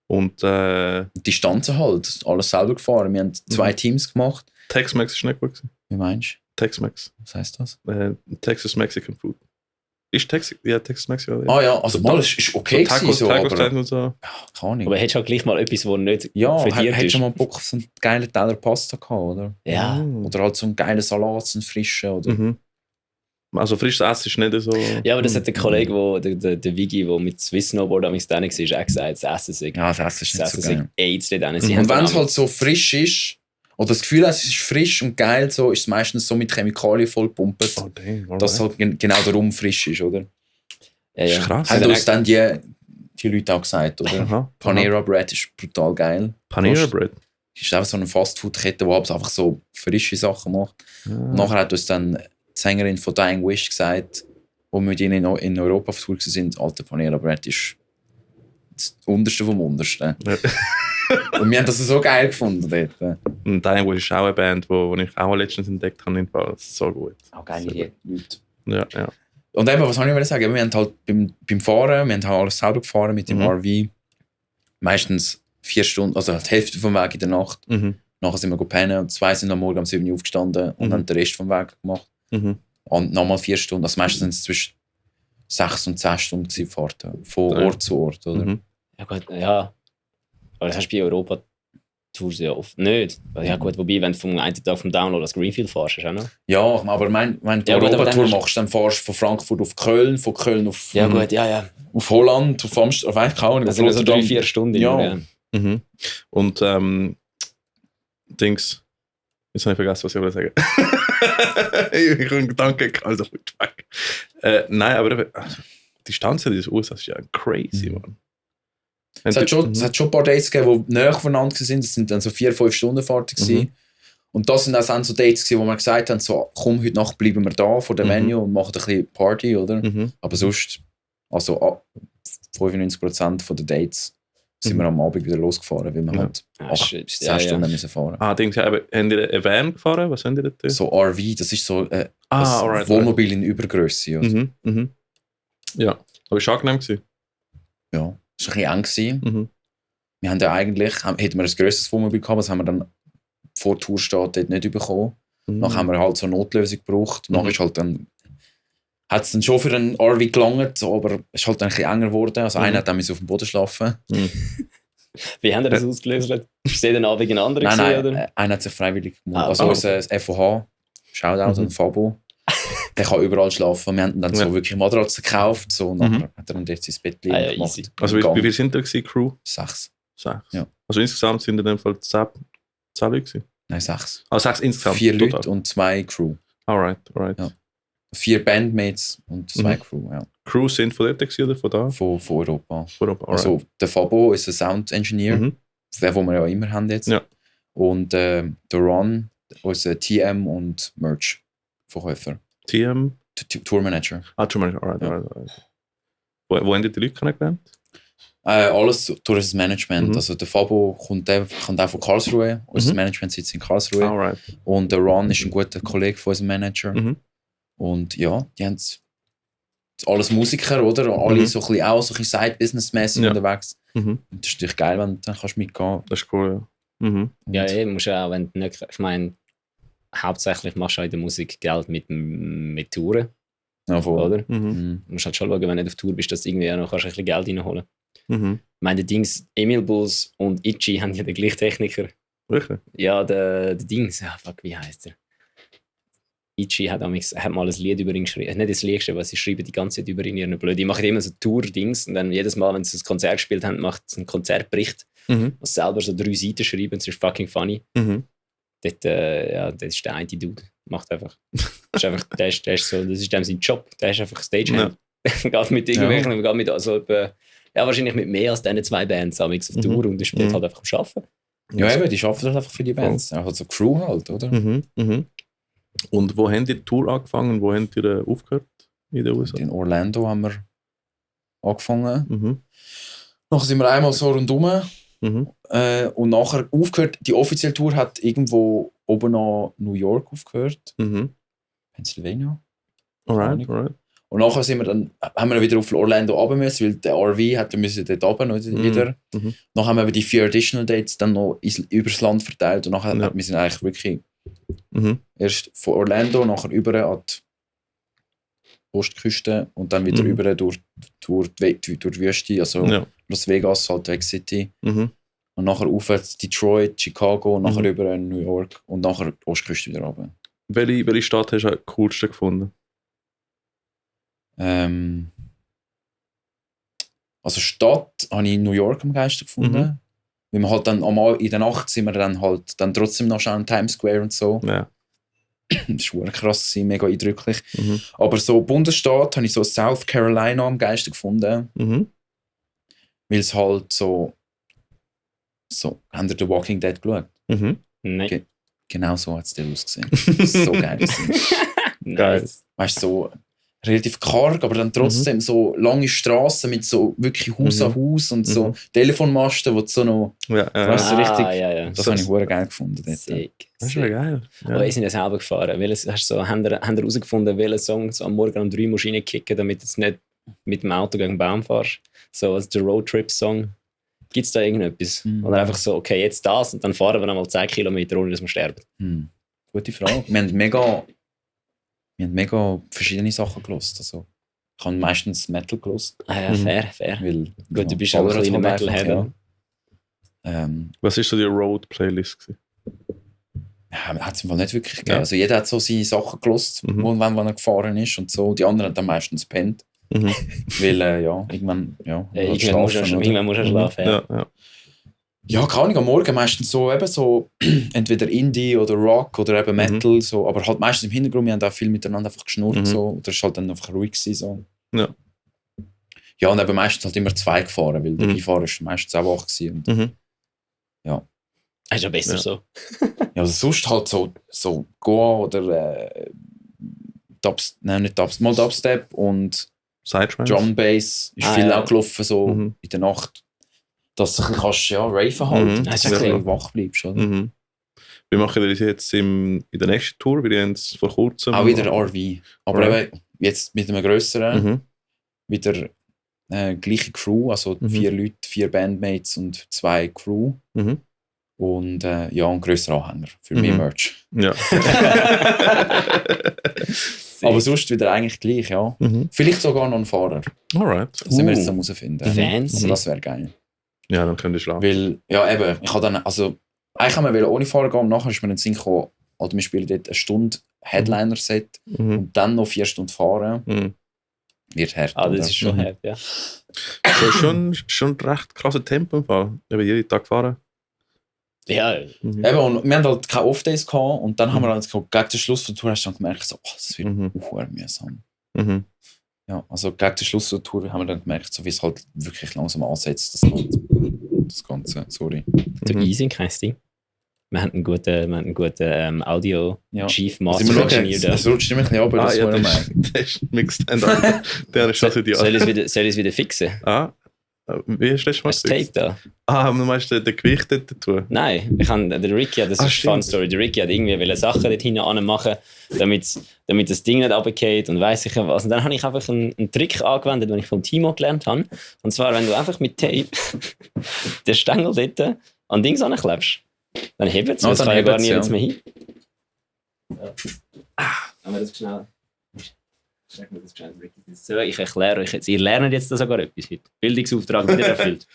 Speaker 2: Und
Speaker 3: die Distanzen halt, alles selber gefahren. Wir haben 2 Teams gemacht.
Speaker 2: Tex-Mex ist nicht gut gewesen.
Speaker 3: Wie meinst du?
Speaker 2: Tex-Mex.
Speaker 3: Was heisst das?
Speaker 2: Texas Mexican Food. Ist Texas Mexican?
Speaker 3: Ah ja, also mal, es ist okay
Speaker 2: so
Speaker 3: gewesen, so, aber...
Speaker 2: und so.
Speaker 3: Keine Ahnung.
Speaker 1: Aber hättest du halt gleich mal etwas, das nicht für dich
Speaker 3: hättest du mal Bock auf so einen geilen Teller Pasta gehabt, oder?
Speaker 1: Ja.
Speaker 3: Oder halt so einen geilen Salat, so einen frischen, oder?
Speaker 2: Also frisches Essen ist nicht so...
Speaker 1: Ja, aber das hat der Kollege, der Vigi, der mit Swiss Snowboard am da war, auch gesagt, das Essen ist...
Speaker 3: Ja, das Essen ist nicht so geil.
Speaker 1: AIDS dort.
Speaker 3: Und wenn es halt so frisch ist, oder das Gefühl hast, es ist frisch und geil, so, ist es meistens so mit Chemikalien vollgepumpt, dass es halt genau darum frisch ist, oder?
Speaker 1: Ja.
Speaker 2: Das ist krass.
Speaker 3: Haben uns dann die Leute auch gesagt, oder?
Speaker 2: Aha.
Speaker 3: Panera Bread ist brutal geil.
Speaker 2: Panera Bread?
Speaker 3: Das ist einfach so eine Fastfood-Kette, die einfach so frische Sachen macht. Und nachher hat uns dann die Sängerin von Dying Wish gesagt, wo wir mit ihnen in Europa auf Tour sind, alter Panera Bread ist das Unterste vom Untersten. Und wir haben das so geil gefunden dort.
Speaker 2: Und Dying Wish ist auch eine Band, die ich auch letztens entdeckt habe. Das ist so gut.
Speaker 3: Auch geile Leute.
Speaker 2: Ja.
Speaker 3: Und eben, was soll ich sagen? Wir haben halt beim Fahren, wir haben halt alles selber gefahren mit dem RV. Meistens 4 Stunden, also die Hälfte vom Weg in der Nacht. Nachher sind wir gepennt und 2 sind am Morgen um 7 Uhr aufgestanden und haben den Rest vom Weg gemacht. Und nochmal 4 Stunden. Also meistens sind es zwischen 6 und 10 Stunden gewesen, Fahrten. Von Ort zu Ort, oder?
Speaker 1: Ja gut, ja. Aber das hast du bei Europa-Tours ja oft nicht. Ja gut, wobei, wenn du vom einen Tag vom Download als Greenfield fährst, ist auch noch. Ja,
Speaker 3: aber wenn du Europa-Tour machst, dann fährst du von Frankfurt auf Köln, von Köln auf...
Speaker 1: Ja gut, ja.
Speaker 3: Auf Holland, auf Amsterdam, auf Eichau.
Speaker 1: Das sind so 3-4 Stunden.
Speaker 3: Ja.
Speaker 2: Und Dings... Jetzt habe ich vergessen, was ich wollte sagen. Ich habe einen Gedanken, also gut weg. Nein, aber die Distanz in den USA ist ja crazy, Mann.
Speaker 3: Es hat schon ein paar Dates gegeben, die näher voneinander waren. Das sind dann so 4-5 Stunden Fahrten. Und das sind auch so Dates gewesen, wo wir gesagt haben, so, komm, heute Nacht bleiben wir da vor dem Venue und machen ein bisschen Party, oder? Aber sonst, also 95% der Dates sind wir am Abend wieder losgefahren, weil wir halt 8 bis 10 Stunden müssen fahren.
Speaker 2: Denkst du, habt ihr eine Van gefahren? Was habt ihr dort?
Speaker 3: So RV, das ist so ein Wohnmobil in Übergröße.
Speaker 2: Ja, aber es war angenehm gewesen.
Speaker 3: Ja, es war ein bisschen eng gewesen. Wir haben ja eigentlich, hätten wir ein grösseres Wohnmobil gehabt, das haben wir dann vor Tourstart dort nicht bekommen. Dann haben wir halt so eine Notlösung gebraucht. Nachher ist halt dann hat es dann schon für einen RV gelangt, aber es ist halt ein bisschen enger geworden. Also einer hat dann auf dem Boden schlafen.
Speaker 1: Wie haben ihr das ausgelöst? Ist es jeden Abend ein anderer
Speaker 3: Nein,
Speaker 1: oder?
Speaker 3: Einer hat sich freiwillig gemacht. Unser FOH, Shoutout an Fabo, der kann überall schlafen. Wir haben dann so wirklich Matratzen gekauft. So, und dann hat er dann dort sein Bett liegen gemacht.
Speaker 2: Also wie viel sind da gewesen, Crew?
Speaker 3: 6.
Speaker 2: 6?
Speaker 3: Ja.
Speaker 2: Also insgesamt sind in dem Fall 10 Leute gewesen?
Speaker 3: Nein, 6.
Speaker 2: Also 6 insgesamt?
Speaker 3: 4 Leute und 2 Crew.
Speaker 2: Alright.
Speaker 3: Ja. 4 Bandmates und 2 Crew, ja.
Speaker 2: Crew sind von dort oder von da?
Speaker 3: Von Europa.
Speaker 2: Also
Speaker 3: der Fabo ist ein Sound Engineer, den wir ja immer haben jetzt.
Speaker 2: Ja.
Speaker 3: Und der Ron, unser TM und Merch-Verkäufer.
Speaker 2: TM?
Speaker 3: Tourmanager.
Speaker 2: Tourmanager, alright. Wo haben die Leute kennengelernt?
Speaker 3: Alles durch das Management. Also der Fabo kommt auch von Karlsruhe. Unser Management sitzt in Karlsruhe.
Speaker 2: Alright.
Speaker 3: Und der Ron ist ein guter Kollege von unserem Manager. Und ja, die haben alles Musiker, oder? Alle so ein bisschen auch so ein bisschen Side-Business-mäßig unterwegs. Und das ist natürlich geil, wenn du dann kannst mitgehen.
Speaker 2: Das ist cool, ja.
Speaker 1: Ja, musst ja auch, wenn du nicht, ich meine, hauptsächlich machst du auch in der Musik Geld mit Touren,
Speaker 3: Ja, voll.
Speaker 1: oder? Du musst halt schon schauen, wenn du nicht auf Tour bist, dass du irgendwie auch noch ein bisschen Geld reinholen kannst. Ich meine, Emil Bulls und Itchy haben ja den gleichen Techniker.
Speaker 2: Wirklich?
Speaker 1: Ja, der Dings, wie heisst er? Itchy hat mal ein Lied über ihn geschrieben. Nicht das Lied geschrieben, aber sie schreiben die ganze Zeit über ihn ihren Blöd. Die machen immer so Tour-Dings und dann jedes Mal, wenn sie ein Konzert gespielt haben, macht es einen Konzertbericht, was selber so 3 Seiten schreiben. Das ist fucking funny. Dort, das ist der eine Dude. Macht einfach. Das ist einfach der ist so, das ist dem sein Job. Der ist einfach Stagehand. Geht mit irgendwelchen, geht mit, also wahrscheinlich mit mehr als diesen 2 Bands auf Tour und der spielt halt einfach am Arbeiten.
Speaker 3: Ja, eben, die arbeiten halt einfach für die Bands. Halt so Crew halt, oder?
Speaker 2: Und wo haben die die Tour angefangen und wo haben die aufgehört in den USA?
Speaker 3: In Orlando haben wir angefangen. Nachher sind wir einmal so rundum. Und nachher aufgehört, die offizielle Tour hat irgendwo oben an New York aufgehört. Pennsylvania.
Speaker 2: Alright.
Speaker 3: Und nachher haben wir wieder auf Orlando runter müssen, weil der RV dort runter wieder. Dann haben wir die 4 Additional Dates dann noch übers Land verteilt und nachher wir sind eigentlich wirklich erst von Orlando nachher über an die Ostküste und dann wieder über durch die Wüste, also Las Vegas, Salt Lake City. Und nachher aufwärts Detroit, Chicago, und nachher über New York und nachher die Ostküste wieder runter.
Speaker 2: Welche Stadt hast du am coolsten gefunden?
Speaker 3: Also Stadt habe ich in New York am geilsten gefunden. Weil wir halt dann in der Nacht sind wir dann halt dann trotzdem noch schon in Times Square und so.
Speaker 2: Ja.
Speaker 3: Das war krass, mega eindrücklich. Aber so Bundesstaat habe ich so South Carolina am geilsten gefunden. Weil es halt so haben ihr The Walking Dead geschaut?
Speaker 1: Nein.
Speaker 3: Genau so hat es dir ausgesehen. So geil.
Speaker 1: Nice.
Speaker 3: Weißt du, so relativ karg, aber dann trotzdem so lange Straßen mit so wirklich Haus an Haus und so Telefonmasten, wo du so noch. Weißt du, richtig.
Speaker 1: Ja.
Speaker 3: Das habe ich sehr geil gefunden.
Speaker 1: Sick.
Speaker 2: Das ist ja geil. Ja.
Speaker 1: Aber ich sind ja selber gefahren. Haben ihr herausgefunden, welchen Song so am Morgen um 3 musst du reinkicken, damit du jetzt nicht mit dem Auto gegen den Baum fährst? So als der Roadtrip-Song. Gibt es da irgendetwas? Oder einfach so, okay, jetzt das und dann fahren wir nochmal 10 Kilometer, ohne dass wir sterben?
Speaker 3: Gute Frage. Wir haben mega verschiedene Sachen gelost. Also, ich habe meistens Metal gelost.
Speaker 1: Ja, fair.
Speaker 3: Weil,
Speaker 1: gut, du bist auch ein kleiner Metal-Head.
Speaker 2: Was war so die Road-Playlist?
Speaker 3: Hat es im Fall nicht wirklich gegeben. Also jeder hat so seine Sachen gelost, wenn er gefahren ist und so. Die anderen haben dann meistens gepennt. Weil, irgendwann
Speaker 1: musst du schlafen.
Speaker 3: Ja, keine Ahnung, am Morgen meistens so, eben so entweder Indie oder Rock oder eben Metal, so, aber halt meistens im Hintergrund, wir haben auch viel miteinander einfach geschnurrt, so, oder es war halt dann einfach ruhig gewesen, so. Ja, und eben meistens halt immer 2 gefahren, weil der Beifahrer war meistens auch wach gewesen. Und, ja.
Speaker 1: Ist ja besser so.
Speaker 3: Ja, also sonst halt so Goa oder mal Dubstep und Drum Bass ist viel auch gelaufen, so in der Nacht. Dass du kannst, raven halt, dass du ein bisschen wach bleibst. Oder?
Speaker 2: Wir machen das jetzt in der nächsten Tour, wir haben es vor kurzem.
Speaker 3: Auch wieder RV. Aber eben jetzt mit einem grösseren, wieder gleiche Crew, also 4 Leute, 4 Bandmates und 2 Crew. Und ein grösserer Anhänger für mehr Merch.
Speaker 2: Ja.
Speaker 3: Aber sonst wieder eigentlich gleich, ja. Vielleicht sogar noch ein Fahrer.
Speaker 2: Alright.
Speaker 3: Das müssen wir jetzt noch herausfinden.
Speaker 1: Fancy.
Speaker 3: Also das wäre geil.
Speaker 2: Ja, dann könnt ihr schlafen.
Speaker 3: Weil, ja eben, ich habe dann, also, eigentlich haben wir ohne Fahrer gehen und nachher ist mir in den Sinn gekommen, also wir spielen dort 1 Stunde Headliner-Set und dann noch 4 Stunden fahren. Wird hart.
Speaker 1: Das ist schon hart, ja.
Speaker 2: Schon recht krasses Tempo im Fall. Eben jeden Tag fahren.
Speaker 1: Ja.
Speaker 3: Eben, und wir haben halt keine Off-Days gehabt und dann haben wir dann gegen den Schluss der Tour hast du dann gemerkt, so, das wird mühsam. Ja, also gegen den Schluss der Tour haben wir dann gemerkt, so wie es halt wirklich langsam ansetzt, das Ganze, sorry.
Speaker 1: So easy, kein Ding. Wir haben einen guten Audio-Chief
Speaker 3: Also
Speaker 1: Master
Speaker 3: immer
Speaker 1: Engineer da.
Speaker 3: Es rutscht immer ein bisschen runter, das
Speaker 2: ja,
Speaker 3: war
Speaker 2: das ist Mixed Stand-up. Der ist schon seit
Speaker 1: Soll
Speaker 2: Jahren.
Speaker 1: ich es wieder fixen?
Speaker 2: Wie hast du das Mal
Speaker 1: Hast du das Tape da?
Speaker 2: Du meinst den Gewicht dort dazu?
Speaker 1: Nein, der Ricky, das ist eine
Speaker 2: stimmt.
Speaker 1: Fun Story. Der Ricky hat irgendwie Sachen dort hinten machen, damit das Ding nicht runterfällt und weiss ich was. Und dann habe ich einfach einen Trick angewendet, den ich vom Timo gelernt habe. Und zwar, wenn du einfach mit Tape den Stängel dort an Dings anklebst, dann hebt es. Das kann ja gar nichts mehr hin. Haben wir das schnell? Sag mir das schnell, Ricky. So, ich erkläre euch jetzt. Ihr lernt jetzt sogar etwas heute. Bildungsauftrag wieder erfüllt.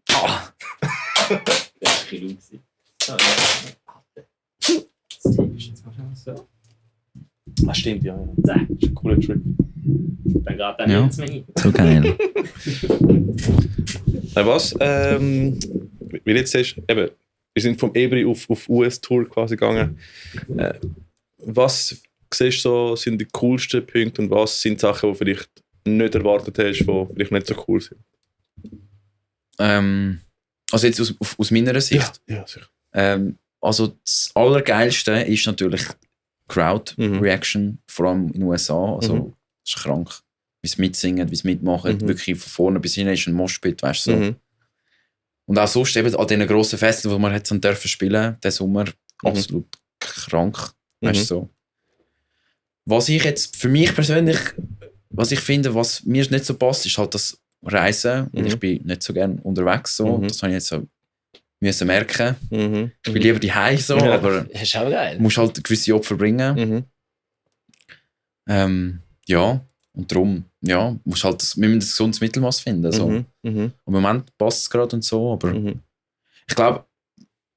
Speaker 1: Das war ein bisschen laut. Das Tape ist jetzt wahrscheinlich so.
Speaker 2: Stimmt, ja.
Speaker 1: Zack.
Speaker 2: Das ist ein cooler Trick.
Speaker 1: Dann geht dann
Speaker 3: Ja.
Speaker 1: nichts mehr hin.
Speaker 3: so geil.
Speaker 2: Was? Wie jetzt siehst, eben, wir sind vom Ebri auf US-Tour quasi gegangen. Was siehst du so, sind die coolsten Punkte und was sind Sachen, die du vielleicht nicht erwartet hast, die vielleicht nicht so cool sind?
Speaker 3: Also jetzt aus meiner Sicht.
Speaker 2: Ja, sicher.
Speaker 3: Also das Allergeilste ist natürlich Crowd-Reaction, vor allem in den USA. Also das ist krank, wie sie mitsingen, wie sie mitmachen. Wirklich von vorne bis hinten ist ein Moshpit, weißt du so. Und auch sonst eben an diesen grossen Festivals, wo man jetzt dürfen spielen, diesen Sommer, absolut krank, weißt du so. Was ich jetzt für mich persönlich, was ich finde, was mir nicht so passt, ist halt das Reisen. Und ich bin nicht so gerne unterwegs so. Das habe ich jetzt so müssen merken. Ich bin lieber daheim so, aber
Speaker 1: Das ist auch geil.
Speaker 3: du musst halt gewisse Opfer bringen. Ja, und darum, ja, musst halt wir müssen ein gesundes Mittelmaß finden. So. Und im Moment passt es gerade und so, aber ich glaube,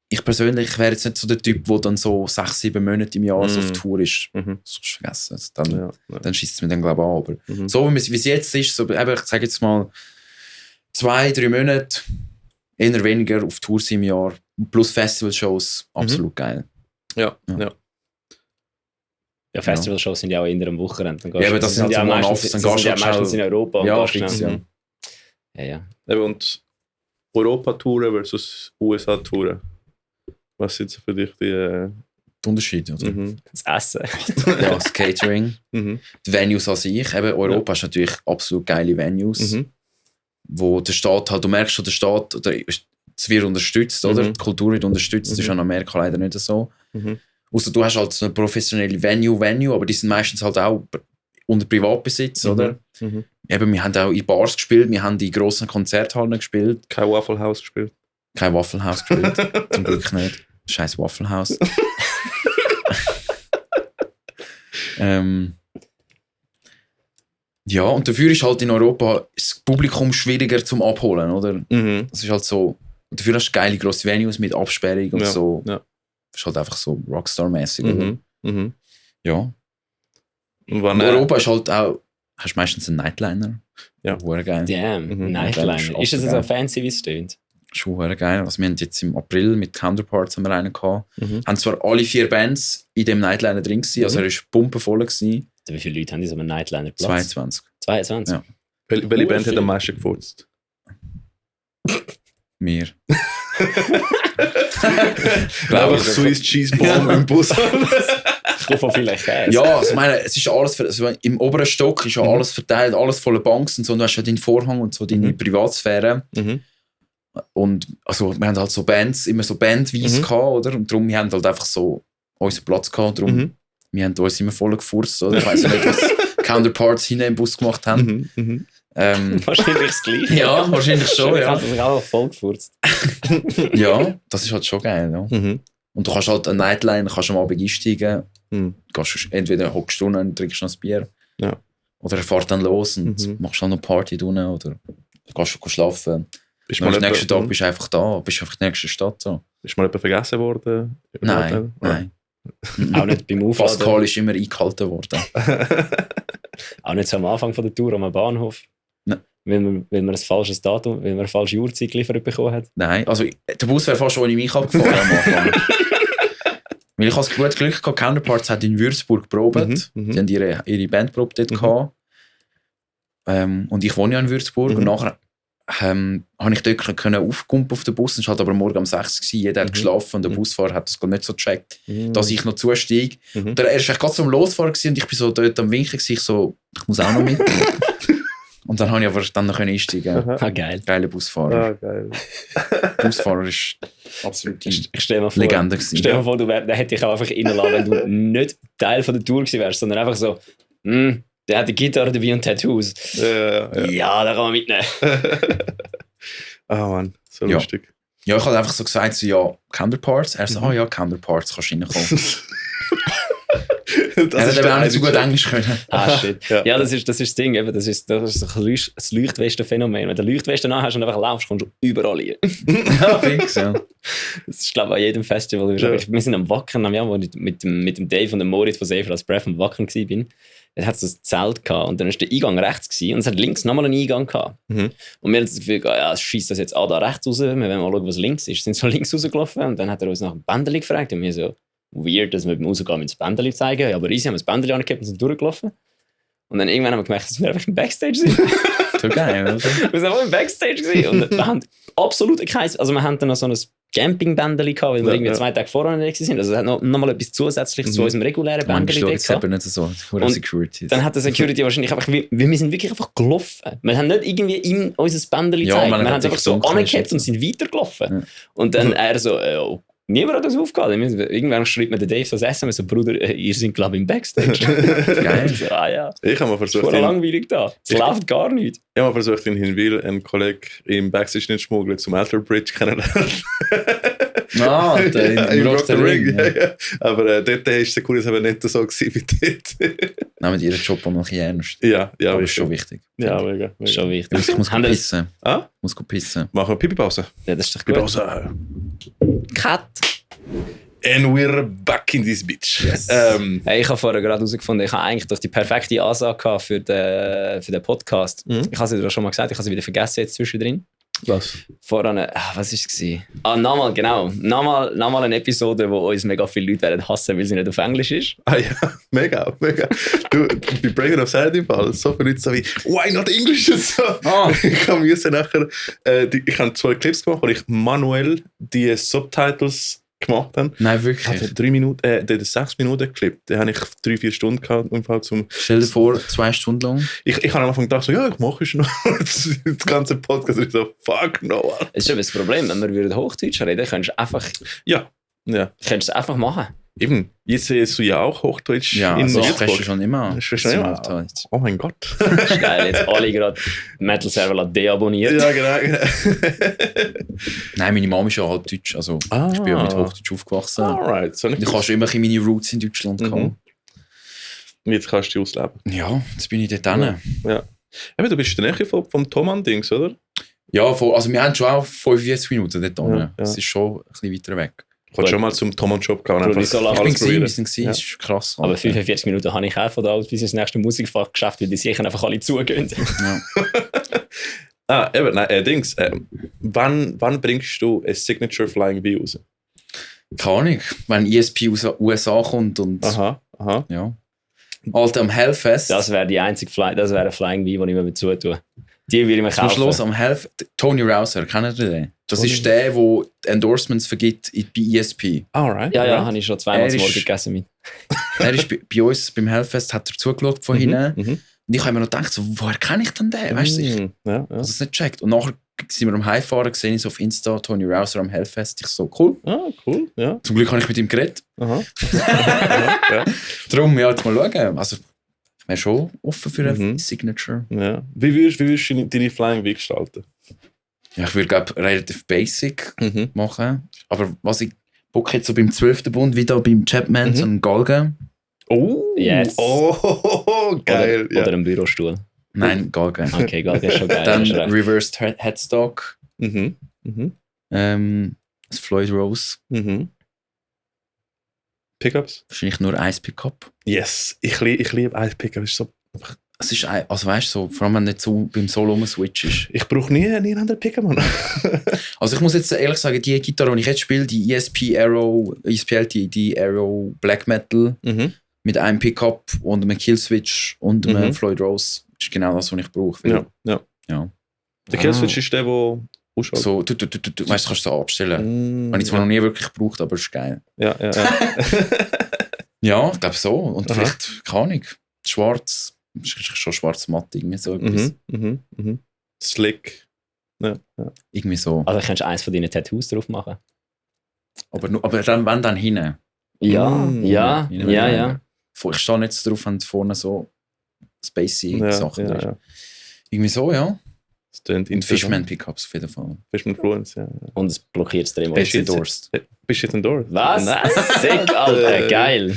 Speaker 3: ich persönlich wäre jetzt nicht so der Typ, der dann so 6-7 Monate im Jahr so auf Tour ist. Sonst vergessen. Dann schießt es mir dann, glaube ich, an. Aber so wie es jetzt ist, so, eben, ich sage jetzt mal 2-3 Monate, eher weniger auf Tour sind im Jahr, plus Festivalshows, absolut geil.
Speaker 2: Ja.
Speaker 1: Ja, Festivalshows sind ja auch eher am Wochenende.
Speaker 3: Ja, aber das sind ja
Speaker 1: meistens,
Speaker 3: dann
Speaker 1: sind ja meistens in Europa. Und
Speaker 3: ja,
Speaker 1: gehst
Speaker 3: fix,
Speaker 1: schnell. Ja.
Speaker 2: Eben, und Europa-Touren versus USA-Touren. Was sind so für dich die
Speaker 3: Unterschiede? Oder?
Speaker 1: Das Essen.
Speaker 3: Ja, das Catering, die Venues an sich. Eben, Europa ist natürlich absolut geile Venues, wo der Staat halt, du merkst schon, der Staat, oder, es wird unterstützt, oder? Die Kultur wird unterstützt, das ist in Amerika leider nicht so. Ausser du hast halt so eine professionelle Venue, aber die sind meistens halt auch unter Privatbesitz, oder? Eben, wir haben auch in Bars gespielt, wir haben in grossen Konzerthallen gespielt.
Speaker 2: Kein Waffle House gespielt.
Speaker 3: Kein Waffle House gespielt, zum Glück nicht. Scheiß Waffle House. Ja, und dafür ist halt in Europa das Publikum schwieriger zum Abholen, oder? Das ist halt so. Und dafür hast du geile grosse Venues mit Absperrung und so.
Speaker 2: Ja.
Speaker 3: Das ist halt einfach so Rockstar-mäßig, oder? Ja.
Speaker 2: Und
Speaker 3: In Europa ist halt auch, hast meistens einen Nightliner.
Speaker 2: Ja.
Speaker 3: Geil.
Speaker 1: Damn, Nightliner. Ist das so fancy, wie es tönt?
Speaker 3: Schon geil. Also wir haben jetzt im April mit Counterparts haben wir einen gehabt. Haben zwar alle 4 Bands in dem Nightliner drin gewesen, also er war pumpenvoll gewesen.
Speaker 1: Wie viele Leute haben die so einen Nightliner Platz?
Speaker 3: 22.
Speaker 1: 22?
Speaker 3: Ja.
Speaker 2: Welche Band hat am meisten gefurzt?
Speaker 3: Wir.
Speaker 2: Einfach Swiss Cheese Bomb im Bus.
Speaker 1: Ich komme von vielen Käse.
Speaker 3: Ja, also ich meine, es ist alles, also im oberen Stock ist ja alles verteilt, alles voller Banks und so. Und du hast ja deinen Vorhang und so deine Privatsphäre. Und also, wir haben halt so Bands, immer so bandweise gehabt, oder? Und darum, wir haben halt einfach so unseren Platz gehabt. Darum, wir haben uns immer voll gefurzt, oder? Ich weiss nicht, was Counterparts hinten im Bus gemacht haben.
Speaker 1: Wahrscheinlich das Gleiche.
Speaker 3: Ja, wahrscheinlich schon,
Speaker 1: Ich
Speaker 3: ja.
Speaker 1: habe sich auch voll gefurzt.
Speaker 3: Ja, das ist halt schon geil, ja. Und du kannst halt einen Nightliner, kannst am Abend einsteigen, gehst entweder hockst du und trinkst noch ein Bier, oder er fährt dann los und machst dann noch Party drinnen, oder gehst schlafen. Am nächsten Tag bist du einfach da, bist einfach in der nächsten Stadt. So.
Speaker 2: Ist mal jemand vergessen worden?
Speaker 3: Nein.
Speaker 1: Auch nicht beim Aufladen.
Speaker 3: Pascal ist immer eingehalten worden.
Speaker 1: Auch nicht so am Anfang von der Tour am Bahnhof.
Speaker 3: Nein.
Speaker 1: Weil man ein falsches Datum, weil man eine falsche Uhrzeit geliefert bekommen hat.
Speaker 3: Nein, also der Bus wäre fast ohne mich abgefahren am Anfang. Weil ich habe das gute Glück gehabt, Counterparts hat in Würzburg probiert. Die haben ihre Bandprobe dort gehabt. Und ich wohne ja in Würzburg. Und nachher habe ich dort können aufkumpen auf den Bus. Es war halt aber morgen um 6 Uhr. Jeder hat geschlafen und der Busfahrer hat das nicht so gecheckt, dass ich noch zusteige. Und er war gerade so am Losfahren und ich bin so dort am Winken. Ich muss auch noch mit. Und dann habe ich aber dann noch einsteigen.
Speaker 1: Geil.
Speaker 3: Geiler Busfahrer.
Speaker 2: Geil.
Speaker 3: Busfahrer ist absolut
Speaker 1: Ich stell mir vor,
Speaker 3: Legende gewesen.
Speaker 1: Stell dir vor, der hätte dich auch einfach reinlassen, wenn du nicht Teil von der Tour gewesen wärst, sondern einfach so, der hat eine Gitarre dabei und Tattoos. Ja, da kann man mitnehmen.
Speaker 2: Mann, so lustig.
Speaker 3: Ja, ich habe einfach so gesagt, so, ja, Counterparts. Er so, ja, Counterparts, kannst du reinkommen. Er hat aber auch nicht so gut Englisch können.
Speaker 1: Shit. Ja, das ist das Ding. Eben, das ist das Leuchtwesten-Phänomen. Wenn du Leuchtwesten hast und einfach laufst, kommst du überall rein.
Speaker 3: Ja, fix, ja.
Speaker 1: Das ist, glaube ich, an jedem Festival. Ja. Wir sind am Wacken, wo ich mit dem Dave und dem Moritz von Safer als Breath am Wacken war. Dann hat es ein Zelt gehabt und dann war der Eingang rechts gewesen, und es hat links nochmal einen Eingang gehabt. Und wir haben das Gefühl, ja, schießt das jetzt da rechts raus, wir wollen mal schauen, was links ist. Sind so links rausgelaufen und dann hat er uns nach dem Bändeli gefragt und wir so, weird, dass wir beim Rausgehen das Bändeli zeigen. Ja, aber easy, haben wir das Bändeli angehabt und sind durchgelaufen. Und dann irgendwann haben wir gemerkt, dass wir einfach im Backstage sind.
Speaker 3: So geil, oder?
Speaker 1: Wir sind einfach im Backstage gewesen. Und wir haben absolut kein... Also wir haben dann noch so ein Camping-Bändeli gehabt, weil wir irgendwie 2 Tage vorher nicht waren. Also es hat noch mal etwas Zusätzliches zu unserem regulären Bändeli gehabt.
Speaker 3: Das ist nicht so. Und Security.
Speaker 1: Dann hat der Security wahrscheinlich einfach... Wir sind wirklich einfach gelaufen. Wir haben nicht irgendwie ihm unser Bändeli gezeigt. Wir haben es einfach so angehabt und sind weitergelaufen. Ja. Und dann er so... Niemand hat das aufgehört. Irgendwann schreibt mir der Dave so ein SMS, so, Bruder, ihr seid, glaube ich, im Backstage.
Speaker 3: Geil.
Speaker 1: So, ja.
Speaker 2: Ich habe mal versucht...
Speaker 1: Es ist langweilig da. Es läuft gar nicht.
Speaker 2: Ich habe mal versucht, in Hinwil einen Kollegen im Backstage nicht schmuggeln, zum Alter Bridge kennenlernen.
Speaker 3: Der
Speaker 2: Rock the Ring. Ja. Aber dort war es cool, dass es nicht so gewesen wie dort.
Speaker 3: Nehmen ihren Job auch noch ernst.
Speaker 2: Ja,
Speaker 3: aber ist schon wichtig.
Speaker 2: Ja, mega.
Speaker 1: Schon wichtig.
Speaker 3: Ich muss pissen. Muss pissen.
Speaker 2: Machen wir Pipi-Pause?
Speaker 1: Ja, das ist doch gut.
Speaker 2: Pause.
Speaker 1: Cut.
Speaker 2: And we're back in this bitch.
Speaker 3: Yes.
Speaker 1: Hey, ich habe vorher gerade herausgefunden, ich habe eigentlich doch die perfekte Ansage für den Podcast. Ich habe es dir schon mal gesagt, ich habe sie wieder vergessen jetzt zwischendrin.
Speaker 2: Was?
Speaker 1: Was war es? Nochmal eine Episode, wo uns mega viele Leute werden hassen, weil sie nicht auf Englisch ist.
Speaker 2: Ja, mega. Du, bei Breaking of Sanity im Fall, so viele Leute so wie, why not English? So. Ich habe nachher, ich habe 2 Clips gemacht, wo ich manuell die Subtitles gemacht habe.
Speaker 3: Nein, wirklich?
Speaker 2: Ich hatte 3 Minuten, den 6 Minuten Clip, den habe ich 3-4 Stunden gehabt. Im Fall zum
Speaker 3: Stell dir vor, 2 Stunden lang.
Speaker 2: Ich habe am Anfang gedacht, so, ja, ich mache es noch. Das ganze Podcast ist so, fuck no.
Speaker 1: Das ist schon das Problem, wenn wir Hochdeutsch reden, könntest du einfach...
Speaker 2: Ja.
Speaker 1: Könntest du einfach machen.
Speaker 2: Eben, jetzt siehst du ja auch Hochdeutsch
Speaker 3: in
Speaker 2: Würzburg.
Speaker 3: Ich spreche schon immer.
Speaker 2: Oh mein Gott.
Speaker 1: Das ist geil, jetzt alle gerade Metal Server deabonniert.
Speaker 2: Ja, genau.
Speaker 3: Nein, meine Mama ist ja halb Deutsch, also ich bin ja mit Hochdeutsch aufgewachsen.
Speaker 2: Alright. So
Speaker 3: ich habe schon immer meine Roots in Deutschland gehabt.
Speaker 2: Jetzt kannst du die ausleben.
Speaker 3: Ja, jetzt bin ich dort hin.
Speaker 2: Ja. Eben, du bist in der Nähe vom Thomann-Dings, oder?
Speaker 3: Ja, also wir haben schon auch 45 Minuten dort hin. Es ist schon ein bisschen weiter weg.
Speaker 2: Ich wollte schon mal zum Thomann-Shop gehen.
Speaker 3: Ich bin gesehen, das ist krass.
Speaker 1: Aber 45 Minuten habe ich auch von da aus bis ins nächste Musikfach geschafft, weil die sicher einfach alle zugehen.
Speaker 2: Ja. Eben, nein, Dings. Wann bringst du ein Signature Flying V raus?
Speaker 3: Keine Ahnung, wenn ESP aus den USA kommt und...
Speaker 2: Aha.
Speaker 3: Ja. Alter, am Hellfest...
Speaker 1: Das wäre die einzige das wäre ein Flying V, den ich mir dazu tue. Die würde ich mir kaufen.
Speaker 3: Zum Schluss am Hellfest... Tony Rouser, kennt ihr den? Das ist der Endorsements vergibt bei ESP.
Speaker 2: Alright.
Speaker 1: Ja, habe ich schon 2-mal zum Morgen gegessen mit.
Speaker 3: Er ist bei uns beim Hellfest, hat er zugeschaut von hinten. Und ich habe mir noch gedacht, so, woher kenne ich denn den? Weißt du, ich habe es nicht gecheckt. Und nachher sind wir am Heimfahren, gesehen so auf Insta, Tony Rouser am Hellfest. Ich so, cool.
Speaker 2: Cool, ja.
Speaker 3: Zum Glück habe ich mit ihm geredet.
Speaker 2: Aha.
Speaker 3: Darum, jetzt mal schauen. Also, ich wäre schon offen für eine Signature.
Speaker 2: Ja. Wie würdest du deine Flying V gestalten?
Speaker 3: Ja, ich würde, glaube relativ basic machen. Aber was ich Bock hätte, so beim 12. Bund, wie da beim Chapman, so einen Galgen.
Speaker 2: Oh,
Speaker 1: yes.
Speaker 2: Oh, geil.
Speaker 1: Oder einen Bürostuhl.
Speaker 3: Nein, Galgen.
Speaker 1: Okay, Galgen ist schon geil.
Speaker 3: Dann Reversed Headstock. Das Floyd Rose.
Speaker 2: Pickups?
Speaker 3: Wahrscheinlich nur ein Pickup.
Speaker 2: Yes, ich liebe ein Pickup. Ist so...
Speaker 3: Es ist also weißt du, so, vor allem wenn nicht so beim Solo umswitch ist.
Speaker 2: Ich brauche nie einen anderen Pickup, Mann.
Speaker 3: Also ich muss jetzt ehrlich sagen, die Gitarre, die ich jetzt spiele, die ESP LTD Arrow Black Metal mit einem Pickup und einem Killswitch und einem Floyd Rose, ist genau das, was ich brauche.
Speaker 2: Ja. Der Killswitch ist der, der ausschaltet.
Speaker 3: So, du weißt, kannst du so abstellen. Habe ich zwar noch nie wirklich gebraucht, aber ist geil.
Speaker 2: Ja.
Speaker 3: Ja, ich glaube so. Und vielleicht, keine Ahnung, schwarz, ist schon schwarz-matt, irgendwie so etwas.
Speaker 2: Slick. Ja.
Speaker 3: Irgendwie so.
Speaker 1: Also kannst du eins von deinen Tattoos drauf machen.
Speaker 3: Aber dann, wenn dann hinten.
Speaker 1: Ja.
Speaker 3: Ich stehe nicht drauf, wenn vorne so spacey Sachen ist.
Speaker 2: Ja.
Speaker 3: Irgendwie so, ja.
Speaker 2: Und
Speaker 3: Fishman-Pickups auf jeden Fall.
Speaker 2: Fishman Fluence, ja.
Speaker 1: Und es blockiert es dreimal.
Speaker 3: Bist du endorsed?
Speaker 2: Bist du jetzt endorsed?
Speaker 1: Was?
Speaker 2: Nice.
Speaker 1: Sick, Alter, geil.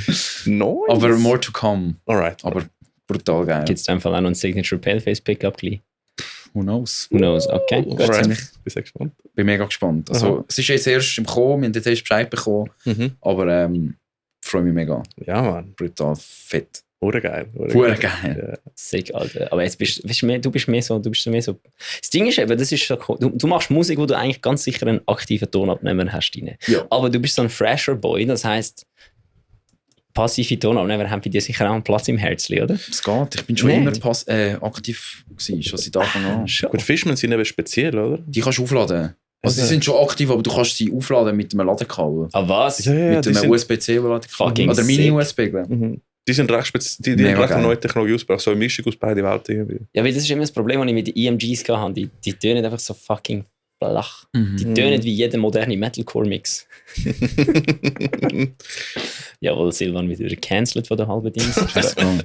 Speaker 2: Nice.
Speaker 3: Aber more to come.
Speaker 2: Alright.
Speaker 3: Aber brutal geil.
Speaker 1: Gibt es einfach auch noch ein Signature Paleface Pickup gleich?
Speaker 3: Who knows?
Speaker 1: Who knows? Okay.
Speaker 2: Alright. Bin sehr gespannt.
Speaker 3: Bin mega gespannt. Also, es ist jetzt erst im Kommen, wir haben jetzt erst Bescheid bekommen. Aber freue mich mega.
Speaker 2: Ja, Mann.
Speaker 3: Brutal fett.
Speaker 2: Geil.
Speaker 3: Geil.
Speaker 1: Sick, Alter. Aber jetzt bist du bist mehr so. Das Ding ist eben, das ist so, du machst Musik, wo du eigentlich ganz sicher einen aktiven Tonabnehmer hast.
Speaker 3: Ja.
Speaker 1: Aber du bist so ein fresher Boy, das heisst, passive Tonabnehmer haben bei dir sicher auch einen Platz im Herzli, oder?
Speaker 3: Es geht. Ich bin schon immer aktiv gewesen, schon seit Anfang an.
Speaker 2: Gut, Fishman sind eben speziell, oder?
Speaker 3: Die kannst du aufladen. Also die sind schon aktiv, aber du kannst sie aufladen mit einem Ladekabel.
Speaker 1: Ah, was?
Speaker 3: Ja, mit einem USB-C-Ladekabel.
Speaker 1: Fucking
Speaker 3: Oder Mini-USB, glaube ich.
Speaker 2: Die sind recht speziell. Die haben recht eine neue Technologie ausgebracht. So eine Mischung aus beiden Welten irgendwie.
Speaker 1: Ja, weil das ist immer das Problem, das ich mit den EMGs hatte. Die tönen einfach so fucking flach. Die tönen wie jeder moderne Metalcore-Mix. Jawohl, Silvan wird wieder gecancelt von der halben Dienst.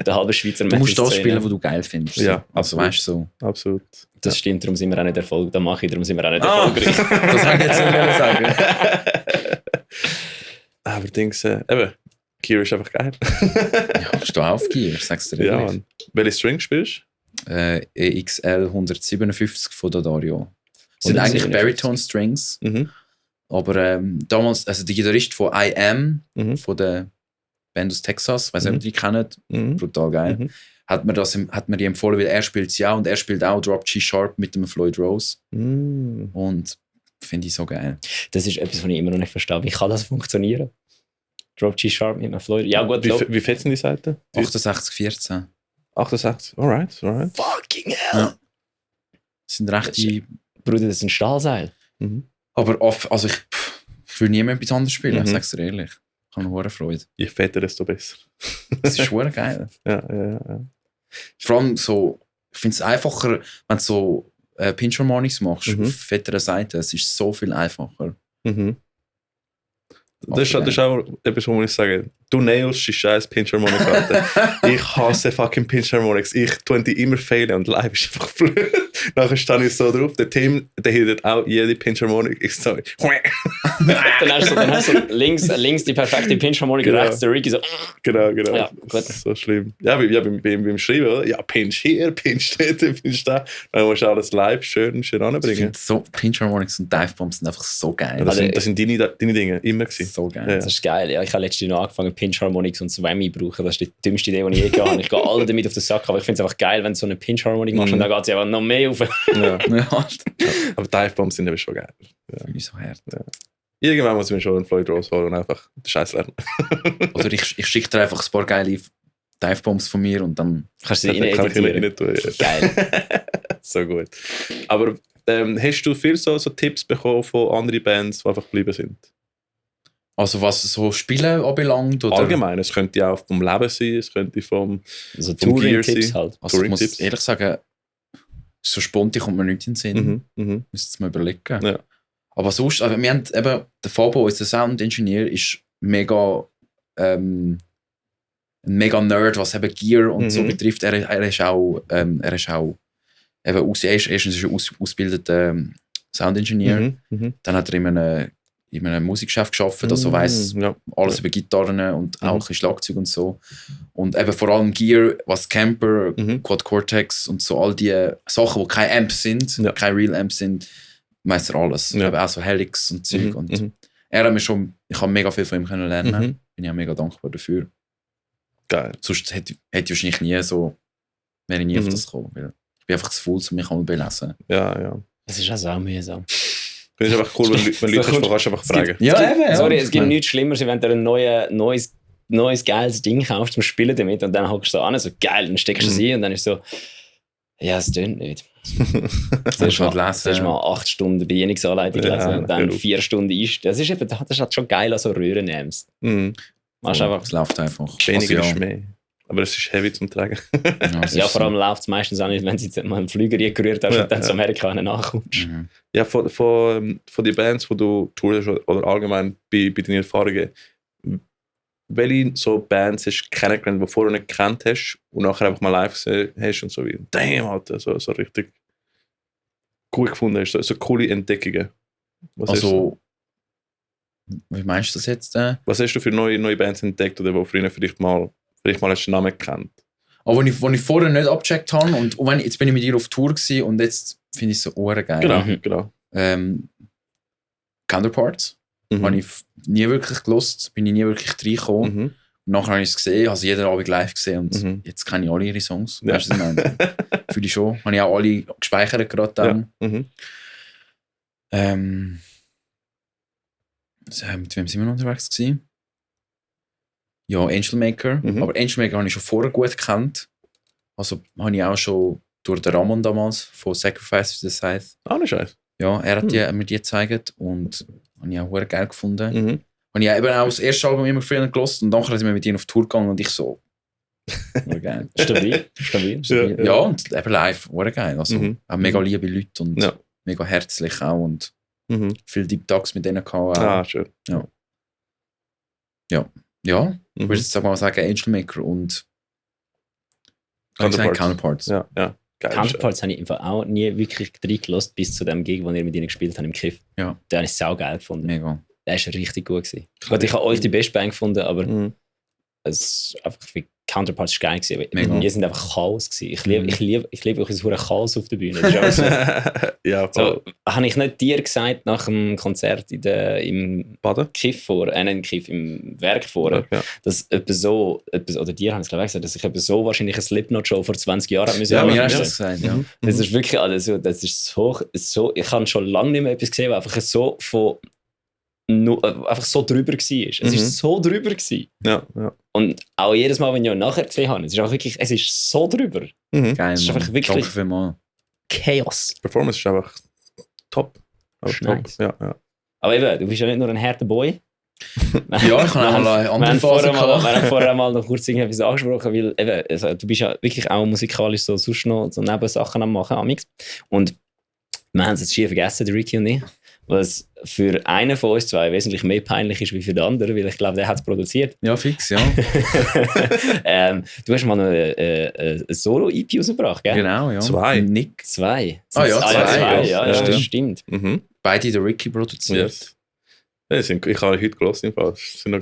Speaker 1: Der halbe Schweizer
Speaker 3: Du musst das spielen, was du geil findest.
Speaker 2: Ja,
Speaker 3: also weißt du so.
Speaker 2: Absolut.
Speaker 1: Das stimmt, darum sind wir auch nicht erfolgreich. Darum sind wir auch nicht erfolgreich.
Speaker 3: Das habe ich jetzt nicht sagen.
Speaker 2: Aber Dings, eben, Gear ist einfach geil.
Speaker 3: Ja, ich stehe auf Gear, sag's dir
Speaker 2: Ja,
Speaker 3: ehrlich.
Speaker 2: Mann. Welche String spielst
Speaker 3: EXL 157 von Dario. Das sind eigentlich
Speaker 1: 157.
Speaker 3: Baritone Strings.
Speaker 2: du?
Speaker 3: Aber damals, also der Gitarrist von I Am,
Speaker 2: Mhm.
Speaker 3: von der Band aus Texas, weiß nicht, ob ihr die kennt,
Speaker 2: Mhm.
Speaker 3: brutal geil,
Speaker 2: Mhm.
Speaker 3: hat mir die empfohlen, weil er spielt ja und er spielt auch Drop G Sharp mit dem Floyd Rose.
Speaker 2: Mhm.
Speaker 3: Und finde ich so geil.
Speaker 1: Das ist etwas, was ich immer noch nicht verstehe. Wie kann das funktionieren? Drop G-Sharp mit einem Floyd. Ja, gut,
Speaker 2: Wie fett sind die Seiten?
Speaker 3: 68-14.
Speaker 2: 68. Alright.
Speaker 1: fucking hell.
Speaker 3: Ja. Das sind rechte.
Speaker 1: Bruder, das ist ein Stahlseil.
Speaker 2: Mhm.
Speaker 3: Aber also ich will niemand etwas anderes spielen,
Speaker 2: Mhm.
Speaker 3: sag's dir ehrlich. Ich habe eine hohe Freude.
Speaker 2: Je fetter, desto besser.
Speaker 3: Das ist schon geil.
Speaker 2: Ja.
Speaker 3: Vor allem so, ich finde es einfacher, wenn du so Pinch Harmonics machst,
Speaker 2: Mhm.
Speaker 3: auf fetteren Seiten. Es ist so viel einfacher.
Speaker 2: Mhm. Das ist auch etwas, wo ich sage, du nailst die scheiß Pinch Harmonics, Alter. Ich hasse fucking Pinch Harmonics. Ich tue die immer fehlen und live ist einfach blöd. Nachher stehe ich so drauf, der Tim, der hittet auch jede Pinch Harmonic. Ich so,
Speaker 1: Dann hast du links die perfekte Pinch-Harmonik,
Speaker 2: Genau.
Speaker 1: rechts der Ricky so.
Speaker 2: Genau.
Speaker 1: Ja, gut.
Speaker 2: Das ist so schlimm. Ja, beim Schreiben, oder? Ja, Pinch hier, Pinch dort, Pinch da. Dann musst du alles live schön
Speaker 3: Ich
Speaker 2: anbringen.
Speaker 3: finde so, Pinch Harmonics und Dive Bombs sind einfach so geil.
Speaker 2: Ja, das sind deine Dinge immer gewesen.
Speaker 3: so geil.
Speaker 2: Ja.
Speaker 1: Das ist geil. Ja, ich habe letztes Jahr noch angefangen, Pinch-Harmonics und Swammy zu brauchen. Das ist die dümmste Idee, die ich je gehabt habe. Ich gehe alle damit auf den Sack, aber ich finde es einfach geil, wenn du so eine Pinch-Harmonik machst und dann geht sie einfach noch mehr auf.
Speaker 2: Ja.
Speaker 3: Ja,
Speaker 2: Aber Dive Bombs sind aber schon geil.
Speaker 3: finde ich so hart.
Speaker 2: Irgendwann muss ich mir schon einen Floyd Rose holen und einfach den Scheiß lernen.
Speaker 3: Oder ich schicke dir einfach ein paar geile Dive Bombs von mir und dann.
Speaker 1: Kannst du sie
Speaker 2: Kann ich
Speaker 1: rein
Speaker 2: rein tun. Ja.
Speaker 1: Geil.
Speaker 2: So gut. Aber hast du viel so Tipps bekommen von anderen Bands, die einfach geblieben sind?
Speaker 3: Also was so Spielen anbelangt? Oder?
Speaker 2: Allgemein, es könnte ja auch vom Leben sein, es könnte vom
Speaker 1: Also
Speaker 2: Vom Gear
Speaker 1: Touring-Tipps
Speaker 2: sein.
Speaker 1: halt.
Speaker 3: Also ich muss
Speaker 2: Touring-Tipps.
Speaker 3: ehrlich sagen, so spontan kommt mir nichts in den Sinn.
Speaker 2: Mhm.
Speaker 3: Müsste es mal überlegen.
Speaker 2: Ja.
Speaker 3: Aber sonst, also wir haben eben, der Fabo, unser Sound-Engineer, ist mega ein mega Nerd, was eben Gear und so betrifft. Er ist auch eben erstens ist er ausgebildeter Sound-Engineer. Dann hat er in einem Musikgeschäft gearbeitet, also weiss
Speaker 2: ja.
Speaker 3: alles über Gitarren und auch ein Schlagzeug und so. Und eben vor allem Gear, was Camper, Quad Cortex und so all die Sachen, die keine Amps sind,
Speaker 2: Ja.
Speaker 3: keine Real Amps sind, weiss er alles.
Speaker 2: Ja.
Speaker 3: Eben auch so Helix und Zeug. Und er hat mir schon, ich habe mega viel von ihm können lernen. Bin ich auch mega dankbar dafür.
Speaker 2: Geil.
Speaker 3: Sonst hätte ich wahrscheinlich nie so, wäre ich nie auf das gekommen. Weil ich bin einfach zu faul, um mich einmal zu belesen.
Speaker 2: Ja.
Speaker 1: Das ist also auch mühsam.
Speaker 2: Ich finde es einfach cool, wenn Leute hast, kannst du einfach fragen.
Speaker 1: Sorry, es gibt nichts Schlimmeres, wenn du ein neues geiles Ding kaufst zum Spielen damit und dann hockst du so an, so geil, dann steckst du es ein und dann ist so, ja, es tönt nicht. Zuerst mal 8 Stunden Bedienungsanleitung lesen und dann 4 Stunden einstellen. Das ist halt schon geil, also Röhren nimmst.
Speaker 3: Es läuft einfach.
Speaker 2: Weniger ist mehr. Aber es ist heavy zum Tragen.
Speaker 1: Ja, vor allem läuft es meistens auch nicht, wenn sie mal einen Flüger gerührt hast und dann zu Amerika nachkommst.
Speaker 2: Ja, von den Bands, die du tourst oder allgemein bei deinen Erfahrungen, welche so Bands hast du kennengelernt, die du vorher nicht gekannt hast und nachher einfach mal live gesehen hast und so wie, damn, Alter, so richtig gut gefunden hast, so coole Entdeckungen?
Speaker 3: Wie meinst du das jetzt?
Speaker 2: Was hast du für neue Bands entdeckt oder wo vielleicht mal hast du den Namen gekannt?
Speaker 3: Aber wenn ich vorher nicht abgecheckt habe und jetzt bin ich mit ihr auf Tour gewesen und jetzt finde ich es so geil.
Speaker 2: Genau.
Speaker 3: Counterparts. Habe ich nie wirklich gelost, bin ich nie wirklich reingekommen. Und nachher habe ich es gesehen, also jeden Abend live gesehen und jetzt kenne ich alle ihre Songs.
Speaker 2: Ja.
Speaker 3: Weißt du, was ich meine? Fühle ich schon. Habe ich auch alle gespeichert gerade dann.
Speaker 2: Ja.
Speaker 3: Mit wem sind wir unterwegs gewesen? Ja, Angel Maker. Aber Angel Maker habe ich schon vorher gut gekannt. Also habe ich auch schon durch den Ramon damals von Sacrifice to the Scythe.
Speaker 2: Nicht scheiße.
Speaker 3: Ja, er hat mir die gezeigt und habe ich auch sehr geil gefunden. Habe ich eben auch das erste Album immer früher gehört und dann sind wir mit ihnen auf Tour gegangen und ich so. Geil.
Speaker 1: Stabil.
Speaker 3: Ja, und eben live, geil. Also auch mega liebe Leute und mega herzlich auch und viel Deep Talks mit denen gehabt.
Speaker 2: Schön.
Speaker 3: Ja. Ich würde jetzt mal sagen Angel Maker und Counterparts.
Speaker 2: Ja. Geil.
Speaker 1: Counterparts habe ich einfach auch nie wirklich reingelassen, bis zu dem Gig, wo ihr mit ihnen gespielt habt im Kiff.
Speaker 3: Ja.
Speaker 1: Den habe ich saugeil gefunden.
Speaker 3: Mega.
Speaker 1: Der war richtig gut gewesen. Ich habe euch die beste Band gefunden, aber es einfach wie Counterparts war geil gewesen. Wir sind einfach Chaos gewesen. Ich liebe auch ein Chaos auf der Bühne. Das ist so.
Speaker 2: Ja,
Speaker 1: so, habe ich nicht dir gesagt nach dem Konzert im
Speaker 2: Baden?
Speaker 1: Kiff im Werk vorher, dass oder dir habe ich glaube ich gesagt, dass ich so wahrscheinlich eine Slipknot-Show vor 20 Jahren habe müssen.
Speaker 3: Ja, mir hast du das gesagt, ja.
Speaker 1: Das ist wirklich, also, das ist so, ich habe schon lange nicht mehr etwas gesehen, was einfach so einfach so drüber war. Es war so drüber gewesen.
Speaker 2: Ja.
Speaker 1: Und auch jedes Mal, wenn ich ihn nachher gesehen habe, es ist so drüber.
Speaker 3: Geil,
Speaker 1: es ist einfach wirklich Chaos.
Speaker 2: Die Performance ist einfach top.
Speaker 1: Nice.
Speaker 2: Ja.
Speaker 1: Aber eben, du bist ja nicht nur ein harter Boy.
Speaker 3: Ja, ich habe auch eine andere Phase gehabt.
Speaker 1: Wir haben vorher mal noch kurz etwas angesprochen, weil eben, also, du bist ja wirklich auch musikalisch so sonst noch so Nebensachen am machen, amix. Und wir haben es jetzt schier vergessen, der Ricky und ich, was für einen von uns zwei wesentlich mehr peinlich ist wie für den anderen, weil ich glaube, der hat es produziert.
Speaker 3: Ja, fix, ja.
Speaker 1: Du hast mal noch eine Solo-EP rausgebracht, gell?
Speaker 3: Genau, ja.
Speaker 2: 2.
Speaker 3: Nick.
Speaker 1: 2.
Speaker 3: Zwei.
Speaker 1: Ja, das stimmt.
Speaker 3: Beide der Ricky produziert.
Speaker 2: Yes. Ich habe heute gehört,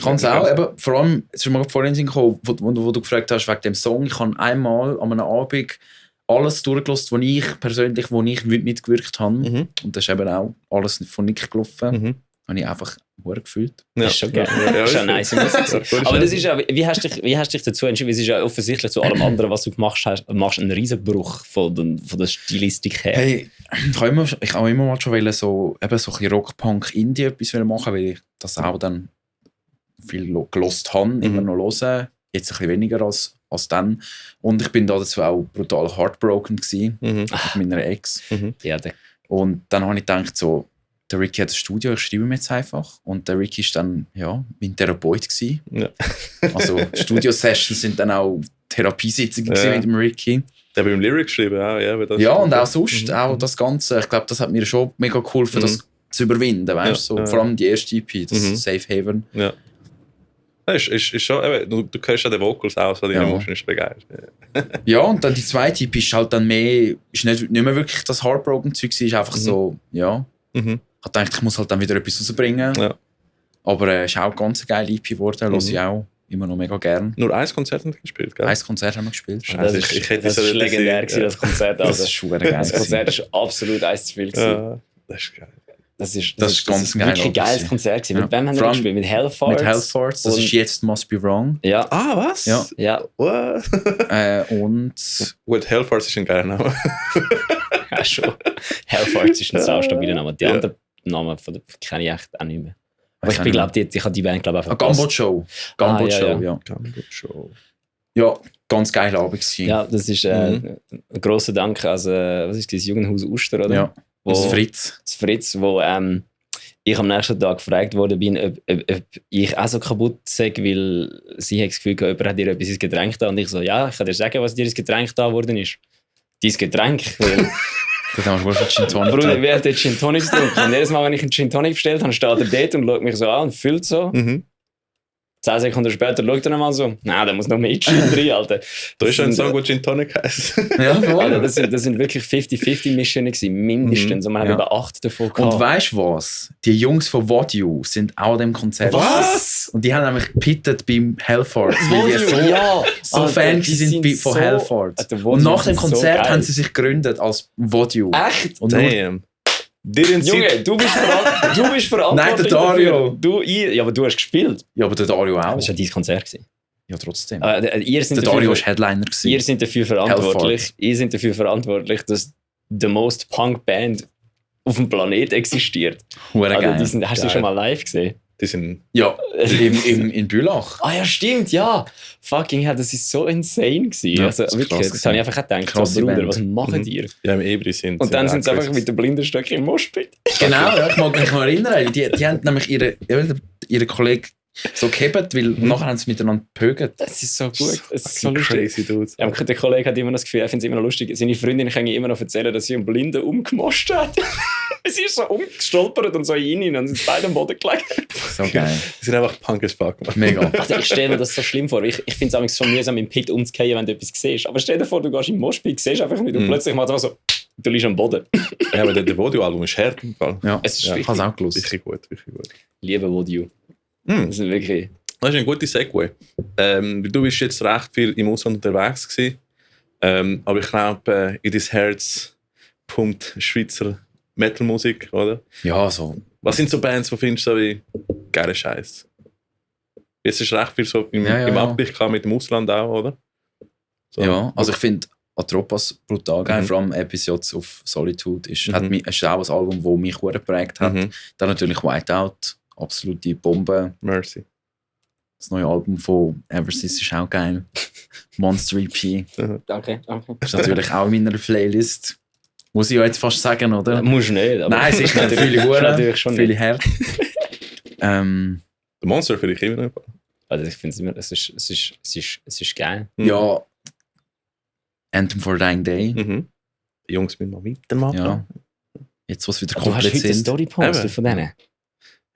Speaker 3: Kannst auch, aber vor allem, es ist mir vorhin gekommen, wo du gefragt hast wegen dem Song, ich habe einmal an einem Abend alles durchgelassen, wo ich mitgewirkt habe. Und das ist eben auch alles von Nick gelaufen. Habe ich einfach gefühlt.
Speaker 1: Ja. Das ist schon geil. Das ist schon nice Musik. Aber das ist ja, wie hast du dich dazu entschieden? Es ist ja offensichtlich zu allem anderen, was du gemacht hast, machst einen Riesenbruch von der Stilistik her.
Speaker 3: Hey, ich habe immer mal schon so ein bisschen Rock-Punk Indie etwas machen, weil ich das auch dann viel gelost habe, immer noch hören. Jetzt ein bisschen weniger als dann. Und ich bin dazu auch brutal heartbroken gewesen, mit meiner Ex.
Speaker 1: Ja,
Speaker 3: und dann habe ich gedacht, so, der Ricky hat ein Studio, ich schreibe ihm jetzt einfach. Und der Ricky war dann mein Therapeut gewesen.
Speaker 2: Ja.
Speaker 3: Also Studio-Sessions sind dann auch Therapiesitzungen mit dem Ricky.
Speaker 2: Der hat beim Lyric geschrieben, auch.
Speaker 3: Ja, und auch sonst, auch das Ganze. Ich glaube, das hat mir schon mega geholfen, das zu überwinden. Weißt? So, vor allem die erste EP, das Safe Haven.
Speaker 2: Ja. Ist schon, du hörst ja den Vocals aus, die Emotion ist begeistert.
Speaker 3: Ja, und dann die zweite EP ist halt dann mehr, ist nicht mehr wirklich das Heartbroken-Zeug, ist einfach so, ja. Ich habe gedacht, ich muss halt dann wieder etwas rausbringen. Ja. Aber es ist auch eine ganz geile EP geworden, höre ich auch immer noch mega gern.
Speaker 2: Nur ein Konzert haben wir gespielt, gell?
Speaker 3: Ein Konzert haben wir gespielt.
Speaker 1: Das ist legendär gewesen, das Konzert.
Speaker 3: Das ist schon geil.
Speaker 1: Das Konzert war absolut eins zu viel.
Speaker 2: Ja, das ist geil.
Speaker 3: Das ist ganz geil.
Speaker 1: Wirklich ein geiles Konzert gewesen. Mit wem haben wir gespielt? Mit Hellfarts.
Speaker 3: Mit Hellfarts. Das ist jetzt Must Be Wrong.
Speaker 1: Ja.
Speaker 2: Was?
Speaker 1: Ja.
Speaker 3: Und...
Speaker 2: Gut, Hellfarts ist ein geiler Name.
Speaker 1: Ja, schon. Hellfarts ist ein sau stabiler Name. Die anderen Namen kenne ich echt auch nicht mehr. Aber ich glaube, ich habe die Band einfach...
Speaker 3: Gumbo Show.
Speaker 2: Ja,
Speaker 3: Ja, ganz geiler Abend gewesen.
Speaker 1: Ja, das ist ein grosser Dank an was ist das Jugendhaus Uster, oder?
Speaker 3: Ja, das Fritz.
Speaker 1: Das Fritz, wo ich am nächsten Tag gefragt worden bin, ob ich auch so kaputt sage, weil sie hat das Gefühl, jemand hat dir etwas ins Getränk da. Und ich so, ja, ich kann dir sagen, was dir ins Getränk da geworden ist. Dein Getränk. Weil
Speaker 3: Da haben wir schon Gin Tonic.
Speaker 1: Bruder, wer hat dort Gin Tonic getrunken? Und jedes Mal, wenn ich einen Gin Tonic bestellt habe, steht er dort und schaut mich so an und füllt so. 10 Sekunden später schaut er nochmal so, nein, da muss noch mehr Gin drin, Alter.
Speaker 2: Da ist ein Song, wo Gin Tonic heisst.
Speaker 3: Ja, voll.
Speaker 1: Alter, das sind wirklich 50-50-Missionen gewesen, mindestens. Und wir haben über 8 davon gehabt.
Speaker 3: Und weißt du was? Die Jungs von What You sind auch an dem Konzert.
Speaker 1: Was?
Speaker 3: Und die haben nämlich gepittet beim Hellford, weil die so,
Speaker 1: ja,
Speaker 3: so
Speaker 1: Alter,
Speaker 3: Fan
Speaker 1: die
Speaker 3: sind
Speaker 1: sind
Speaker 3: von
Speaker 1: so-
Speaker 3: Hellford.
Speaker 1: Alter, What
Speaker 3: Und
Speaker 1: You
Speaker 3: nach dem
Speaker 1: sind so
Speaker 3: Konzert
Speaker 1: geil.
Speaker 3: haben sie sich gegründet als What You.
Speaker 1: Echt?
Speaker 3: Und nur,
Speaker 2: Damn. Didn't see.
Speaker 1: Junge, du bist verantwortlich
Speaker 3: Nein, der Dario.
Speaker 1: dafür. Ja, aber du hast gespielt.
Speaker 3: ja, aber der Dario auch.
Speaker 1: Das war ja dein Konzert gewesen.
Speaker 3: Ja, trotzdem.
Speaker 1: Ihr seid
Speaker 3: Der
Speaker 1: dafür-
Speaker 3: Dario war Headliner. gewesen.
Speaker 1: Ihr seid dafür verantwortlich. Ihr seid dafür verantwortlich, dass the most punk Band auf dem Planet existiert.
Speaker 3: Hure
Speaker 1: Also,
Speaker 3: geil.
Speaker 1: hast du
Speaker 2: Geil.
Speaker 1: die schon mal live gesehen?
Speaker 2: Die sind.
Speaker 3: Ja, in Bülach.
Speaker 1: Ah ja, stimmt, ja. Fucking hell, das ist so insane gewesen.
Speaker 3: Ja,
Speaker 1: also
Speaker 3: das ist
Speaker 1: wirklich,
Speaker 3: krass
Speaker 1: das habe ich einfach gedacht.
Speaker 3: Krasse
Speaker 1: So, Bruder,
Speaker 3: Band.
Speaker 1: was machen die?
Speaker 2: Ja, im Ebri sind.
Speaker 1: Und dann sind sie
Speaker 2: auch
Speaker 1: einfach
Speaker 2: crazy.
Speaker 1: mit den Blindenstöcken im Moshpit.
Speaker 3: Genau, ja, ich mag mich noch erinnern. Die haben nämlich ihre Kollegen so gehebt, weil nachher haben sie miteinander gepögelt.
Speaker 1: Das ist so gut. Es ist so
Speaker 2: Fucking
Speaker 1: lustig.
Speaker 2: crazy dudes.
Speaker 1: Ja, der Kollege hat immer noch das Gefühl, er findet es immer noch lustig. Seine Freundin kann ihm immer noch erzählen, dass sie einen Blinden umgemoscht hat. Sie ist so umgestolpert und so in ihn und sind beide am Boden gelegen.
Speaker 3: So geil.
Speaker 2: Die sind einfach punk as fuck, man.
Speaker 3: Mega.
Speaker 1: Also ich stelle mir das so schlimm vor. Ich finde es eigentlich so mühsam, im Pit umzugehen, wenn du etwas siehst. Aber stell dir vor, du gehst im Moshpit, siehst einfach, wie du plötzlich mal so, du liegst am Boden.
Speaker 2: Ja, aber der Vodio-Album ist hart im Fall.
Speaker 3: Ja,
Speaker 1: Es ist
Speaker 3: ich habe es auch gelesen.
Speaker 2: Wirklich gut, wirklich gut.
Speaker 1: Liebe Vodio.
Speaker 2: Hm.
Speaker 1: Das ist wirklich...
Speaker 2: Das ist ein guter Segway. Du bist jetzt recht viel im Ausland unterwegs gewesen. Aber ich glaube, in dein Herz pumpt Schweizer Metalmusik, oder?
Speaker 3: Ja, so.
Speaker 2: Was sind so Bands, die findest du so wie geiler Scheiß? Jetzt ist recht viel so im Abgleich gehabt mit dem Ausland auch, oder? So.
Speaker 3: Ja, also ich finde Atropas brutal geil, vor allem Episodes of Solitude ist auch ein Album, das mich sehr geprägt hat. Dann natürlich Whiteout, absolute Bombe.
Speaker 2: Mercy.
Speaker 3: Das neue Album von Eversys ist auch geil. Monster EP
Speaker 1: Danke.
Speaker 3: ist natürlich auch in meiner Playlist. Muss ich ja jetzt fast sagen, oder?
Speaker 1: Musst du nicht. Aber
Speaker 3: Nein, es ist nicht viele
Speaker 1: natürlich
Speaker 3: Huren,
Speaker 1: schon
Speaker 3: viele
Speaker 1: nicht.
Speaker 3: Herd.
Speaker 2: Der Monster finde ich immer noch.
Speaker 1: Also ich finde es ist geil.
Speaker 3: Ja, Anthem for a Dying Day.
Speaker 2: Die Jungs müssen mal weitermachen.
Speaker 3: Ja. Jetzt, was wieder
Speaker 1: Du hast
Speaker 3: komplett
Speaker 1: heute eine
Speaker 3: sind.
Speaker 1: Story gepostet von denen.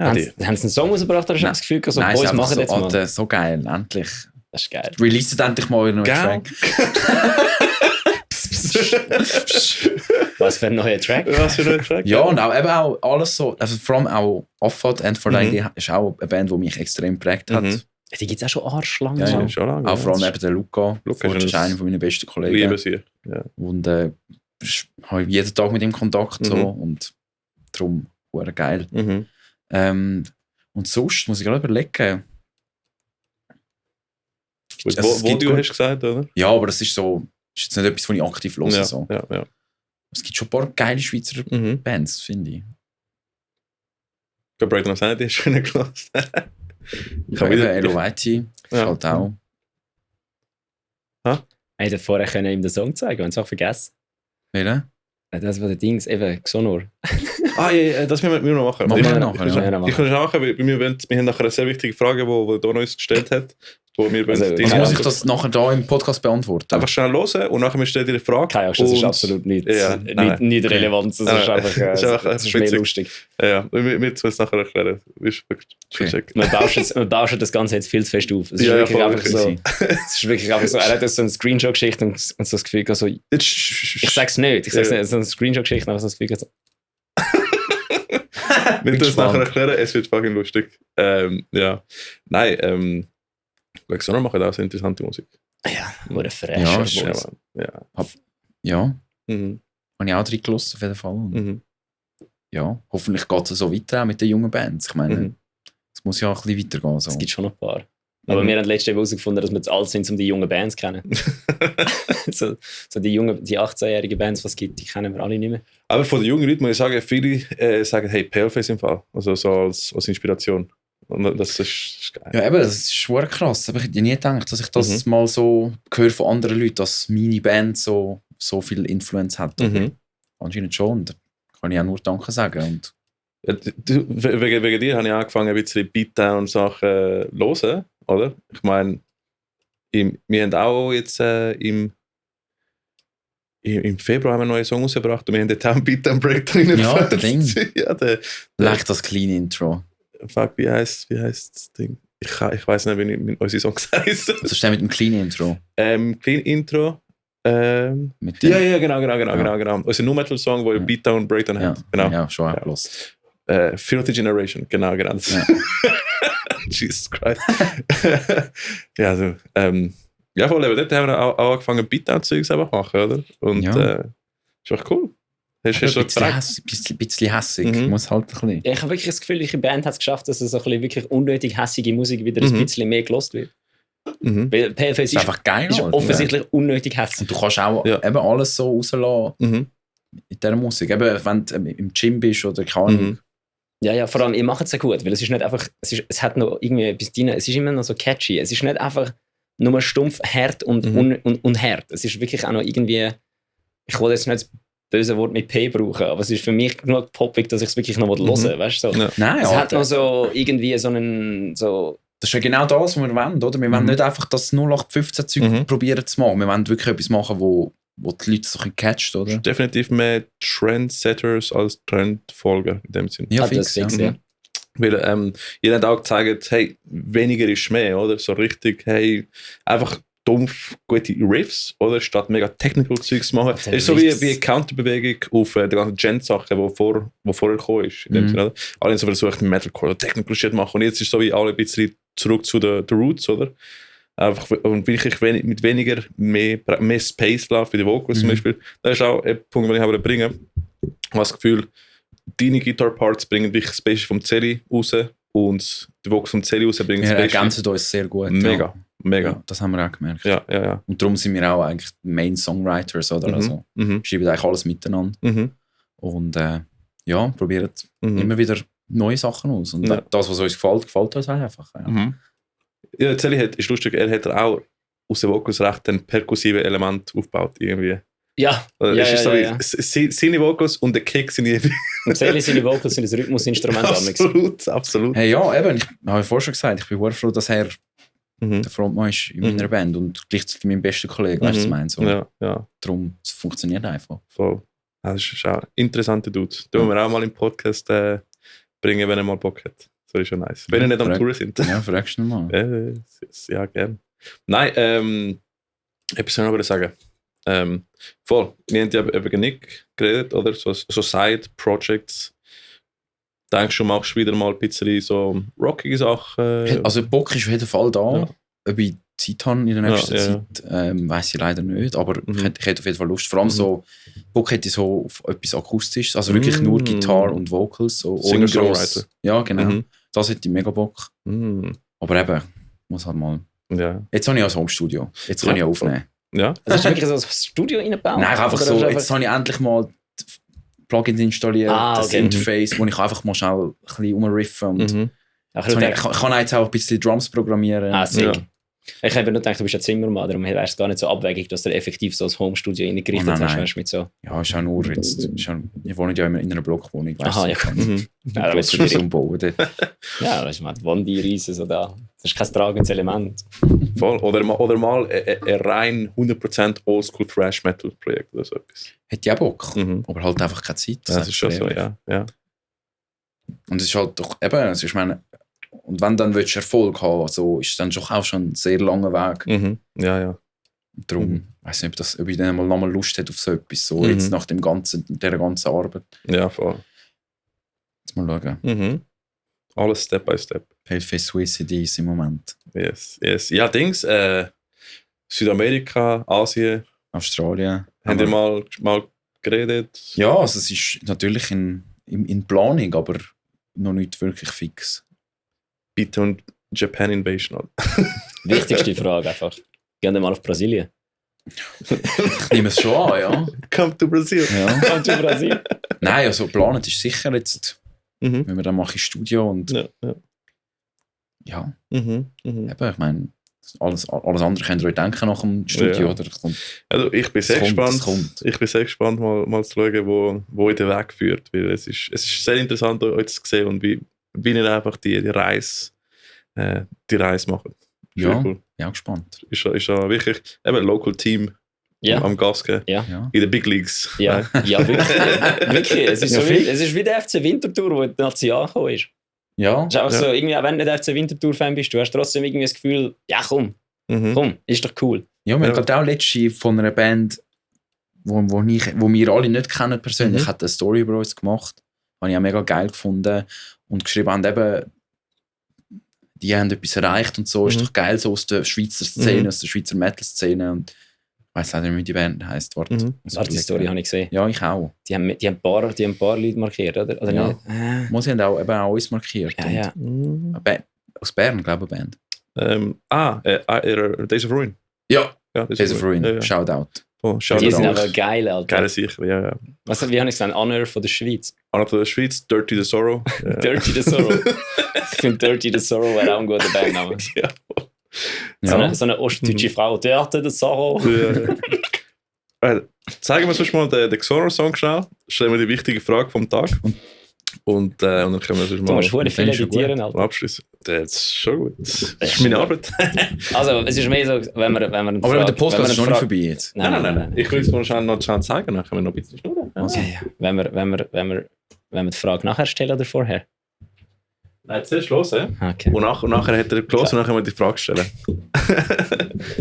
Speaker 2: Ja,
Speaker 1: Haben
Speaker 2: die.
Speaker 1: sie einen Song rausgebracht oder hast du das Gefühl, so
Speaker 3: Nein,
Speaker 1: Boys
Speaker 3: es ist
Speaker 1: machen
Speaker 3: einfach
Speaker 1: jetzt
Speaker 3: so,
Speaker 1: mal?
Speaker 3: Alter, so geil, endlich.
Speaker 1: Das ist geil.
Speaker 3: Release endlich mal einen neuen
Speaker 2: Geil.
Speaker 3: Track.
Speaker 1: Was für ein neuer Track?
Speaker 2: Was für ein Track?
Speaker 3: Ja, und auch, eben auch alles so, also vor allem auch Offat and for Dying Day ist auch eine Band, die mich extrem geprägt hat.
Speaker 1: Die gibt es auch schon arschlang.
Speaker 3: Ja, ja.
Speaker 2: Schon lange.
Speaker 3: Auch vor allem eben der Luca.
Speaker 2: Luca
Speaker 3: Forge
Speaker 2: ist
Speaker 3: ist einer meiner besten Kollegen.
Speaker 2: Liebe sie. Ja.
Speaker 3: Und habe jeden Tag mit ihm Kontakt so, und darum sehr geil. Und sonst muss ich gerade überlegen.
Speaker 2: Gut,
Speaker 3: Also, es
Speaker 2: wo
Speaker 3: gibt
Speaker 2: du
Speaker 3: gut-
Speaker 2: hast gesagt, oder?
Speaker 3: Ja, aber das ist so, ist jetzt nicht etwas, was ich aktiv höre.
Speaker 2: Ja,
Speaker 3: So.
Speaker 2: ja.
Speaker 3: Es gibt schon ein paar geile Schweizer Bands, finde ich.
Speaker 2: Ich glaube, Breakdown of Sanity hast du nicht gelassen.
Speaker 3: Ich habe wieder Elovaiti,
Speaker 2: Ja.
Speaker 3: halt auch.
Speaker 1: Ich hätte vorher können ihm den Song zeigen, wenn es auch vergessen.
Speaker 3: Welche?
Speaker 1: Das war der Dings, eben Xonor.
Speaker 2: Ja, das müssen wir noch machen.
Speaker 3: Machen wir
Speaker 2: Ich-
Speaker 3: nachher,
Speaker 2: ich-
Speaker 3: ja.
Speaker 2: Ich kann es machen, weil wir haben nachher eine sehr wichtige Frage, die Don uns gestellt hat. Wo wir
Speaker 1: Also,
Speaker 2: wollen-
Speaker 3: Also muss ich das nachher da im Podcast beantworten?
Speaker 2: einfach schnell hören und nachher stellen dir eine Frage.
Speaker 1: Keine Angst, das ist
Speaker 2: Und-
Speaker 1: absolut nicht,
Speaker 2: Ja, nein.
Speaker 1: nicht relevant. Das ist
Speaker 2: Nein, nein.
Speaker 1: einfach,
Speaker 2: Das ist einfach
Speaker 1: das ist mehr
Speaker 2: witzig.
Speaker 1: lustig.
Speaker 2: Ja, wir müssen es nachher erklären. Ist wirklich
Speaker 3: Okay.
Speaker 2: check.
Speaker 1: Wir bauschen das Ganze jetzt viel zu fest auf. Es ist
Speaker 2: Ja,
Speaker 1: wirklich
Speaker 2: voll,
Speaker 1: einfach so. Es ist wirklich einfach so. Er hat jetzt so eine Screenshot-Geschichte und so das Gefühl gehabt, so, ich sag's nicht. Ich sag's
Speaker 2: Ja.
Speaker 1: nicht. So eine Screenshot-Geschichte, aber so das Gefühl gehabt, so,
Speaker 2: Wir müssen es nachher
Speaker 3: gespannt.
Speaker 2: erklären, es wird fucking lustig. Ja. Nein, Lexoner machen auch sehr interessante Musik.
Speaker 1: ja, wurde fresh.
Speaker 3: Ja,
Speaker 1: Boys.
Speaker 3: ist-
Speaker 2: Ja.
Speaker 3: Ja,
Speaker 2: Mhm.
Speaker 3: habe ich auch drin gelassen, auf jeden Fall. Und
Speaker 2: Mhm.
Speaker 3: ja, hoffentlich geht es so weiter auch mit den jungen Bands. Ich meine,
Speaker 2: Mhm.
Speaker 3: es muss ja auch ein bisschen weitergehen. So.
Speaker 1: Es gibt schon noch ein paar. Aber wir haben letztes Jahr herausgefunden, dass wir zu alt sind, um die jungen Bands zu kennen. so die 18-jährigen Bands, was es gibt, die kennen wir alle nicht mehr.
Speaker 2: Aber von den jungen Leuten muss ich sagen, viele sagen, hey, PLF ist im Fall. Also so als Inspiration. Und das ist geil.
Speaker 3: Ja, eben, das ist schon krass. Aber ich hätte nie gedacht, dass ich das mal so höre von anderen Leuten, dass meine Band so viel Influence hat. Anscheinend schon. Und da kann ich auch nur Danke sagen. Und
Speaker 2: Ja, wegen dir habe ich angefangen, ein bisschen Beatdown-Sachen zu hören, oder? Ich meine, wir haben auch jetzt im Februar einen neuen Song rausgebracht und wir haben dort auch einen Beatdown-Break drin.
Speaker 3: Ja, der Ding.
Speaker 2: Ja,
Speaker 3: leicht das clean Intro.
Speaker 2: Fuck, wie heißt das Ding? Ich weiß nicht, wie unsere Songs heißen.
Speaker 3: Was ist der mit dem clean Intro?
Speaker 2: Clean Intro.
Speaker 3: Mit dem,
Speaker 2: Ja, genau. Unser Nu-Metal-Song, wo ein Beatdown Breakdown hat. Genau.
Speaker 3: Ja, schon abgelost.
Speaker 2: Filthy Generation, genau. Ja. Jesus Christ. Ja, also, ja, voll, aber dort haben wir auch angefangen, Beatdown-Zeugs zu machen, oder? Und ist echt cool. Hast du
Speaker 3: ein bisschen hässig, muss halt ein bisschen.
Speaker 1: Ja, ich habe wirklich das Gefühl, die Band hat es geschafft, dass so ein bisschen wirklich unnötig hässige Musik wieder ein bisschen mehr gelost wird. Weil PFS ist
Speaker 3: einfach geil.
Speaker 1: Ist offensichtlich unnötig hässlich.
Speaker 3: Und du kannst auch eben alles so rauslassen in dieser Musik. Eben, wenn du im Gym bist oder keine Ahnung.
Speaker 1: Ja, vor allem, ihr macht es ja gut, weil es ist nicht einfach, es hat noch irgendwie etwas drin, es ist immer noch so catchy. Es ist nicht einfach nur stumpf hart und hart. Es ist wirklich auch noch irgendwie, ich will jetzt nicht das böse Wort mit P brauchen, aber es ist für mich genug poppig, dass ich es wirklich noch hören, weißt du? So.
Speaker 2: Ja.
Speaker 3: Nein,
Speaker 1: es hat noch so irgendwie so einen, so...
Speaker 3: Das ist ja genau das, was wir wollen, oder? Wir wollen nicht einfach das 0815-Zeug probieren zu machen. Wir wollen wirklich etwas machen, wo die Leute so ein bisschen catcht, oder?
Speaker 2: Definitiv mehr Trendsetters als Trendfolger in dem Sinne.
Speaker 3: Ja, fix,
Speaker 2: ja. Weil ihr habt auch gezeigt, hey, weniger ist mehr, oder? So richtig, hey, einfach dumpf gute Riffs, oder? Statt mega Technical Zeugs zu machen. Es ist so wie eine Counterbewegung auf die ganzen Gent-Sachen, die vorher gekommen ist. In dem Sinne, oder? Alle haben so versucht, Metalcore oder Technical Shit zu machen. Und jetzt ist es so wie alle ein bisschen zurück zu den Roots, oder? Einfach, und wirklich mit weniger, mehr Space lassen für die Vocals zum Beispiel. Das ist auch ein Punkt, den ich aber bringe. Ich habe das Gefühl, deine Guitar-Parts bringen dich Space vom Zelli raus und die Vocals vom Zelli raus bringen
Speaker 3: Space.
Speaker 2: Ja,
Speaker 3: ergänzen uns sehr gut.
Speaker 2: Mega.
Speaker 3: Ja, das haben wir auch gemerkt.
Speaker 2: Ja.
Speaker 3: Und darum sind wir auch eigentlich Main-Songwriters, oder? Also, schreiben eigentlich alles miteinander. Und probieren immer wieder neue Sachen aus. Und das, was uns gefällt uns einfach.
Speaker 2: Ja, Zelli ist lustig, er hat auch aus den Vocals recht ein perkussives Element aufgebaut, irgendwie.
Speaker 1: Ja.
Speaker 2: Seine Vocals und der Kick sind irgendwie...
Speaker 1: Und Zelli, seine Vocals sind ein Rhythmusinstrument.
Speaker 2: Absolut.
Speaker 3: Hey, ja, eben, ich habe vorher schon gesagt, ich bin sehr froh, dass er der Frontmann ist in meiner Band und gleichzeitig mein bester Kollege, weißt du, was ich meine? So.
Speaker 2: Ja.
Speaker 3: Darum, es funktioniert einfach.
Speaker 2: Voll. Das ist auch ein interessanter Dude. Den wollen wir auch mal im Podcast bringen, wenn er mal Bock hat. Das ist schon nice. Wenn ihr nicht am Tour sind.
Speaker 3: Ja, fragst du ihn mal.
Speaker 2: Ja, gerne. Nein, etwas soll ich noch sagen. Voll. Wir haben ja über Nick geredet, oder? So Side-Projects. Denkst du, machst wieder mal ein bisschen so rockige Sachen?
Speaker 3: Also Bock ist auf jeden Fall da. Ja. Ob ich Zeit habe in der nächsten Zeit, weiss ich leider nicht. Aber ich hätte auf jeden Fall Lust. Vor allem so, Bock hätte ich so auf etwas Akustisches. Also wirklich nur Gitarre und Vocals. So
Speaker 2: Singer-Songwriter.
Speaker 3: Ja, genau. Das hätte ich mega Bock. Aber eben, muss halt mal...
Speaker 2: Ja.
Speaker 3: Jetzt habe ich ein Homestudio. Jetzt kann ich aufnehmen.
Speaker 2: Ja.
Speaker 1: Also hast du wirklich so ein Studio reingebaut?
Speaker 3: Nein, einfach so. Jetzt habe ich endlich mal Plugins installiert, das Interface, wo ich einfach mal schnell ein bisschen rumriffen und ich kann jetzt auch ein bisschen Drums programmieren.
Speaker 1: Sick. Ich habe nur gedacht, du bist ein Zimmermann, darum wäre es gar nicht so abwegig, dass du effektiv so ein Homestudio reingerichtet hast. Mit so.
Speaker 3: Ja, ist auch nur jetzt. Ich wohne ja in einer Blockwohnung.
Speaker 1: Aha, ja.
Speaker 3: Da willst du ein bisschen umbauen.
Speaker 1: Ja, weißt du, man, Wände riesen so da. Das ist kein tragendes Element.
Speaker 2: Voll. Oder mal ein rein 100% Oldschool Thrash Metal Projekt oder so etwas.
Speaker 3: Hätte ich auch Bock, aber halt einfach keine Zeit.
Speaker 2: Das ist schon so, ja.
Speaker 3: Und es ist halt doch eben, also ich meine, und wenn dann willst du Erfolg haben, so ist dann schon auch schon ein sehr langer Weg.
Speaker 2: Ja.
Speaker 3: Darum, weiß nicht, ob ich dann nochmal Lust hätte auf so etwas, so jetzt nach dieser ganzen Arbeit.
Speaker 2: Ja, voll.
Speaker 3: Jetzt mal schauen.
Speaker 2: Alles Step by Step.
Speaker 3: Für Suicides im Moment.
Speaker 2: Yes. Ja, Dings, Südamerika, Asien.
Speaker 3: Australien.
Speaker 2: Haben wir mal geredet?
Speaker 3: Ja, also es ist natürlich in Planung, aber noch nicht wirklich fix.
Speaker 2: Bitte und Japan Invasion.
Speaker 1: Wichtigste Frage einfach. Gehen wir mal auf Brasilien.
Speaker 3: Ich nehme es schon an, ja.
Speaker 2: Come to Brazil.
Speaker 3: Ja.
Speaker 1: Come to Brazil.
Speaker 3: Nein, also geplant ist sicher jetzt, wenn wir dann mache ich Studio und Ja,
Speaker 2: Mhm.
Speaker 3: eben, ich meine, alles andere könnt ihr euch denken nach dem Studio.
Speaker 2: Ja.
Speaker 3: Oder?
Speaker 2: Also ich bin sehr gespannt.
Speaker 3: kommt.
Speaker 2: Ich bin sehr gespannt, mal zu schauen, wo der Weg führt. Weil es ist sehr interessant, euch zu sehen und wie ihr einfach die Reise macht.
Speaker 3: Ja,
Speaker 2: Cool.
Speaker 3: ja, gespannt.
Speaker 2: Ist ja wirklich eben ein Local Team
Speaker 1: Ja.
Speaker 2: am Gas geben.
Speaker 3: Ja.
Speaker 2: In den Big Leagues.
Speaker 1: Ja, ja wirklich. Wirklich. Es ist,
Speaker 3: Ja,
Speaker 1: so wie,
Speaker 3: fix.
Speaker 1: es ist wie der FC Winterthur, wo in die Nazi angekommen ist.
Speaker 3: Ja,
Speaker 1: Es ist einfach
Speaker 2: Ja.
Speaker 1: so, irgendwie, auch wenn du nicht FC Winterthur-Fan bist, du hast trotzdem irgendwie das Gefühl, ja komm, ist doch cool.
Speaker 3: ja, wir
Speaker 2: Ja.
Speaker 3: haben gerade auch letztens von einer Band, wo wir alle nicht kennen persönlich, hat eine Story über uns gemacht. Habe ich auch mega geil gefunden. Und geschrieben haben eben, die haben etwas erreicht und so. Ist doch geil, so aus der Schweizer Szene, aus der Schweizer Metal-Szene. Und ich weiss leider nicht, wie die Band heisst. Warte,
Speaker 1: Die Story habe ich gesehen.
Speaker 3: Ja, ich auch.
Speaker 1: Die haben ein paar Leute markiert, oder
Speaker 3: Ja.
Speaker 1: nicht?
Speaker 3: Sie haben auch, eben auch uns markiert.
Speaker 1: Ja, ja.
Speaker 3: Und aus Bern, glaube ich, eine Band.
Speaker 2: Days of Ruin.
Speaker 3: Ja,
Speaker 2: Ja,
Speaker 3: Days of Ruin.
Speaker 2: Ja.
Speaker 3: Shoutout.
Speaker 2: Oh,
Speaker 1: Die
Speaker 2: Shoutout.
Speaker 1: sind aber geil, Alter.
Speaker 2: Geile sicher, ja.
Speaker 1: Wie habe ich gesagt? Honor von der Schweiz.
Speaker 2: Einer von der Schweiz, Dirty the Sorrow.
Speaker 1: Dirty the Sorrow. Ich finde Dirty the Sorrow wäre auch ein guter Bandname.
Speaker 2: Ja.
Speaker 1: So eine ostdeutsche Frau. Dirty the Sorrow.
Speaker 2: Zeigen wir sonst mal den Xonor-Song schnell. Stellen wir die wichtige Frage vom Tag. Und dann können wir sonst
Speaker 1: Du
Speaker 2: mal
Speaker 1: musst verdammt viel
Speaker 3: das ist schon
Speaker 1: editieren, Alter.
Speaker 2: abschließen. Das ist schon gut. Das
Speaker 1: ist
Speaker 2: ist meine
Speaker 1: schon
Speaker 2: Arbeit.
Speaker 1: Also, es ist mehr so, wenn wir
Speaker 3: Aber der Podcast ist noch nicht vorbei jetzt.
Speaker 1: Nein.
Speaker 2: Ich will es mal schnell zeigen, dann können wir noch ein bisschen schnurren.
Speaker 3: Also,
Speaker 1: Ja. Wenn wir die Frage nachher stellen oder vorher?
Speaker 2: Nein, zuerst los, ja?
Speaker 1: Okay.
Speaker 2: Und nachher hat er gelesen und dann können wir die Frage stellen.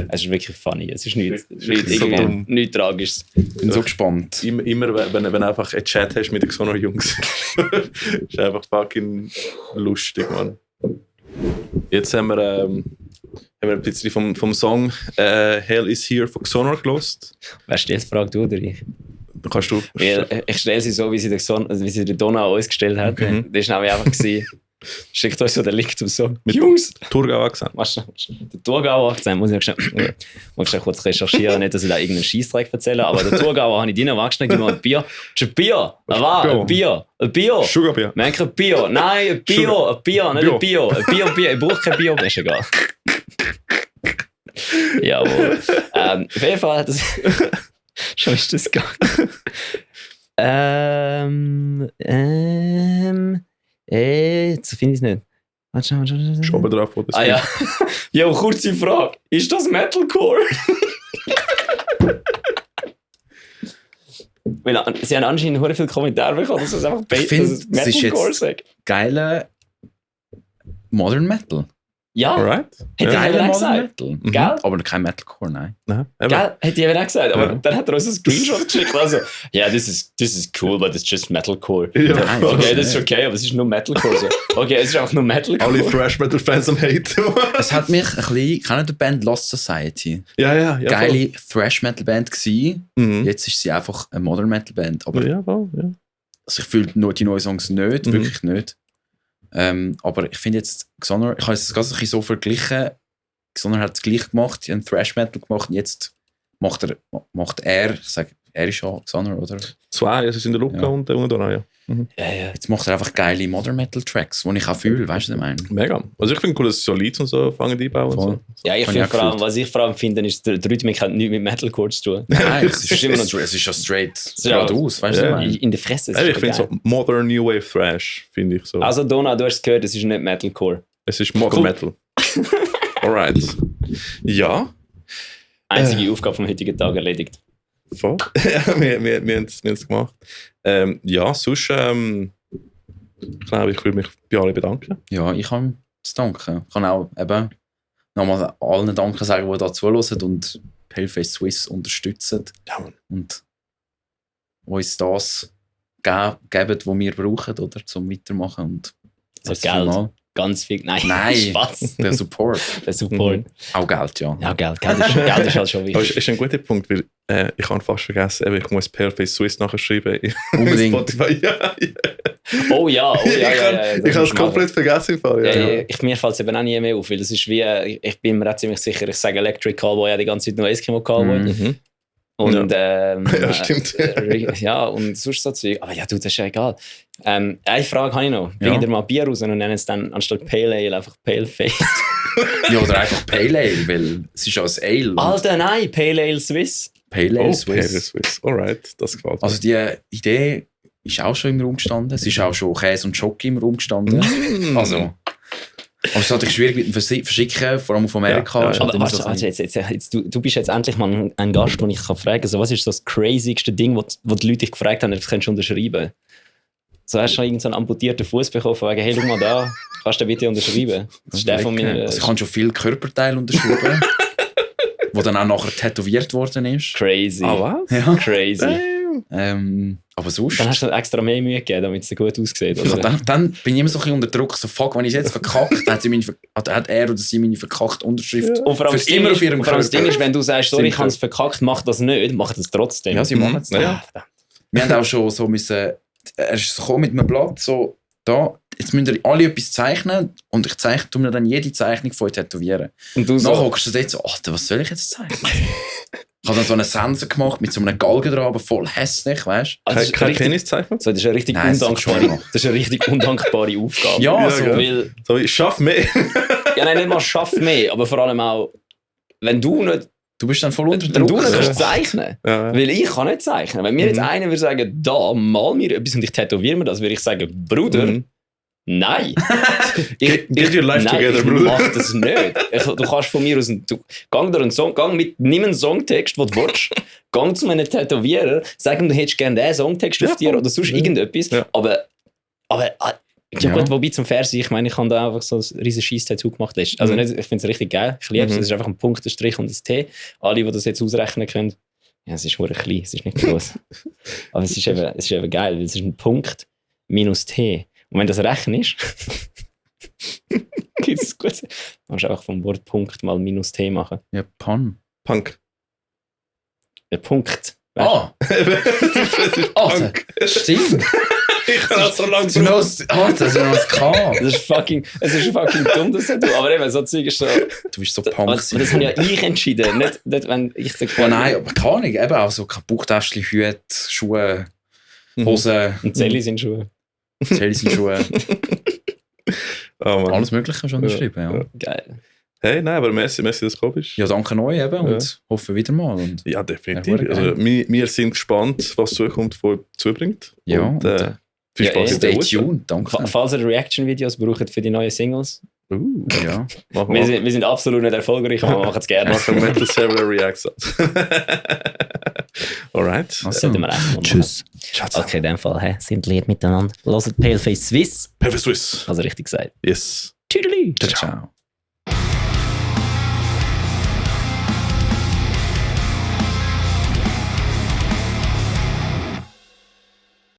Speaker 1: Es ist wirklich funny. Es ist nichts
Speaker 2: so dumm.
Speaker 1: nichts Tragisches.
Speaker 3: ich bin so gespannt.
Speaker 2: Immer wenn du einfach einen Chat hast mit den Xonor-Jungs. ist einfach fucking lustig, Mann. Jetzt haben wir ein bisschen vom Song Hell is Here von Xonor gelost.
Speaker 1: Wer stellt die Frage, du oder ich?
Speaker 2: Kannst du?
Speaker 1: Ich stelle sie so, wie sie der Donna an uns gestellt hat.
Speaker 3: Okay.
Speaker 1: Das war nämlich einfach gewesen. Schickt euch so den Link zum Song. Jungs!
Speaker 2: Thurgau Akzent.
Speaker 1: Was der Thurgauer Akzent, muss ich schnell kurz recherchieren, nicht, dass ich da irgendeinen Scheissdreck erzähle, aber der Thurgauer habe ich drinnen angeschnitten, gib mir ein Bier. Das ist ein Bier! Ein Bier!
Speaker 2: Sugarbier.
Speaker 1: Nein, kein Bier! Nein, ein Bier! Ein Bier, nicht ein Bier! Ein Bier! Ich brauche kein Bier, ist egal. Jawohl. Auf jeden Fall hat das... Schon ist das gegangen. Jetzt finde ich es nicht. Warte.
Speaker 2: Schon drauf, wo das
Speaker 1: Ja. Ja, kurze Frage. Ist das Metalcore? Weil sie haben anscheinend sehr viele Kommentare bekommen, dass es einfach
Speaker 3: Ich finde,
Speaker 1: dass es
Speaker 3: es ist
Speaker 1: Metalcore
Speaker 3: jetzt-
Speaker 1: sagt.
Speaker 3: Geiler Modern Metal.
Speaker 1: Ja,
Speaker 2: Alright.
Speaker 1: hätte ich
Speaker 3: Geiler
Speaker 1: eben auch
Speaker 3: Modern
Speaker 1: gesagt.
Speaker 3: Metal.
Speaker 1: Gell?
Speaker 3: Aber kein Metalcore, nein.
Speaker 2: Nein, eben.
Speaker 1: Gell? Hätte ich eben auch gesagt. Aber
Speaker 2: Ja.
Speaker 1: dann hat er uns einen Screenshot geschickt. Also, ja, this is cool, but it's just Metalcore.
Speaker 2: Ja.
Speaker 3: Nein,
Speaker 1: Okay, das ist okay, aber es ist nur Metalcore. So. Okay, es ist einfach nur Metalcore.
Speaker 2: Alle Thrash Metal Fans am Hate.
Speaker 3: Es hat mich ein bisschen, kennt ihr die Band Lost Society?
Speaker 2: ja.
Speaker 3: Geile Thrash Metal Band gewesen.
Speaker 2: Mhm.
Speaker 3: Jetzt ist sie einfach eine Modern Metal Band. Aber
Speaker 2: Ja, voll, ja.
Speaker 3: also ich fühle nur die neuen Songs nicht,
Speaker 2: Mhm.
Speaker 3: wirklich nicht. Aber ich finde jetzt, Xonor, ich habe es ganz ein bisschen so verglichen. Xonor hat es gleich gemacht, die haben Thrash Metal gemacht und jetzt macht er, ich sage, er ist ja Xonor, oder?
Speaker 2: 2, es ist in der Luca
Speaker 3: Ja.
Speaker 2: und da, ja.
Speaker 1: Ja.
Speaker 3: Jetzt macht er einfach geile Modern Metal Tracks, die ich auch fühle, weißt du, was ich meine?
Speaker 2: Mega. Also ich finde cool, dass so Lieds und so fangen die einbauen.
Speaker 3: Voll.
Speaker 2: Und
Speaker 1: Ja, ich
Speaker 3: Habe
Speaker 1: finde
Speaker 3: ich auch
Speaker 1: vor allem,
Speaker 3: gefühlt.
Speaker 1: was ich vor allem finde, ist, der Rhythmik hat nichts mit Metalcore zu tun.
Speaker 3: Nein, es ist
Speaker 1: immer noch-
Speaker 3: es ist ja straight
Speaker 1: Ja.
Speaker 3: geradeaus, weißt du,
Speaker 2: Ja.
Speaker 3: was ich meine?
Speaker 1: In der Fresse.
Speaker 2: so. Ich finde so Modern New Wave Thrash, finde ich so.
Speaker 1: Also, Donna, du hast es gehört, es ist nicht Metalcore.
Speaker 2: Es ist Modern
Speaker 1: Cool.
Speaker 2: Metal. Alright. Ja,
Speaker 1: Einzige Aufgabe vom heutigen Tag erledigt.
Speaker 2: voll. Ja, wir haben es gemacht. Ja, sonst ich glaube, ich will mich bei allen bedanken.
Speaker 3: Ja, ich kann zu danken. Ich kann auch eben nochmal allen Danken sagen, die da zuhören und Paleface Swiss unterstützen
Speaker 2: Ja, Mann.
Speaker 3: und uns das geben, was wir brauchen, oder, zum Weitermachen. Und
Speaker 1: Also
Speaker 3: merci vielmals.
Speaker 1: Ganz viel. Nein,
Speaker 3: Nein.
Speaker 1: Spaß.
Speaker 3: Der Support.
Speaker 1: Der Support.
Speaker 3: Auch Geld, ja.
Speaker 1: Ja, Geld ist halt schon
Speaker 2: Aber
Speaker 1: wichtig.
Speaker 2: ist ein guter Punkt, weil ich habe fast vergessen, eben, ich muss Paleface Swiss nachschreiben.
Speaker 3: Unbedingt.
Speaker 2: Spotify. Ja.
Speaker 1: Oh ja.
Speaker 2: Ich habe es komplett vergessen. Im Fall, ja.
Speaker 1: Mir fällt es eben auch nie mehr auf, weil das ist wie, ich bin mir auch ziemlich sicher, ich sage Electric Callboy ja die ganze Zeit nur Eskimo Callboy.
Speaker 2: Mhm.
Speaker 1: Und,
Speaker 2: Ja, stimmt.
Speaker 1: Ja, und sonst so Zeug. Aber ja, du, das ist ja egal. Eine Frage habe ich noch. Bring dir mal Bier raus und nennen es dann anstatt Pale Ale einfach Pale Face.
Speaker 3: Ja, oder einfach Pale Ale, weil es ist ja ein Ale.
Speaker 1: Alter, nein, Pale Ale Swiss.
Speaker 3: Pale Ale
Speaker 2: Pale Ale Swiss. Alright, das gefällt mir.
Speaker 3: Also die Idee ist auch schon im Raum gestanden. Es ist auch schon Käse und Schoki im Raum gestanden. Also, aber es ist natürlich schwierig mit dem Verschicken, vor allem auf Amerika.
Speaker 2: Ja,
Speaker 3: Ist halt
Speaker 1: Aber
Speaker 3: immer
Speaker 1: warte, jetzt, du bist jetzt endlich mal ein Gast, den ich fragen kann. So, was ist das crazyste Ding, wo die Leute dich gefragt haben, das kannst du unterschreiben? So, hast du schon irgendeinen amputierten Fuß bekommen, von wegen, hey, schau mal da, kannst du bitte unterschreiben? Das ist der von meiner...
Speaker 3: Also ich habe schon viele Körperteile unterschrieben, wo dann auch nachher tätowiert worden ist.
Speaker 1: Crazy.
Speaker 2: Was?
Speaker 3: Ja.
Speaker 1: Crazy.
Speaker 3: Aber sonst...
Speaker 1: Dann hast du extra mehr Mühe gegeben, damit es gut aussieht,
Speaker 3: Also
Speaker 1: oder?
Speaker 3: dann bin ich immer so ein bisschen unter Druck, so fuck, wenn ich es jetzt verkackt, hat er oder sie meine verkackte Unterschrift
Speaker 1: Und vor allem
Speaker 3: für immer auf ihrem
Speaker 1: vor allem das Ding
Speaker 3: Körper.
Speaker 1: ist, wenn du sagst, sorry, ich habe es verkackt, mach das nicht, mach das trotzdem.
Speaker 3: Ja, sie machen es.
Speaker 2: Ja.
Speaker 3: Wir haben auch schon so müssen, er ist so mit einem Blatt, so, da, jetzt müsst ihr alle etwas zeichnen und ich tu mir dann jede Zeichnung von euch tätowieren.
Speaker 1: Und du
Speaker 3: Nachher
Speaker 1: so,
Speaker 3: hockst du dort so, Alter, was soll ich jetzt zeichnen? Ich habe dann so einen Sensor gemacht mit so einem Galgen dran, aber voll hässlich, weißt du?
Speaker 1: also
Speaker 2: Kein Peniszeichen?
Speaker 1: so, das ist eine richtig
Speaker 3: Nein, das ist schon
Speaker 1: undankbare,
Speaker 3: noch.
Speaker 1: das ist eine richtig undankbare Aufgabe.
Speaker 3: Ja,
Speaker 2: so.
Speaker 1: Weil,
Speaker 2: So, ich schaff mehr.
Speaker 1: ja, nein, nicht mal schaff mehr, aber vor allem auch, wenn du nicht,
Speaker 3: Du bist dann voll unter
Speaker 1: wenn du
Speaker 3: Druck.
Speaker 1: nicht kannst zeichnen.
Speaker 2: Ja.
Speaker 1: Weil ich kann nicht zeichnen. Wenn mir jetzt einer würde sagen, da, mal mir etwas und ich tätowiere mir das, würde ich sagen, Bruder,
Speaker 2: Mhm.
Speaker 1: nein.
Speaker 2: Get your life together,
Speaker 1: ich
Speaker 2: Bruder.
Speaker 1: mach das nicht. Du kannst von mir aus, nimm einen Songtext, den du willst, gang zu einem Tätowierer, sag ihm, du hättest gerne diesen Songtext auf dir oder sonst irgendetwas.
Speaker 2: Ja.
Speaker 1: Aber ja,
Speaker 3: Ja.
Speaker 1: gut, wobei zum Versi, ich meine, ich habe da einfach so ein riesen Scheiss-Tattoo gemacht. Also nicht, ich finde es richtig geil, ich liebe es, es ist einfach ein Punkt, ein Strich und ein T. Alle, die das jetzt ausrechnen können, ja, es ist verdammt klein, es ist nicht groß. Aber es ist eben geil, weil es ist ein Punkt minus T. Und wenn das rechnest, gibt es gut. Du kannst einfach vom Wort Punkt mal minus T machen.
Speaker 3: Ja, Pan.
Speaker 2: Punk.
Speaker 1: Der Punkt. weißt
Speaker 3: Ah,
Speaker 2: Das ist
Speaker 3: Alter,
Speaker 2: Punk.
Speaker 3: stimmt.
Speaker 2: Ich kann auch so lange
Speaker 3: Das ist noch das K.
Speaker 1: es ist fucking dumm, das zu tun. Aber eben, so Zeug ist so.
Speaker 3: Du bist so
Speaker 1: Aber
Speaker 3: Punk.
Speaker 1: das habe ja ich entschieden, nicht wenn ich so
Speaker 3: Ja, nein, aber keine Ahnung. Eben auch so Kaputtäschchen, Hüte, Schuhe, Hosen,
Speaker 1: Und Zelli sind Schuhe.
Speaker 3: Chelsea-Schuhe.
Speaker 2: Oh, Mann.
Speaker 3: Alles Mögliche schon geschrieben, ja.
Speaker 1: Geil.
Speaker 2: Hey, nein, aber merci, dass du gekommen bist.
Speaker 3: Ja, danke euch eben und hoffe wieder mal. Und
Speaker 2: Ja, definitiv.
Speaker 3: Ja,
Speaker 2: Also, wir sind gespannt, was die Zukunft von zubringt.
Speaker 3: Ja,
Speaker 2: und,
Speaker 3: und,
Speaker 2: viel
Speaker 1: ja,
Speaker 2: Spaß in der
Speaker 3: stay
Speaker 2: USA.
Speaker 3: tuned, danke.
Speaker 1: Falls ihr Reaction-Videos braucht für die neuen Singles,
Speaker 3: Ja.
Speaker 2: Machen
Speaker 1: wir sind absolut nicht erfolgreich, aber wir machen es gerne.
Speaker 2: Machen Metal Server Reacts. Alright.
Speaker 3: Also,
Speaker 1: Sollten wir echt mal machen.
Speaker 3: tschüss.
Speaker 1: Okay, in dem Fall, sind lieb miteinander. Hört Paleface Swiss,
Speaker 2: Perfect Swiss.
Speaker 1: also richtig gesagt.
Speaker 2: Yes.
Speaker 1: Tschüdelü.
Speaker 3: Ciao, ciao.